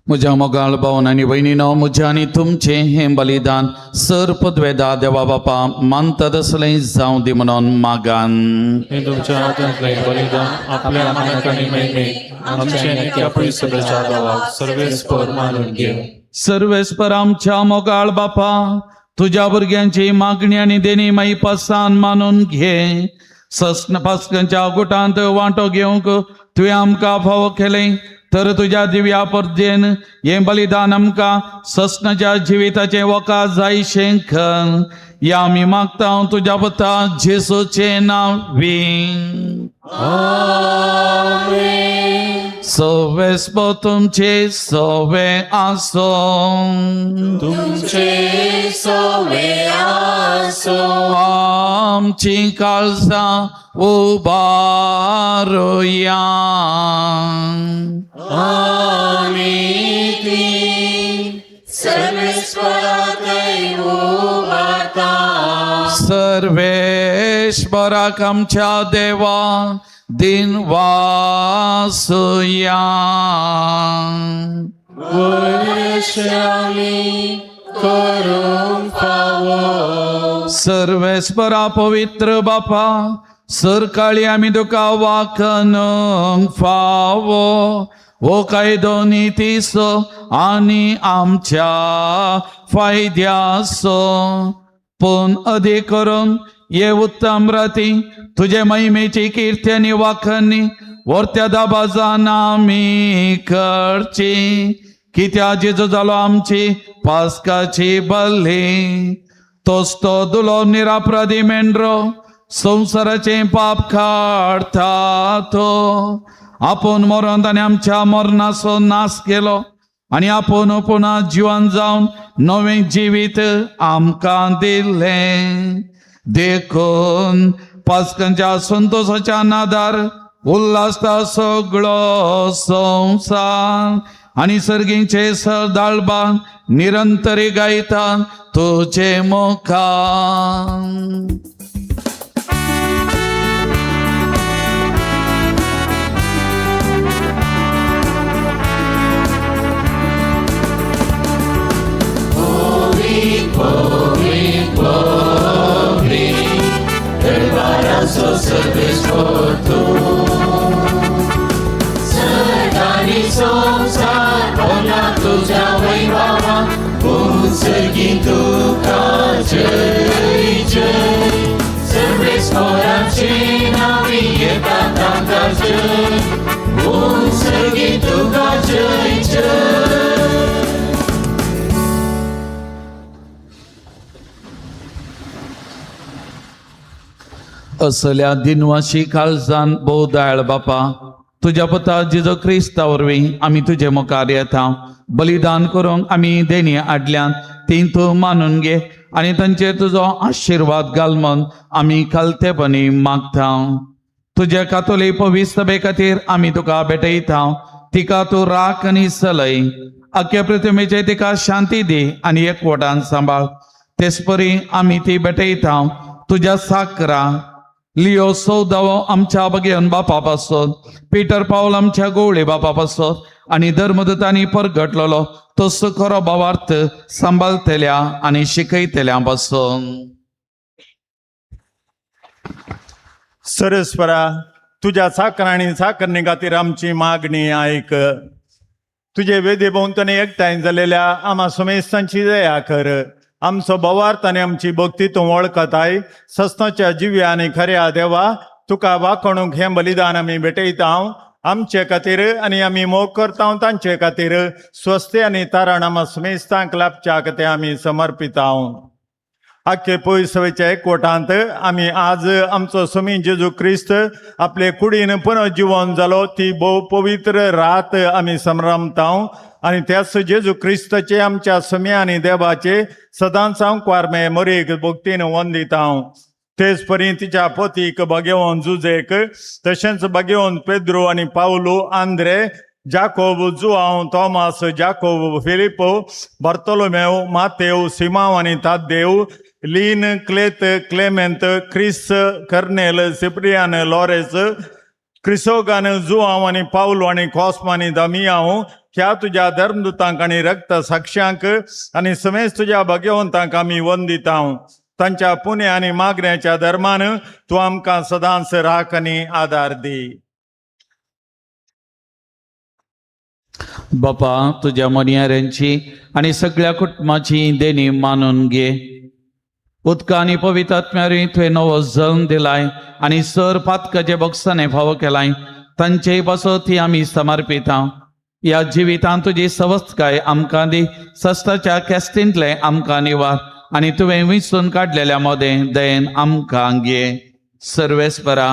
म्हज्या मोगाळ भावन आनी भयणीनो, म्हज्या आनी तुमचें हें बलिदान सर पदवेदा देवा बापा मानता तसलें जावं दी म्हणून मागान. हे तुमच्या हातांतलें बलिदान आपल्या मानाक आनी महिमेक आमच्या आनी त्या पवित्र देवाक सर्वेस्पर मानून घेवं. सर्वेस्पर आमच्या मोगाळ बापा, तुज्या भुरग्यांची मागणी आनी देणी माई पसान मानून घे. सस्न पास्कांच्या गुटांत वांटो घेवंक तुवें आमकां फावो केलें तर तुज्या दिव्या परदेन हें बलिदान आमकां सस्नाच्या जिविताचें वका जायशें कर. या आमी मागता तुज्या पुता जेसूचें नांवी. सवेस्प तुमचे सवे आसो. तुमचे सवे आसो. आमची काळजां उबारुया. आमी ती सर्वेस्पराकय उबारता. सर्वेश्वराक आमच्या देवा दिन वासुया. वयश्यामी करूंक फावो. सर्वेस्परा पवित्र बापा, सरकाळी आमी तुका वाखनूंक फावो हो कायदो नितीचो आनी आमच्या फायद्याचो. पूण अदीक करून ये उत्तम राती तुजे महिमेची कीर्ती आनी वाखणी वर्त्या दाबाजान आमी करची. कित्या जेजू जालो आमची पास्काची बल्ली, तोच तो दुलो निरापराधी मेंढरो संवसाराचें पाप काडटा तो. आपूण मरोन ताणें आमच्या मरणाचो नाश केलो आनी आपूण पुन्हा जिवन जावन नवें जिवीत आमकां दिलें. देखून पास्कांच्या संतोशाच्या नादार उल्हासता सगळो संवसार आनी सर्गींचे सरदाळबान निरंतरी गायता तुजे मुखार. Holy, holy, दरबाराचो सर्वेस्पर तूं. सर्ग आनी संवसार भरला तुज्या वैभवान, उंचगी तुका जय जय. सर्वेस्पराचे नांवी येता तांकां जय, उंचगी तुका जय जय. असल्या दिनवाशी काळजान भोव दयाळ बापा, तुज्या पुता जेजू क्रिस्ता वरवीं आमी तुजे मुखार येता. बलिदान करूंक आमी देणी हाडल्यान ती तूं मानून घे आनी तांचेर तुजो आशिर्वाद घाल म्हूण आमी खालतेपणी मागता. तुज्या कातोली पवित्र सभे खातीर आमी तुका भेटयता. तिका तूं राख आनी चलय. आख्या प्रतिमेचे तिका शांती दी आनी एकवटान सांबाळ. तेचपरी आमी ती भेटयता तुज्या साकरा लियो सौदावो आमच्या बगेवन बापा पासत, पिटर पावल आमच्या गोवळे बापा पासत आनी धर्मदूतांनी परगटलेलो तसो खरो भावार्थ सांबाळतल्या आनी शिकयतल्या पासून. सरस्वरा, तुज्या चाकर आनी चाकरणी खातीर आमची मागणी आयक. तुजे वेदी भोंवतणी एकठांय जालेल्या आमा समेस्तांची दया कर. आमचो भवार्थ आनी आमची भक्ती तूं वळखताय. सस्नाच्या जिव्या आनी खऱ्या देवा, तुका वाखणूक हें बलिदान आमी भेटयता. आमचे खातीर आनी आमी मोग करता तांचे खातीर स्वस्ती आनी तारण आमा समेस्तांक लाभच्या ते आमी समर्पिता. आख्खे पयसवेच्या एकवटांत आमी आज आमचो स्वामी जेजू क्रिस्त आपले कुडीन पुनर्जिवन जालो ती भोव पवित्र रात आमी संभ्रमता आनी त्याच जेजू क्रिस्ताचे आमच्या स्वामी आनी देवाचे सदांच हांव मरेक भक्तीन वंदिता. तेच परी तिच्या पतीक भगेवन जुजेक, तशेंच भगेवन पेद्रो आनी पावलो, आंद्रे, जाकोब, जुआंव, तॉमास, जाकोब, फिलिपो, बार्तोलोमेव, मातेव, सिमाव आनी ताद्देव, लीन, क्लेत, क्लेमेंत, क्रिस, कर्नेल, सिप्रियान, लॉरेस, क्रिसोगान, जुआंव आनी पावलो आनी कॉस्मा आनी दामियांव, ह्या तुज्या धर्मदुतांक आनी रक्त साक्ष्यांक आनी समेज तुज्या भगवंतांक आमी वंदिता. तांच्या पुण्य आनी मागण्याच्या धर्मान तूं आमकां सदांच राख आनी आदार दी. बापा, तुज्या मोनयाऱ्यांची आनी सगळ्या कुटुंबाची देणी मानून घे. उदका आनी पवित्र आत्म्यारी तुवें नवो जल्म दिलाय आनी सर पातकाचे बोगसाने फावो केलाय, तांचेय पासत ती आमी समर्पिता. ह्या जिवितांत तुजी सवस्तकाय आमकां दी, सस्ताच्या कॅस्टींतले आमकां निवार आनी तुवें विंचून काडलेल्या मदें दयेन आमकां घे. सर्वेस्परा,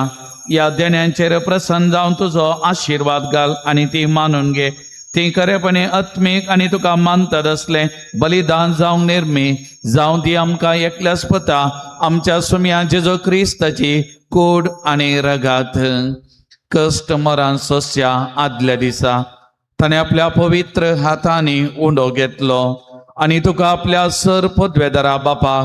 ह्या देण्यांचेर प्रसन्न जावन तुजो आशिर्वाद घाल आनी ती मानून घे. ती खरेपणी आत्मीक आनी तुका मानतात असलें बलिदान जावंक निर्मी जावं ती आमकां एकल्याच पुता आमच्या सुमया जेजू क्रिस्ताची कूड आनी रगात. कश्ट मरान सोंसच्या आदल्या दिसा ताणें आपल्या पवित्र हातांनी उंडो घेतलो आनी तुका आपल्या सर पदवेदारा बापा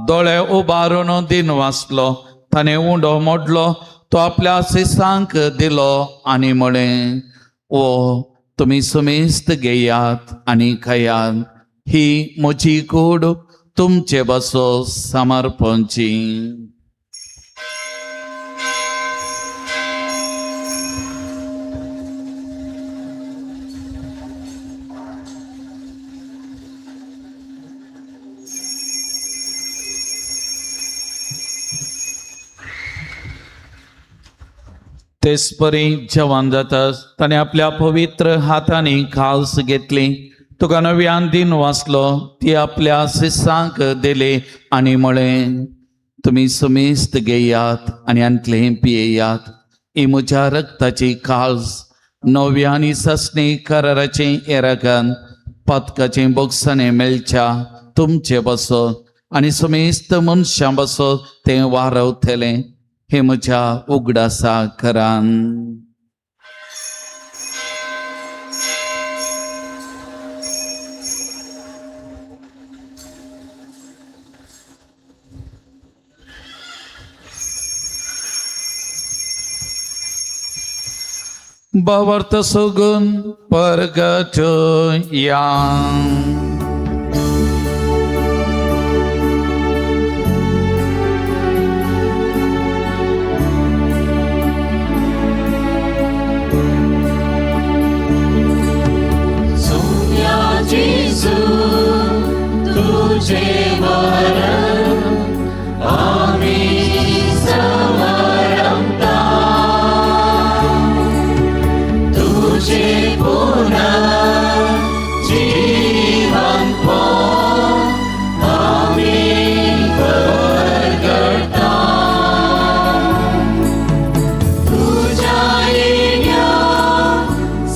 दोळे उबारून दिन वाचलो. ताणें उंडो मोडलो, तो आपल्या शिसांक दिलो आनी म्हळें, ओ तुमी सुमेस्त घेयात आनी खायात, ही म्हजी कूड तुमचे बसो समर्पणची. तेचपरी जेवण जातास ताणें आपल्या पवित्र हातांनी खाल्स घेतली, तुका नव्यान दिन वाचलो, ती आपल्या शिसांक दिली आनी म्हळें, तुमी सुमेस्त घेयात आनी आंतलें पियेयात, ही म्हज्या रक्ताची खाल्स, नव्या आनी ससणी कराराचें येरागन, पातकाचें बोगसाणें मेळच्या तुमचे बसत आनी सुमेस्त मनशां बसत तें वारवतलें. हे म्हज्या उगडासा करान. भावार्थ सगून परगटया. जेजू तुझे वरण आमी समरमता, तुझे पुनर्जीवन आमी परगटता, तुझ्या येण्या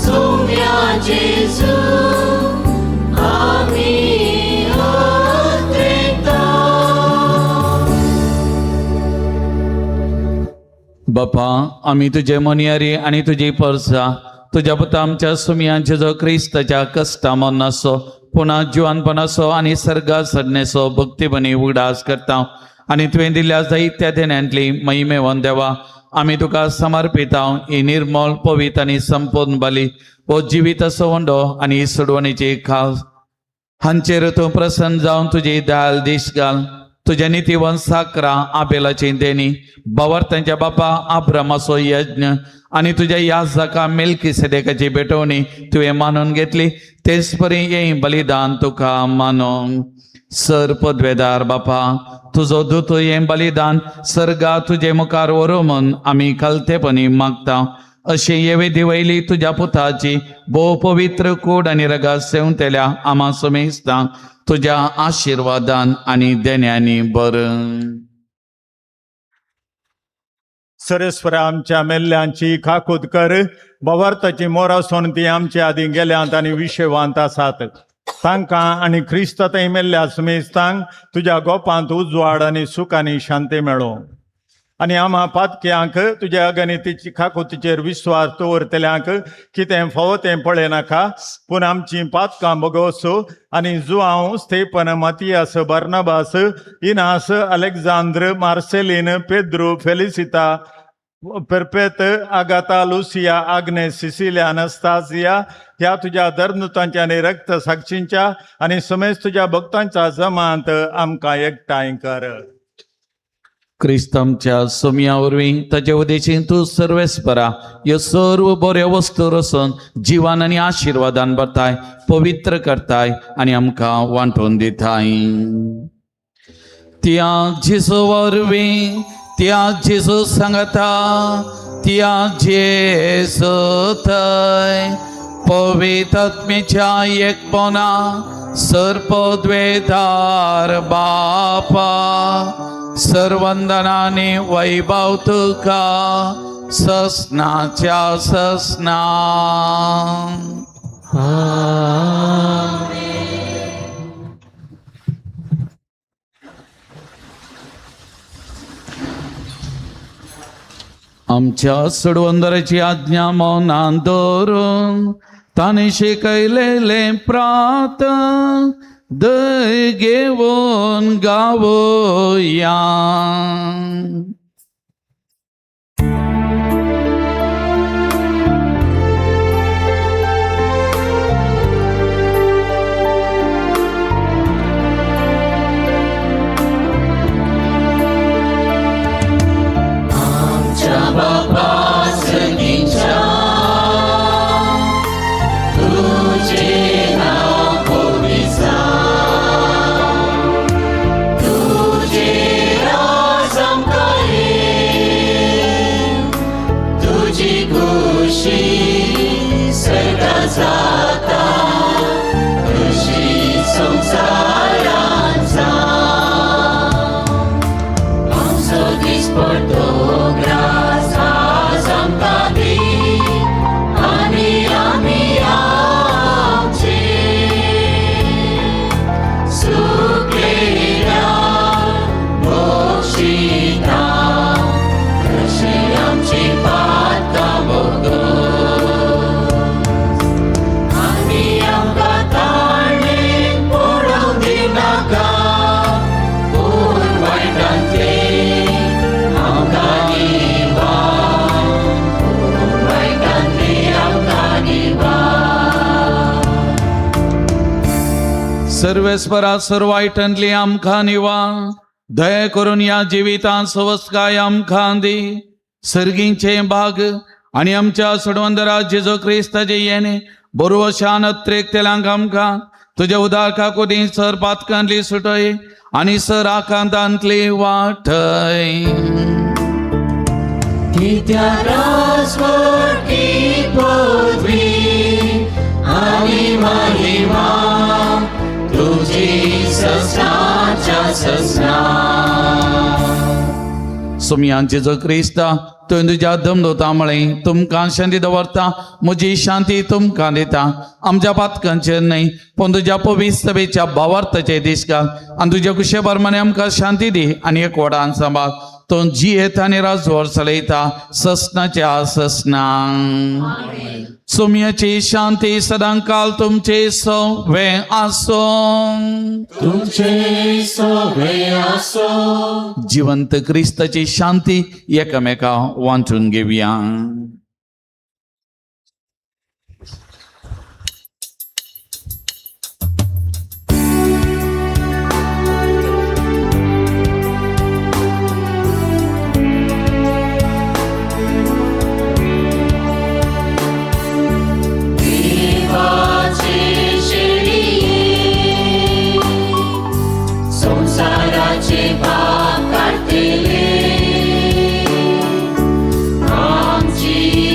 सोम्या जेजू. बापा, आमी तुजे मोनयारी आनी तुजी परसा तुज्या पुता आमच्या सुमयांचे जो क्रिस्ताच्या कश्टा मरणाचो पुना जिवानपणाचो आनी सर्गा चडणेचो भक्तीपणी उगडास करता आनी तुवें दिल्ल्या जायत्या देण्यांतली महिमेवन देवा आमी तुका समर्पिता. ही निर्मळ पवित्र आनी संपूर्ण बली हो जिविताचो वंडो आनी सोडवणेची खास हांचेर तूं प्रसन्न जावन तुजी दयाल दीस घाल. तुज्या नितीवन साकरा आबेलाची देणी बावर्तांच्या बापा आब्रामाचो यज्ञ आनी तुज्या याजका मेलकी भेटवणी तुवें मानून घेतली, तेच परी हें बलिदान तुका मानून. सर पदवेदार बापा, तुजो दूत हें बलिदान सर्गा तुजे मुखार व्हरूं म्हूण आमी खालतेपणी मागता. अशें हे वेदी वयली तुज्या पुताची भोव पवित्र कूड आनी रगात सेवतल्या आमा समेस्तां तुज्या आशिर्वादान आनी देण्यांनी बरं. सरेस्वरा आमच्या मेल्ल्यांची खाकूत कर, बवार्थाची मोरा सोन ती आमच्या आदीं गेल्यांत आनी विशेवांत आसात तांकां आनी क्रिस्त थंय मेल्ल्या समेस्तांक तुज्या गोपांत उजवाड आनी सूख आनी शांती मेळो. आनी आमा पातक्यांक तुज्या अगणितीची खाकुतीचेर विस्वास दवरतल्यांक कितें फावो तें पळयनाका, पूण आमचीं पातकां बगोवसो आनी Joao, Stephen, Matias, Barnabas, Inas, Alexandre, Marcelin, Pedro, Felicita, Perpet Agatha Lucia Agnes Cecilia Anastasia ह्या तुज्या धर्मदूतांच्या आनी रक्त साक्षींच्या आनी समेज तुज्या भक्तांच्या जमांत आमकां एकठांय कर. क्रिस्तांच्या सोमया वरवीं ताचे उदेशीन तूं सर्वेस्परा ह्यो सर्व बऱ्यो वस्तू रसून जिवान आनी आशिर्वादान भरताय, पवित्र करताय आनी आमकां वांटून दिताय. त्या जेजू वरवीं, त्या जेजू सांगता, त्या जेजू थंय पवित्र एकपणा सर्पद्वेदार बापा सर्वंदनाने वैभव तुका ससनाच्या ससना. आमच्या सोडवंदराची आज्ञा मौनान दवरून ताणें शिकयलेलें प्रात दय घेवन गावया. आमच्या बापा सगींच्या तुझे नाव पवित्र जावं, तुझे राज आमकां येवं, तुजी खुशी सर्गां जाता तशी संवसारांत जावं. आमचो दिसपडतो ग्रास आज आमकां दी आनी आमी आमचे सुकलेल्या बक्षिता तशी आमची पातकां मोगोस आनी आमकां ताणें पडोवंक दिनाका पूण वायटांतले आमकां निवार, पूण वायटांतले आमकां निवार. सर्वेस्परा सर्व वायटांतली आमकां निवा, दया करून ह्या जिवितांत सवस्काय आमकां दी. सर्गींचे भाग आनी आमच्या सोडवंदरा जेजू क्रिस्ताचे येणे बरोवशान अत्रेकतेल्यांक आमकां तुज्या उदारका कोदी सर पातकांतली सुटय आनी सर आकांतांतली वाटय. कित्याक राजवटी पदवी आनी महिमा तुजी ससनाच्या ससना. सोमयान जेजू क्रिस्ता तुवें तुज्या दमदोता म्हळें तुमकां शांती दवरता, म्हजी शांती तुमकां दिता. आमच्या पातकांचेर न्हय पूण तुज्या पवित्र सभेच्या भावार्थाचे दीस घाल आनी तुज्या कुशे प्रमाणे आमकां शांती दी आनी एक वडान सांबाळ. तो जियेता आनी राजवर चलयता ससनाच्या ससना. सोमयाची शांती सदांकाल तुमचे सवे आसो, तुमचे सवे आसो. जिवंत क्रिस्ताची शांती एकामेका वांटून घेवया. देवाचे शेळये संवसाराचे पाप काडटले, आमची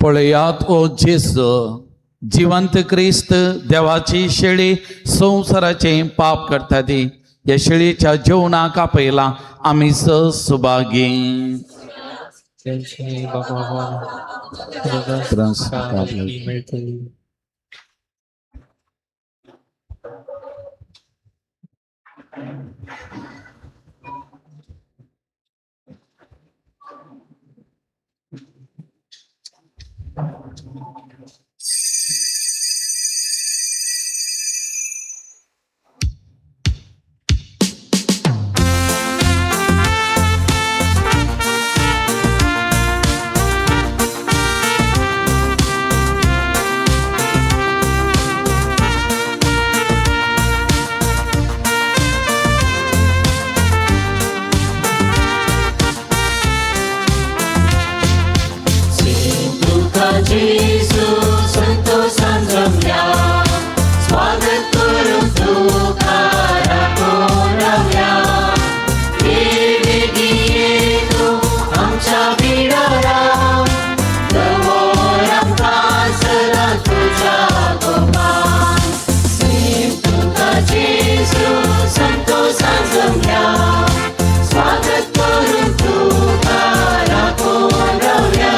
पळयात ओ जेजू, जिवंत क्रिस्त, देवाची शेळी, संवसाराचें पाप करता ती ह्या शेळीच्या जेवणाक आपयला आमी सुभागी. मेळटली. जेजू संतोषान जमल्या, स्वागत करूंक तुका राखून रावल्या. ये बेगी ये तूं आमच्या बिडारा, दवर आमकां सदां तुज्या गोपान. तुका जेजू संतोषान जमल्या, स्वागत करूंक तुका राखून रावल्या.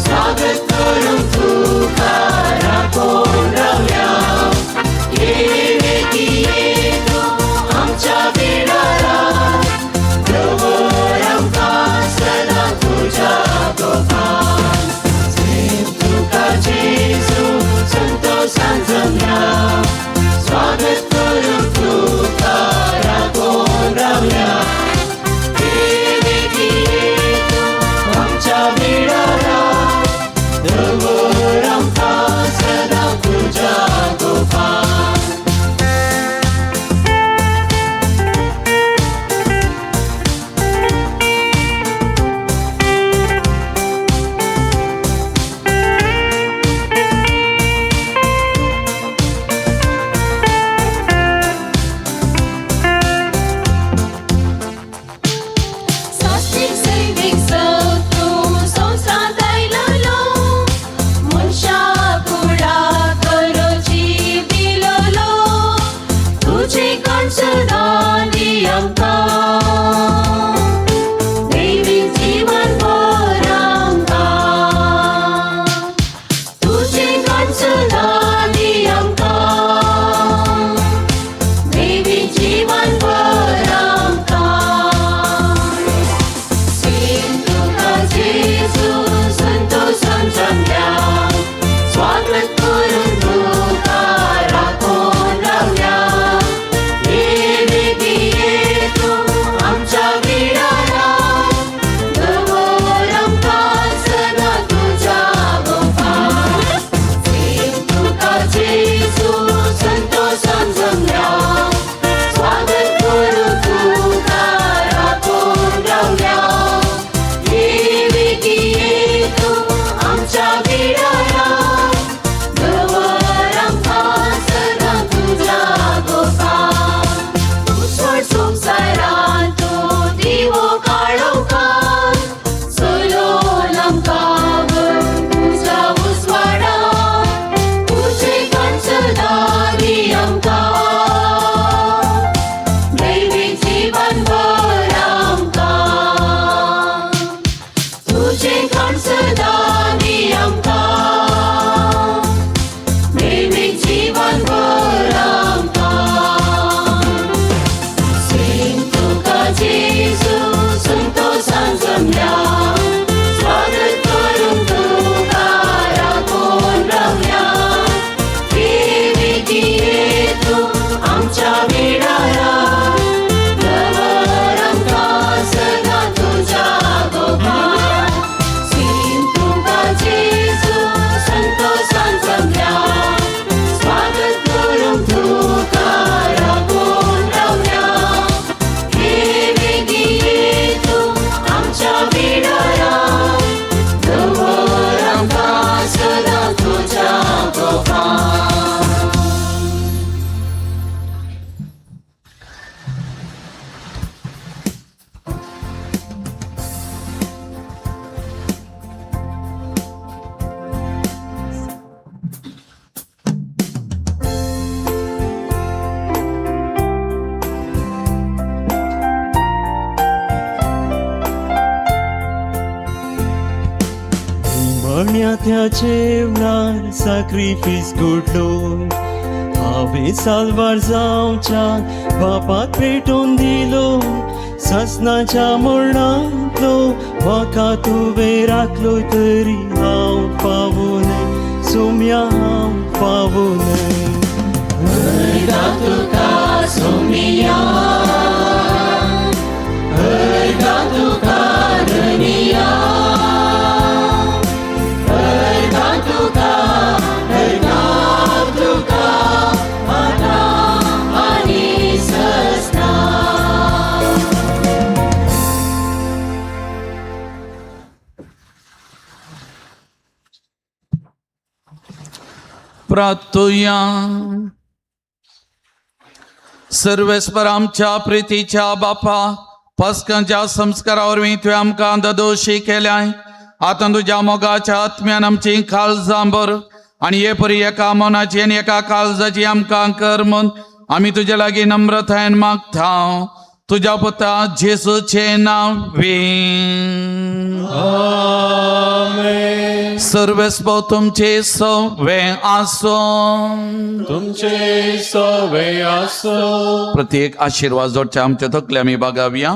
स्वागत करूंक तुका राखून रावल्या. ये बेगी ये तूं आमच्या बिडारा, दवर आमकां सदां तुज्या गोपान. तुका जेजू संतोषान जमल्या, स्वागत करूंक तुका राखून रावल्या. ये बेगी ये तूं आमच्या बिडारा, दवर आमकां सदां तुज्या गोपान. स्वागत करूंक तुका राखून रावल्या. ये बेगी ये तूं सोम्या त्या जेवणार साक्रिफीस घडलो. हांवें साल्वार जावच्या बापाक पेटोवन दिलो. ससनाच्या मरणांतलो म्हाका तुवें राखलो, तरी हांव पावूं न्हय सोम्या, हांव पावूं न्हय. तुका सोमिया, अर्गां तुका धनिया, अर्गां तुका, अर्गां तुका, आतां आनी सस्ना. प्रार्थुया. सर्वेस्पर आमच्या प्रितीच्या बापा, पस्कांच्या संस्कारा वरवीं तुवें आमकां ददोशी केल्याय. आतां तुज्या मोगाच्या आत्म्यान आमची काळजां भर आनी हे परी एका मनाची आनी एका काळजाची आमकां कर म्हूण आमी तुजे लागीं नम्रतायेन मागता, तुज्या पुता जेसूचें नांव. सर्वेस्पर तुमचे सवे आसूं. तुमचे सवे आसो. प्रत्येक आशिर्वाद जोडच्या आमच्या तकले आमी बागावया.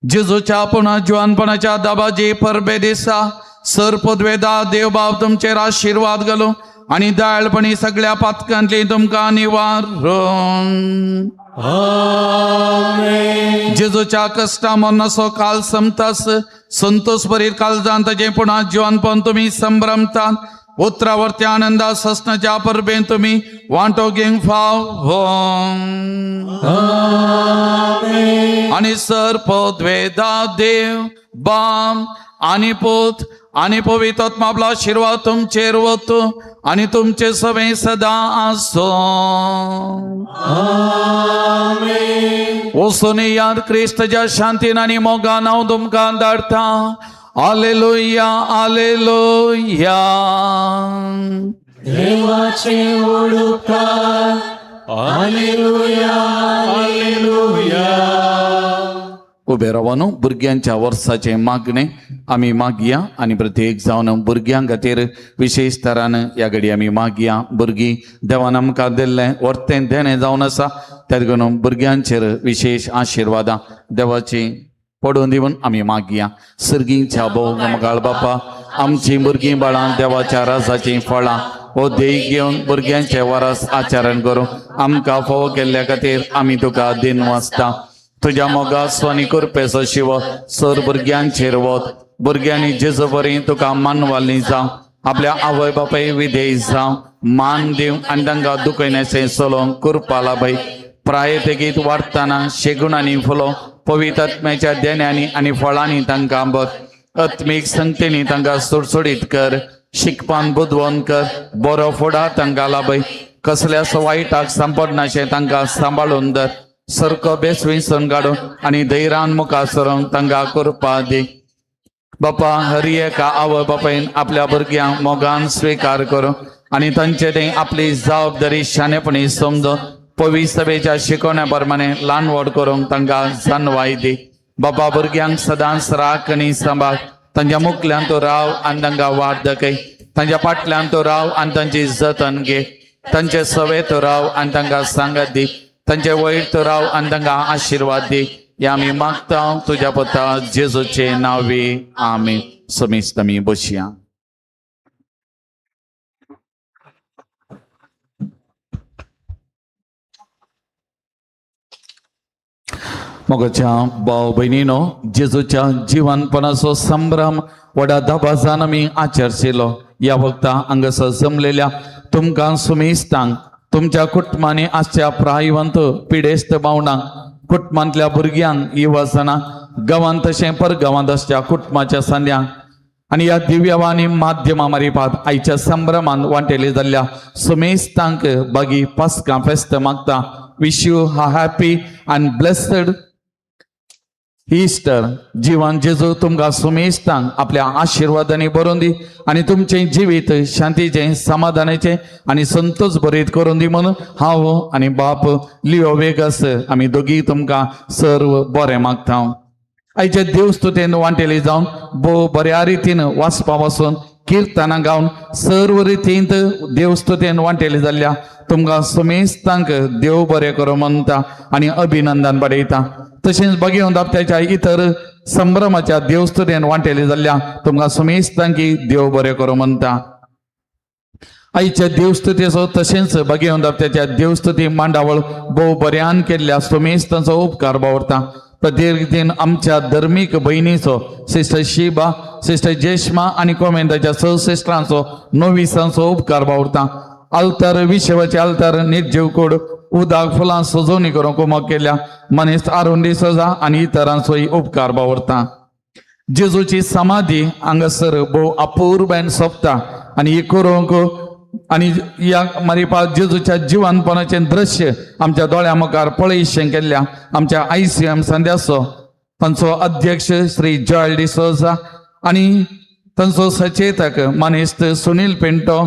जेजूच्या पुन्हा जिवानपणाच्या दाबाजी परबे दिसा सर पदवेदा देव बाब तुमचेर आशिर्वाद घालू आनी दयाळपणी सगळ्या पातकांतली तुमकां निवारून. जेजूच्या कश्टा मरणाचो काल समतास संतोष भरीत काळजान ताचें पुन्हा जिवानपण तुमी संभ्रमतात. उतरावरती आनंदा ससनाच्या परबेन तुमी वांटो घेवंक फाव. आनी सर पदवेदा देव बाम आनी पूत आनी पवित्र आपलो आशिर्वाद तुमचेर वतू आनी तुमचे सवे सदां आसो. वचून याद क्रिस्तच्या शांतीन आनी मोगान हांव तुमकां धाडटा. आलेलुया, आलेलुया. देवाचे उपकार. आलेलुया, आलेलुया. उबे रावन भुरग्यांच्या वर्साचें मागणें आमी मागया आनी प्रत्येक जावन भुरग्यां खातीर विशेश तरान ह्या घडी आमी मागया. भुरगीं देवान आमकां दिल्लें वर्तें देणें जावन आसा, त्या देखून भुरग्यांचेर विशेश आशिर्वादां देवाची पडून दिवन आमी मागया. सर्गींच्या भोव मगाळ बापा, आमचीं भुरगीं बाळां देवाच्या राजाचीं फळां हो देख घेवन भुरग्यांचे वरस आचरण करूं आमकां फावो केल्ल्या खातीर आमी तुका दिन वाचता. तुज्या मोगाचो आनी कृपेचो शिव सर भुरग्यांचेर वत. भुरग्यांनी जेजू बरी तुका मानवाली जावं, आपल्या आवय बापाय विधेय जावं, मान दिवन आनी तांकां दुखयण्याचें चलोवंक कृपा लाभय. प्राय तेगीत वाडटना शेगुणांनी फुलो पवित्र आत्म्याच्या देण्यांनी आनी फळांनी तांकां बर. आत्मीक संगतेनी तांकां सुडसुडीत कर, शिकपान बुदवंत कर, बरो फुडार तांकां लाभय. कसल्याच वायटाक सांपडनाशें तांकां सांबाळून धर. सारको बेस विसरून काडून आनी धैर्यान मुखार सरोंक तांकां कृपा दी. बापा, हर एका आवय बापायन आपल्या भुरग्यांक मोगान स्विकार करूं आनी तांचे ते आपली जबाबदारी शाणेपणी समजून पवित्र सभेच्या शिकवण्या प्रमाणे ल्हान व्हड करूंक तांकां जानवाय दी. बाबा, भुरग्यांक सदांच राख आनी सांबाळ. तांच्या मुखल्यान तूं राव आनी तांकां वाट दाखय. तांच्या फाटल्यान तूं राव आनी तांची जतन घे. तांचे सवे तूं राव आनी तांकां सांगात दी. तांचे वयर तूं राव आनी तांकां आशिर्वाद दी. हे आमी मागता तुज्या पुता जेजूचे नांवे, आमी. समेस्त आमी बसया. मोगाच्या भाव भयणीनो, जेजूच्या जिवनपणाचो संभ्रम व्हडा दबाजान आमी आचरशिलो. ह्या वखता हांगासर जमलेल्या तुमकां सुमेस्तांक, तुमच्या कुटुंबांनी आसच्या प्रायवंत पिडेस्त भावणांक, कुटुंबांतल्या भुरग्यांक, युवाजणांक, गांवांत तशें परगांवांत आसच्या कुटुंबाच्या सांद्यांक आनी ह्या दिव्यवाणी माध्यमा मारिफात आयच्या संभ्रमान वांटेली जाल्ल्या सुमेस्तांक बागी पास्कां फेस्त मागता. Wish you a happy and blessed Easter. जिवन जेजू तुमकां सुमेस्तांक आपल्या आशिर्वादांनी भरून दी आनी तुमचें जिवीत शांतीचें, समाधानाचें आनी संतोष भरीत करून दी म्हणून हांव आनी बाप लिओ वेगस आमी दोगी तुमकां सर्व बरें मागता. आयचे देवस्तुतेन वांटेली जावन भोव बऱ्या रितीन वाचपा पासून किर्तनां गावन सर्व रितींत देवस्तुतेन वांटेली जाल्ल्या तुमकां समेस्तांक देव बरें करूं म्हणटा आनी अभिनंदन बडयता. तशेंच बगेवन दाबत्याच्या इतर संभ्रमाच्या देवस्तुतेन वांटेली जाल्ल्या तुमकां समेस्तांकी देव बरें करूं म्हणटा. आयच्या देवस्तुतेचो तशेंच बगेवन दाबत्याच्या देवस्तुती मांडावळ भोव बऱ्यान केल्ल्या समेस्तांचो उपकार बावरता. प्रत्येक आमच्या धर्मीक भयणीचो सिस्टर शिबा, सिस्टर जेश्मा आनी कोमेंताच्या सहसिस्टरांचो नोविसांचो उपकार बावरता. आल्तार विशेवाचे आल्तार निर्जीव कोड उदक फुलां सजोवणी करूंक कुमक केल्या मनीस आरुण डिसोजा आनी इतरांचोय उपकार बावरता. जेजूची समाधी हांगासर भोव अपूर्बायेन सोंपता आनी ही करूंक आनी ह्या मारिपा जेजूच्या जिवनपणाचें दृश्य आमच्या दोळ्या मुखार पळयशें केल्ल्या आमच्या ICM संध्याचो तांचो अध्यक्ष श्री जॉयल डिसोजा आनी तांचो सचेतक मानेस्त सुनील पिंटो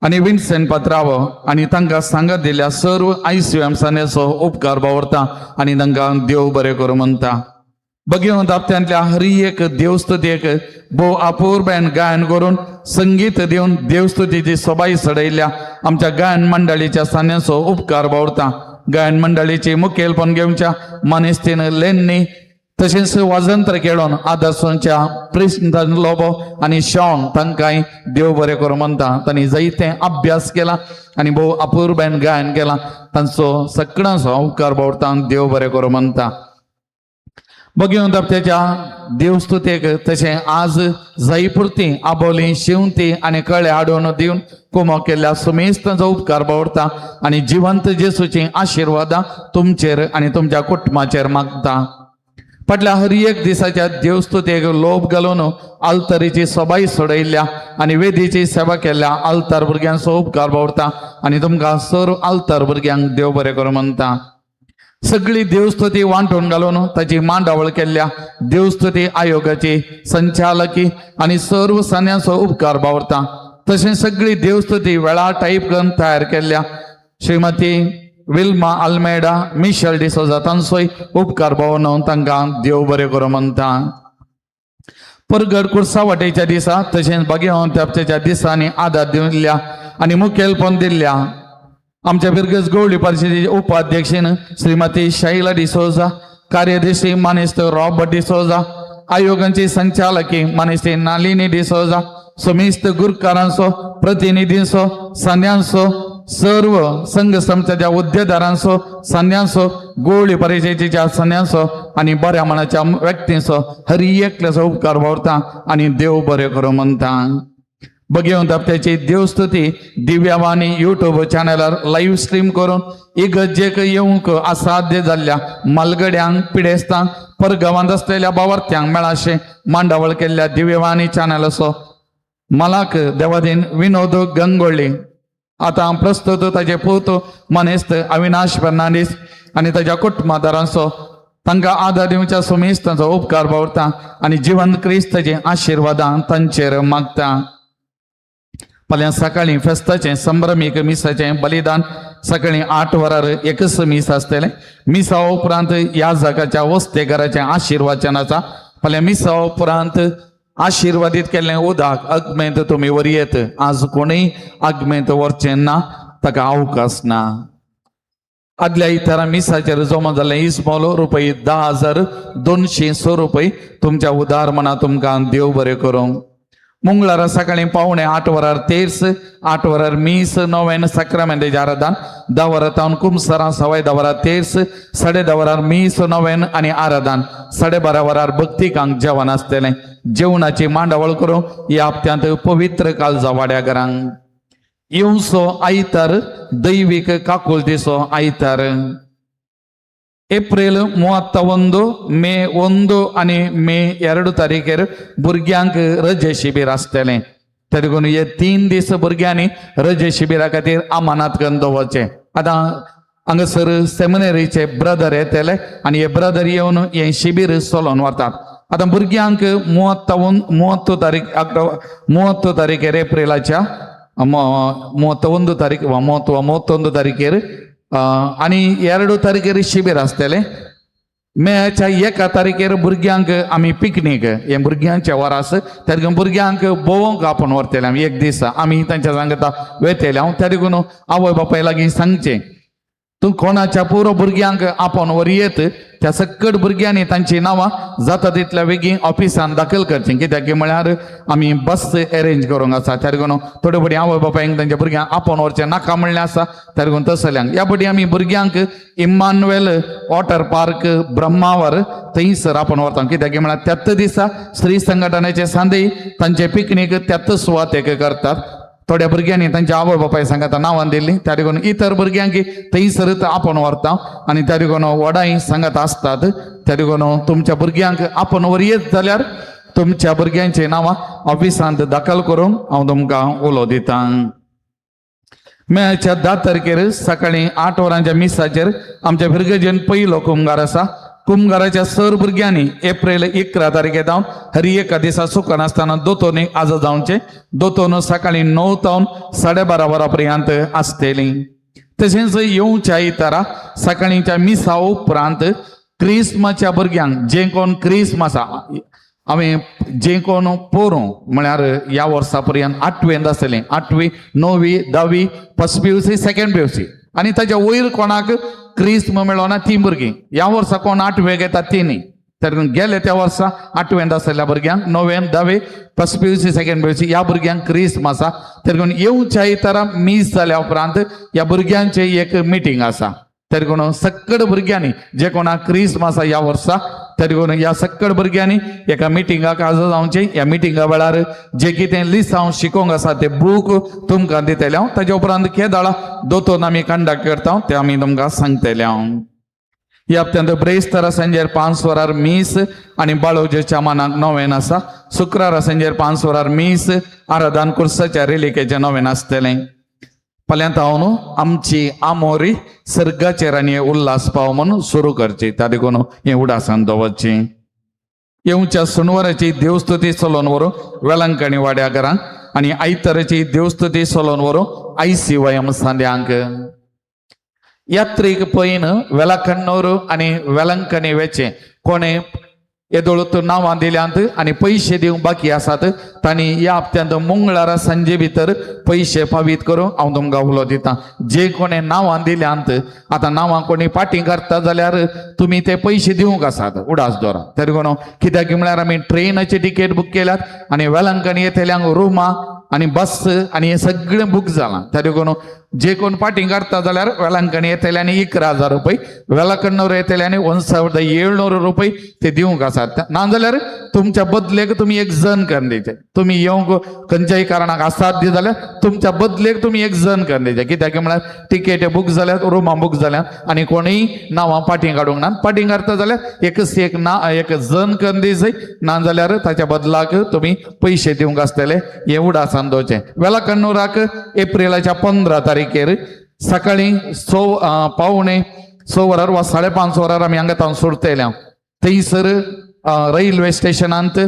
आनी विन्सेंट पात्रावो आनी तांकां सांगत दिल्या सर्व ICM संध्याचो उपकार बावरता आनी तांकां देव बरें करूं म्हणटा. बगेवन दाबत्यांतल्या हर एक देवस्तुतेक भोव अपूर्बायेन गायन करून संगीत दिवन देवस्तुतीची सोबाय चडयल्या आमच्या गायन मंडळीच्या सान्यांचो उपकार बावरता. गायन मंडळीची मुखेलपण घेवच्या मानेस्तीन लेन्नी तशेंच वाजंत्र खेळोन आदर्शांच्या प्रिस्टन लोबो आनी शॉन तांकांय देव बरें करूं म्हणटा. तांणी जायते अभ्यास केला आनी भोव अपूर्बायेन गायन केला तांचो सगळ्यांचो उपकार बावरता, देव बरें करूं म्हणटा. बगेवन दाबत्याच्या देवस्तुतेक तशें आज जायपुरती आबोली शिंवती आनी कळे हाडून दिवन कुमो केल्ल्या सुमेस्तांचो उपकार बावरता आनी जिवंत जेसूची आशिर्वादां तुमचेर आनी तुमच्या कुटुंबाचेर मागता. फाटल्या हर एक दिसाच्या देवस्तुतेक लोभ घालून आल्तरीची सोबाय सोडयल्ल्या आनी वेदीची सेवा केल्ल्या आल्तार भुरग्यांचो उपकार बावरता आनी तुमकां सर्व आल्तार भुरग्यांक देव बरें करूं म्हणटा. सगळी देवस्तुती वांटून घालून ताची मांडावळ केल्ल्या देवस्तुती आयोगाची संचालकी आनी सर्व सान्यांचो उपकार बावरता. तशेंच सगळी देवस्तुती वेळा टायप करून तयार केल्ल्या श्रीमती विल्मा आल्मेडा मिशेल डिसोजा तांचोय उपकार बावरून तांकां देव बरें करूं म्हणटा. परगड कुर्सावाटेच्या दिसा तशेंच बागेवन त्याच्या दिसांनी आदार दिल्ल्या आनी मुखेलपण दिल्ल्या आमच्या बिरगज गवळी परिशदेचे उपाध्यक्षीन श्रीमती शैला डिसोजा, कार्यदर्शी मानेस्त रॉबर्ट डिसोजा, आयोगांची संचालकी मानेस्ती नालिनी डिसोजा, समेस्त गुरकारांचो प्रतिनिधींचो सान्यांचो सर्व संघ संस्थेच्या उद्देदारांचो सान्यांचो गोवळी परिशदेच्या सान्यांचो आनी बऱ्या मनाच्या व्यक्तींचो हर एकल्याचो उपकार बावरता आनी देव बरें करूं म्हणटा. बगेवन दाबत्याची देवस्तुती दिव्यावानी युट्यूब चॅनलार लायव्ह स्ट्रीम करून इगर्जेक येवंक असाध्य जाल्ल्या मालगड्यांक पिडेस्तांक परगांवांत आसलेल्या बावार्थ्यांक मेळाशें मांडावळ केल्ल्या दिव्यवाणी चॅनलाचो मालाक देवादीन विनोद गंगोळ्ळी आतां प्रस्तुत ताजे पूत मानेस्त अविनाश फर्नांडीस आनी ताज्या कुटुंबादारांचो तांकां आदार दिवच्या सुमेस्तांचो उपकार बावरता आनी जिवन क्रिस्ताची आशिर्वादां तांचेर मागता. फाल्यां सकाळीं फेस्ताचें संभ्रमीक मिसाचें बलिदान सकाळीं 8 वरार एकच मीस आसतलें. मिसा उपरांत ह्या जागाच्या वस्तेकाराचें आशिर्वाचनाचा. फाल्यां मिसा उपरांत आशिर्वादीत केल्लें उदक आगमेंत तुमी व्हरयेत. आज कोणूय आगमेंत व्हरचें ना, ताका अवकाश ना. आदल्या इतरा मिसाचेर जमा जाल्लें इस्मोल रुपये 10,206 रुपये तुमच्या उदार मना तुमकां देव बरें करूं. मंगळारा सकाळीं 7:45 वरार तेर्स, 8 वरार मीस, 9 साक्रामेंताचें आराधन, 10 वरां तावन कुमसरां, 10:15 वरार तेर्स, 10:30 वरार मीस, 9 आनी आराधन, 12:30 वरार भक्तिकांक जेवण आसतलें. जेवणाची मांडावळ करूं ह्या हप्त्यांत पवित्र काळजा वाड्या घरांक येवचो आयतार दैवीक काकुळतीचो आयतार. एप्रिल 31, मे 1 आनी मे 2 तारीखेर भुरग्यांक रजे शिबीर आसतलें. ते देखून हे 3 दीस भुरग्यांनी रजे शिबिरा खातीर अमानात करून दवरचें. आतां हांगासर सेमिनरीचे ब्रदर येतले आनी हे ब्रदर येवन हें शिबीर चलोवन व्हरतात. आतां भुरग्यांक 30 तारीख 30 तारीखेर एप्रिलाच्या 31 तारीख 31 तारीखेर आनी 2 तारखेर शिबीर आसतलें. मेच्या 1 तारखेर भुरग्यांक आमी पिकनीक हें भुरग्यांचें वर आसा त्या देखून भुरग्यांक भोंवंक आपोवन व्हरतले आमी एक दीस आमी तांच्या सांगता वेतले हांव. त्या देखून आवय बापाय लागीं सांगचें तूं कोणाच्या पुरो भुरग्यांक आपोवन व्हर येत त्या सकट भुरग्यांनी तांची नांवां जाता तितल्या बेगीन ऑफिसान दाखल करचीं. कित्याक की म्हळ्यार आमी बस एरेंज करूंक आसा त्या देखून थोडे फावटी आवय बापायंक तांच्या भुरग्यांक आपोवन व्हरचें नाका म्हणलें आसा त्या देखून तसल्यांक ह्या फावटी आमी भुरग्यांक इम्मानुएल वॉटर पार्क ब्रह्मावर थंयसर आपोवन व्हरता. कित्याक की म्हळ्यार त्याच दिसा स्त्री संघटनेचे सांदे तांचे पिकनीक त्याच सुवातेक करतात. थोड्या भुरग्यांनी तांच्या आवय बापाय सांगाता नांवां दिल्ली त्या देखून इतर भुरग्यांक थंयसरच आपोवन व्हरता आनी त्या देखून वडाय सांगात आसतात. त्या देखून तुमच्या भुरग्यांक आपोवन व्हर येत जाल्यार तुमच्या भुरग्यांची नांवां ऑफिसांत दाखल करूंक हांव तुमकां उलो दितां. मेच्या 10 तारखेर सकाळीं 8 वरांच्या मिसाचेर आमच्या भुरगेजेन पयलो कुमगार आसा. कुमगाराच्या सर भुरग्यांनी एप्रिल 11 तारखे जावन हर एका दिसा सुकनासतना दोतोनीक आजा जावचें. दोतोन सकाळीं 9 तावन 12:30 वरां पर्यंत आसतली. तशेंच येवच्या आयतारा सकाळींच्या मिसा उपरांत क्रिस्माच्या भुरग्यांक जे कोण क्रिस्म आसा हांवें जे कोण पोरूं म्हळ्यार ह्या वर्सा पर्यंत 8वेंत आसतलें 8वी 9वी 10वी फर्स्ट PUC second PUC आनी ताच्या वयर कोणाक क्रिस्म मेळना ती भुरगीं ह्या वर्सा कोण 8वेक येता ती न्ही. तर गेले त्या वर्सा 8वेंत आसलेल्या भुरग्यांक 9वेंत 10वे फर्स्ट PUC second PUC ह्या भुरग्यांक क्रिस्म आसा. तर येवच्या आयतारा मीस जाल्या उपरांत ह्या भुरग्यांचें एक मिटींग आसा. तरी कोण सकड भुरग्यांनी जे कोणाक क्रिस्म आसा ह्या वर्सा तरी कोण ह्या सकड भुरग्यांनी एका मिटिंगाक आजा जावचें. ह्या मिटिंगा वेळार जे कितें लिसांव शिकोवंक आसा ते बूक तुमकां दितले हांव. ताच्या उपरांत केदाळा दोतोन आमी कंडक्ट करता ते आमी तुमकां सांगतले हांव. ह्या हप्त्यांत ब्रेस्तारा सांजेर 5 वरार मीस आनी बाळोजेच्या मानाक नोवेन आसा. शुक्रारा सांजेर 5 वरार मीस आराधान कुर्साच्या रेलिकेचें नोवेन आसतलें. फाल्यांत हांव न्हू आमची आमोरी सर्गाचेर आनी उल्हास पाव म्हणून सुरू करची. त्या देखून हें उडासान दवरची. येवच्या सुनवाराची देवस्तुती चलोवन व्हरूं वेलंकणी वाड्या घरांक आनी आयताराची देवस्तुती चलोवन व्हरूं ICYM सांद्यांक. यात्रीक पयन वेलाकण्णूर आनी वेलंकणी वेचें कोणें येदोळ नांवां दिल्यांत आनी पयशे दिवंक बाकी आसात तांणी ह्या हप्त्यांत मंगळारा सांजे भितर पयशे फावीत करूंक हांव तुमकां उलो दितां. जे कोणें नांवां दिल्यांत आतां नांवां कोणी पाटी करता जाल्यार तुमी ते पयशे दिवंक आसात उडास दवरा. तरी कोण कित्याक म्हळ्यार आमी ट्रेनाची तिकेट बूक केल्यात आनी वेलंकणी येतल्यांक रुमां आनी बस आनी हें सगळें बूक जालां. त्या देखून जे कोण पाटी काडटा जाल्यार वेलंकणी येतले आनी 11,000 रुपये वेलकण्णूर येतले आनी 1700 रुपये ते दिवंक आसात. ना जाल्यार तुमच्या बदलेक तुमी एक जण करून दिवचे. तुमी येवंक खंयच्याय कारणाक आसात दी जाल्यार तुमच्या बदलेक तुमी एक जण करून दिवचे. कित्याक म्हळ्यार तिकेट बूक जाल्यात रुमां बूक जाल्यात आनी कोणूय नांवां पाटी काडूंक ना. पाटी काडटा जाल्यार एकच एक ना एक जण करून दिवचे ना जाल्यार ताच्या बदलाक तुमी पयशे दिवंक आसतले. हें उडासान दवरचें. वेलकण्णूराक एप्रिलाच्या 15 तारखेर सकाळीं 5:45 वरार वा 5:30 वरार आमी हांगा तावन सोडतले. थंयसर रेल्वे स्टेशनांत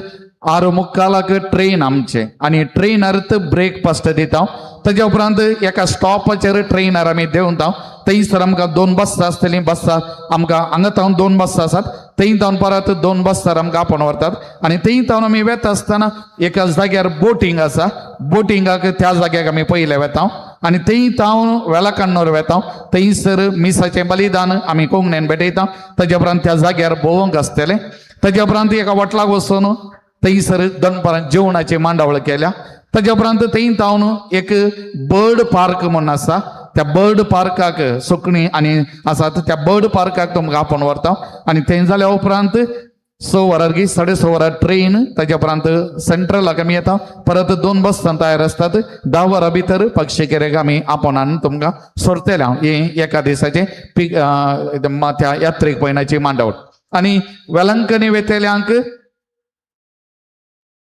6:45 ट्रेन आमचें आनी ट्रेनार ब्रेकफास्ट दिता. ताच्या उपरांत एका स्टॉपाचेर ट्रेनार आमी देंवता. थंयसर आमकां 2 बसां आसतलीं. बसां आमकां हांगा तावन 2 बसां आसात. थंय तावन परत 2 बसार आमकां आपोवन व्हरतात आनी थंय तावन आमी वेता आसतना एका जाग्यार बोटींग आसा. बोटिंगाक त्या जाग्याक आमी पयले वेता आनी थंय तावन वेलकण्णूर वेता. थंयसर मिसाचें बलिदान आमी कोंकणीन भेटयता. ताच्या उपरांत त्या जाग्यार भोंवंक आसतलें. ताच्या उपरांत एका वटलाक वचून थंयसर दनपारां जेवणाची मांडावळ केल्या. ताच्या उपरांत थंय तावन एक बर्ड पार्क म्हूण आसा. त्या बर्ड पार्काक सुकणीं आनी आसात त्या बर्ड पार्काक तुमकां आपोवन व्हरता आनी थंय जाल्या उपरांत 6 वरार की 6:30 वरार ट्रेन. ताच्या उपरांत सेंट्रलाक आमी येता. परत 2 बसां तयार आसतात. 10 वरां भितर पक्षीकेरेक आमी आपोवन हाडून तुमकां सोडतले हांव. हें एका दिसाचें पीक त्या यात्रेक पयनाची मांडावळ. आनी वेलंकणी वेतल्यांक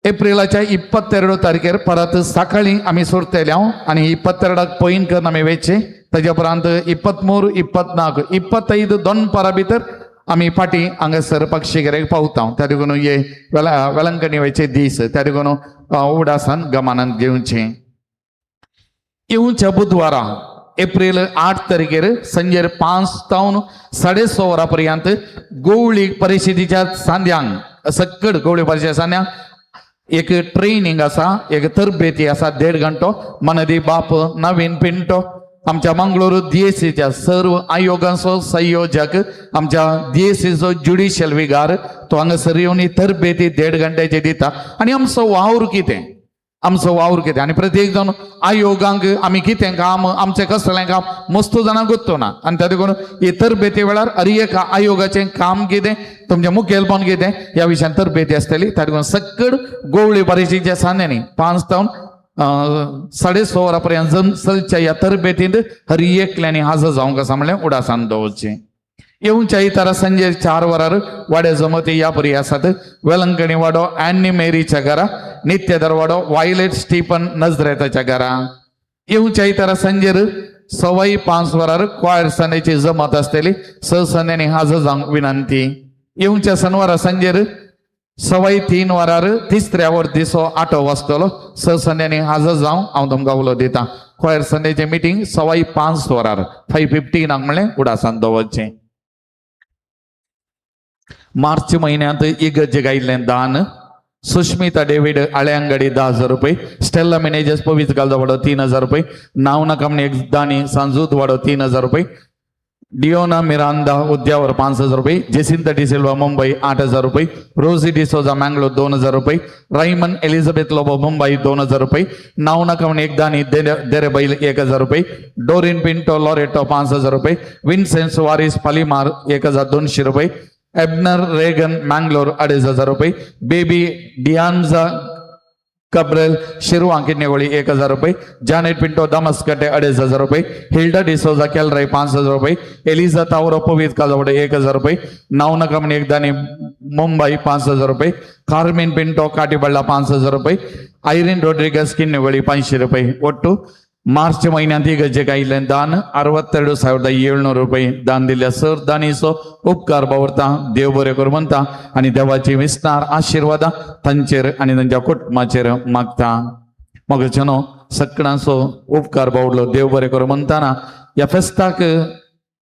एप्रिलाच्या 22 तारखेर परत सकाळीं आमी सोडतले हांव आनी 22 पयन करून आमी वेचे. ताच्या उपरांत 23, 24, 25 दनपारा भितर आमी फाटीं हांगासर पक्षीकेरेक पावता. त्या देखून हे वेलंकणी वेचे दीस त्या देखून उडासान गमानांत घेवचे. येवच्या बुधवारा एप्रिल 8 तारखेर संजेर 5 तावन 6:30 वरां पर्यंत गोवळी परिशदेच्या सांद्यांक सक्कड गोवळी परिशदेच्या सांद्यांक एक ट्रेनिंग आसा, एक तरबेती आसा 1.5 घंटो. मनदी बाप नवीन पिंटो आमच्या मंगळूर डीएसीच्या सर्व आयोगांचो संयोजक, आमच्या डीएसीचो ज्युडिशियल विगार, तो हांगासर येवन ही तरबेती 1.5 घंट्याची दिता. आनी आमचो वावर कितें, आमचो वावर कितें आनी प्रत्येक जाण आयोगांक आमी कितें काम, आमचें कसलें काम मस्त जाणां गुत्तो ना. आनी त्या देखून ही तरबेती वेळार हर एका आयोगाचें काम कितें, तुमचें मुखेलपण कितें ह्या विशयान तरबेती आसतली. त्या देखून सक्कड गोवळी बारीचीच्या सांद्यांनी 5 तावन 6:30 वरां पर्यंत चलच्या ह्या तरबेतींत हर एकल्यांनी हाजर जावंक आसा म्हणलें उडासान दवरचें. येवच्या इतारा संजय 4 वरार वाड्या जमती ह्या परी आसात. वेलंकणी वाडो ॲनी मेरीच्या घरा, नित्यदर वाडो वायलेट स्टीफन नजरेताच्या घरा. येवच्या इतारा संजेर 5:15 वरार क्वायर संदेची जमत आसतली. 6 संद्यांनी हाजर जावंक विनंती. येवच्या शनवारा संजेर 3:15 वरार तिसऱ्या वर दिसो आटो वाजतलो. 6 संद्यांनी हाजर जावंक हांव तुमकां उलो दिता. क्वायर संदेचें मिटींग 5:15 वरार 5:15 म्हणलें उडासान दवरचें. मार्च म्हयन्यांत इगर्जेक आयिल्लें दान सुष्मिता डेव्हिड आळ्यांगडी 10,000 रुपये, स्टेल्ला मेनेजर्स पवित्र कालदा वाडो 3,000 रुपये, नाव नाका म्हण एक दानी सांजूत वाडो 3,000 रुपये, डिओना मिरांदा उद्यावर 5,000 रुपये, जेसिंता डिसिल्वा मुंबई 8,000 रुपये, रोजी डिसोजा मँगलोर 2,000 रुपये, रायमन एलिझाबेथ लोबो मुंबई 2,000 रुपये, नाव नाका म्हण एक दानी देरेबैल 1,000 रुपये, डोरिन पिंटो लॉरेटो 5,000 रुपये, विन्सेंट सुवारीस पालिमार 1,200 रुपये, एबनर रेगन मँगलोर 2,500 रुपये, बेबी डियांजा कब्रेल शिरवा किन्नेगोळी 1,000 रुपये, जानेट पिंटो दामसकटे 2,500 रुपये, हिल्डा डिसोजा केलराई 5,000 रुपये, एलिझा तावरो पवित काजवडे 1,000 रुपये, नावनका म्हण एक दानी मुंबई 5,000 रुपये, कार्मिन पिंटो काटीबळ्ळा 5,000 रुपये, आयरीन रोड्रिगस किन्नेगोळी 500 रुपये. ಒಟ್ಟು मार्च महिन्यात इगर्जेक आयिल्लें दान 62,700 रुपये दान दिल्या सर दानीचो उपकार बावरता. देव बरें करूं म्हणटा आनी देवाची विस्तार आशिर्वादां तांचेर आनी तांच्या कुटुंबाचेर मागता. मगो न्हू सगळ्यांचो उपकार बावडलो देव बरें करूं म्हणटाना ह्या फेस्ताक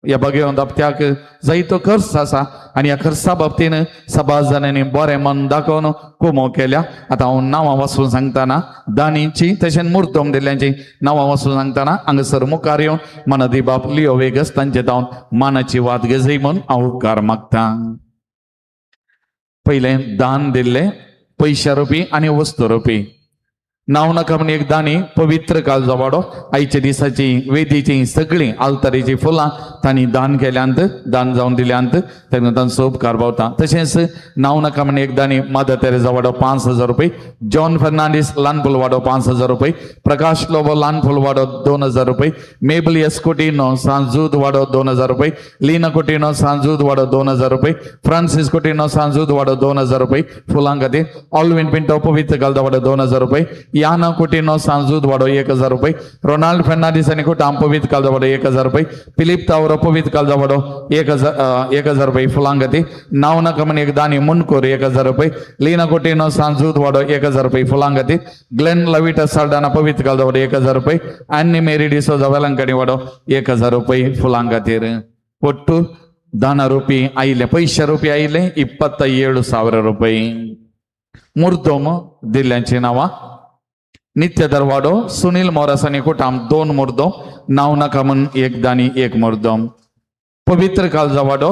ह्या बगेवन हप्त्याक जायतो खर्च आसा आनी ह्या खर्चा बाबतीन सभास जाणांनी बरें मन दाखोवन कुमो केल्या. आतां हांव नांवां वाचून सांगतना दानीची तशेंच मुर्दम दिल्ल्यांची नांवां वाचून सांगतना हांगासर मुखार येवन मनदी बाप लियो वेगस तांचे जावन मानाची वाद घेजय म्हूण हांव उपकार मागता. पयलें दान दिल्लें पयशा रुपी आनी वस्तू रुपी. नांव नाका म्हण एक दानी पवित्र काळजा वाडो आयच्या दिसाची वेदीची सगळीं आल्तारीची फुलां तांणी दान केल्यांत, दान जावन दिल्यांत, तेन्ना तांचो उपकार पावता. तशेंच नांव नाका म्हण एक दानी मदर तेरेजा वाडो 5,000 रुपये, जॉन फर्नांडीस ल्हानफुल वाडो 5,000 रुपये, प्रकाश लोबो ल्हानफुल वाडो 2,000 रुपये, मेबल एस कुटिनो सांजूद वाडो 2,000 रुपये, लीना कुटिनो सांजूद वाडो 2,000 रुपये, फ्रांसीस कुटिनो सांजूद वाडो 2,000 रुपये फुलां खातीर, ऑलविन पिंटो पवित्र काळजा वाडो 2,000 रुपये, याना कुटिनो सांजूद वाडो 1,000 रुपये, रोनाल्ड फर्नांडीस आनी कुटाम पवित्र काळजा वाडो 1,000 रुपये, फिलीप तावरो पवित्र काळजा वाडो 1,000 रुपये फुलां खातीर, नांव नाका म्हण एक दानी मुनकोर 1,000 रुपये, लीना कुटिनो सांजूद वाडो 1,000 रुपये फुलां खातीर, ग्लेन लविटा साल्डाना पवित्र काळजा वाडो 1,000 रुपये, आनी मेरी डिसोजा वेलंकणी वाडो 1,000 रुपये फुलां खातीर. ಒಟ್ಟು ದಾನ ರೂಪಿ ಆಯಿಲೆ ಪೈಸೆ ರೂಪಿ ಆಯಿಲೆ 27,000 रुपये. मुर्दोम दिल्ल्यांची नांवां नित्य दरवाडो सुनील मोरास आनी कुटाम 2 मुर्दोम, नांव नाका म्हण एक दानी 1 मुर्दोम, पवित्र काळजा वाडो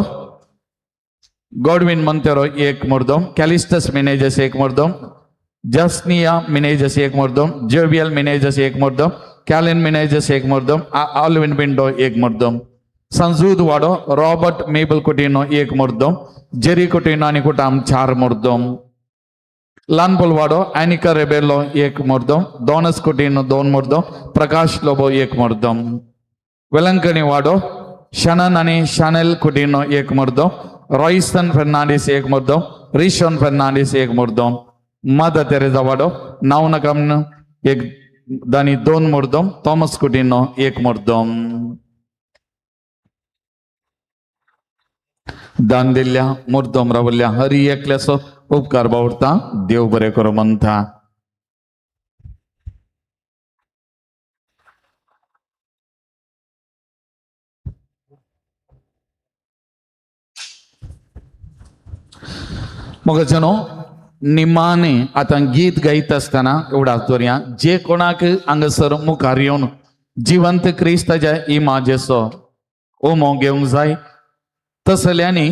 गॉडविन मंतेरो 1 मुर्दोम, कॅलिस्टस मिनेजस 1 मुर्दोम, जस्निया मिनेजस 1 मुर्दोम, जेवियल मिनेजस 1 मुर्दोम, कॅलिन मिनेजस 1 मुर्दोम, ऑलविन पिंटो 1 मुर्दोम, संजूद वाडो रॉबर्ट मेबल कुटिनो 1 मुर्दोम, जेरी कुटिनो आनी कुटाम 4 मुर्दोम, लानपोल वाडो एनिका रेबेलो 1 मुर्दोम, डॉनस कुटिनो 2 मुर्दोम, प्रकाश लोबो 1 मुर्दोम, वेलंकणी वाडो शनन आनी शानेल कुटिनो 1 मुर्दोम, रॉयसन फर्नांडीस 1 मुर्दोम, रिशोन फर्नांडीस 1 मुर्दोम, मदर तेरेजा वाडो नांव नाका एक दानी 2 मुर्दोम, थॉमस कुटिनो 1 मुर्दोम. दान दिल्ल्या मुर्दोम रावल्ल्या हरी एकल्याचो उपकार बावडता. देव बरें करूं म्हणटा. मोगाचेनो निमाणे आतां गीत गायत आसतना एवढाच दवरया जे कोणाक हांगासर मुखार येवन जिवंत क्रिस्ताच्या इमाजेचो उमो घेवंक जाय तसल्यांनी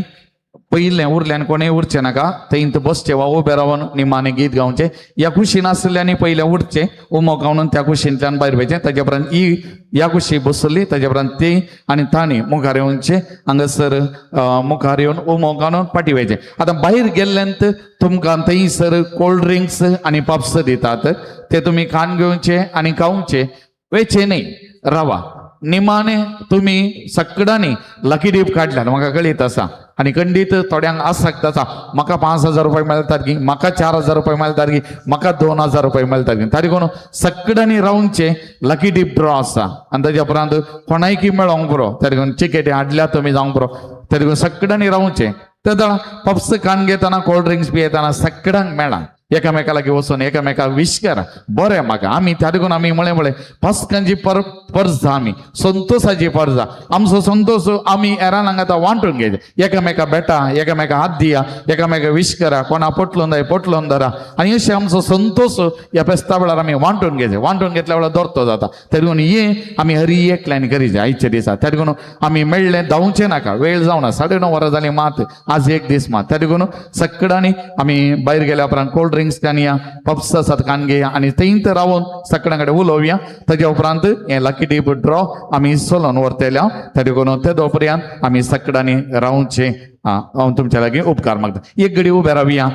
पयलें उरल्यान कोणें उरचें नाका थंय बसचें वा उबें रावन निमाणें गीत गावचें. ह्या कुशीन आसल्यांनी पयलें उरचें उमो गावन त्या कुशींतल्यान भायर वयचें. ताज्या उपरांत ही ह्या कुशी बसली ताज्या उपरांत ती आनी तांणी मुखार येवचें हांगासर मुखार येवन उमो गावन फाटीं वयचें. आतां भायर गेल्ल्यान तुमकां थंयसर कोल्ड ड्रिंक्स आनी पप्स दितात ते तुमी खाण घेवचे आनी खावचे वयचें न्ही रावा. निमाणे तुमी सगळ्यांनी लकी डीप काडल्यात म्हाका कळीत आसा आनी खंडीत थोड्यांक आसक्त आसा म्हाका 5,000 रुपये मेळटात की म्हाका 4,000 रुपये मेळटात की म्हाका 2,000 रुपये मेळटात की. तारी कोण सगळ्यांनी रावचे लकी डीप ड्रॉ आसा आनी ताज्या उपरांत कोणायकी मेळोंक पुरो. तारी कोण चिकेटी हाडल्या तुमी जावंक पुरो. तरी कोण सगळ्यांनी रावचे तेन्ना पप्स खाण घेतना कोल्ड ड्रिंक्स पियेतना सगळ्यांक मेळा एकामेका लागीं वचून एकामेकाक विश करा बरें म्हाका. आमी त्या देखून आमी म्हळें म्हळें पास्कांची परजा आमी संतोसाची परजा आमचो संतोष आमी हेरान हांगा वांटून घेयचे एकामेका बेटा एकामेका हात दिया एकामेका विश करा कोणा पोटलोन जाय पोटलोन धरा आनी अशें आमचो संतोष ह्या फेस्ता वेळार आमी वांटून घेयचे. वांटून घेतल्या वेळार दोरतो जाता. तरी देखून हे आमी हरी एकल्यान करीचे आयच्या दिसा. त्या देखून आमी मेळ्ळें धांवचें नाका वेळ जावना 9:30 वरां जालीं मात आज एक दीस मात. त्या देखून सगळ्यांनी आमी भायर गेल्या उपरांत कोल्ड ड्रिंक्स कानया पप्स आसात कान घेया आनी थंय रावन सगळ्यां कडेन उलोवया. ताज्या उपरांत हें लकी डीप ड्रॉ आमी चलोवन व्हरतले. त्या देखून ते पर्यंत आमी सगळ्यांनी रावचें. हांव तुमच्या लागीं उपकार मागता. एक घडी उबे रावया.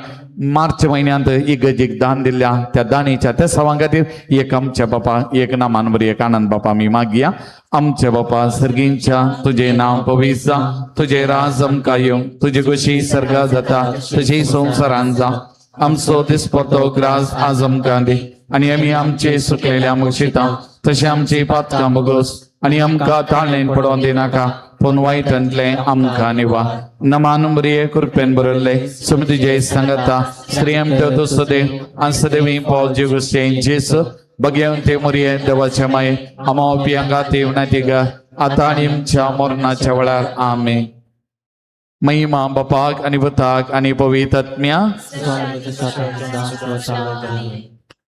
मार्च म्हयन्यांत इगर्जेक दान दिल्ल्या त्या दानीच्या त्या सवां खातीर एक आमच्या बापा एक नामान बरी एक आनंद बापा आमी मागया. आमच्या बापा सर्गींच्या तुजें नांव पवित्र जावं, तुजें राज आमकां येवं, तुजी खुशी सर्गा जाता तशी संवसारान जावं. आमचो दिसपट्टो ग्रास आज आमकां दी आनी आमी आमचे सुकलेल्या मुशिता तशें आमची पातकां भोगोस आनी आमकां ताळणेन पडोवन दिनाका पूण वायटांतलें आमकां निवा. नमान मरिये कृपेन बरयल्ले सुमती जय सांगता स्त्रियम तूं सदैव आनी सदैव पावल जेगुस्तें जेस बगेवन ते मरिये देवाच्या माये आमा पियांगा ते विनंती कर आतां आनी आमच्या मरणाच्या वेळार. आमेन. महिमा बापाक आनी पुताक आनी पवित्र आत्म्या.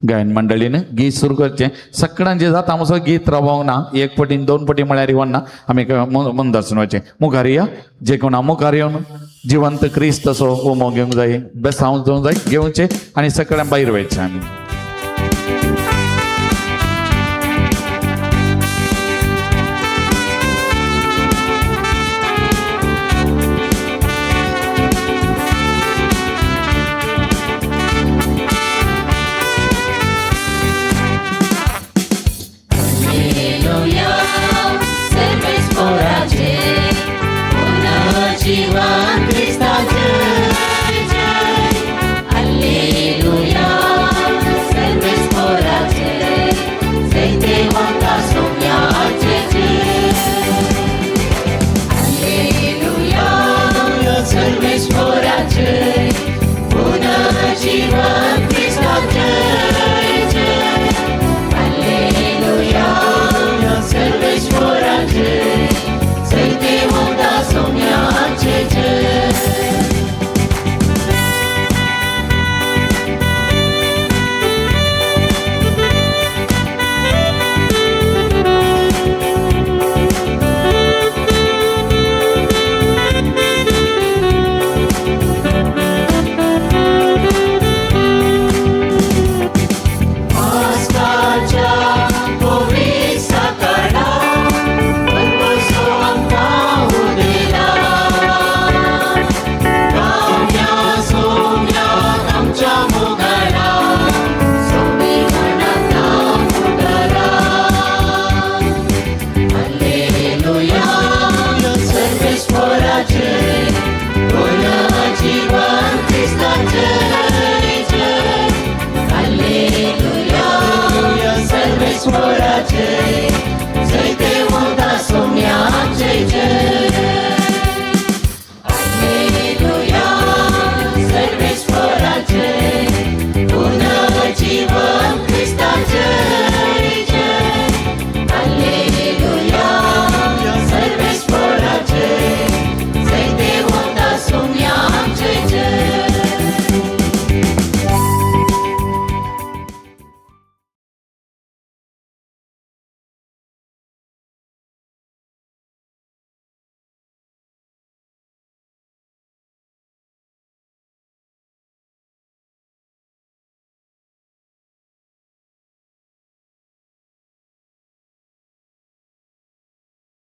गायन मंडळीन गीत सुरू करचें. सगळ्यांचे जाता आमचो गीत रावोंक ना एक पटीन 2 पटी म्हळ्यार वना आमी मुंदर्सून वचचें. मुखार या जे कोणा मुखार येवन जिवंत क्रिस्त असो उमो घेवंक जाय बेसांव जावंक जाय घेवचें आनी सगळ्यां भायर वयचें आमी.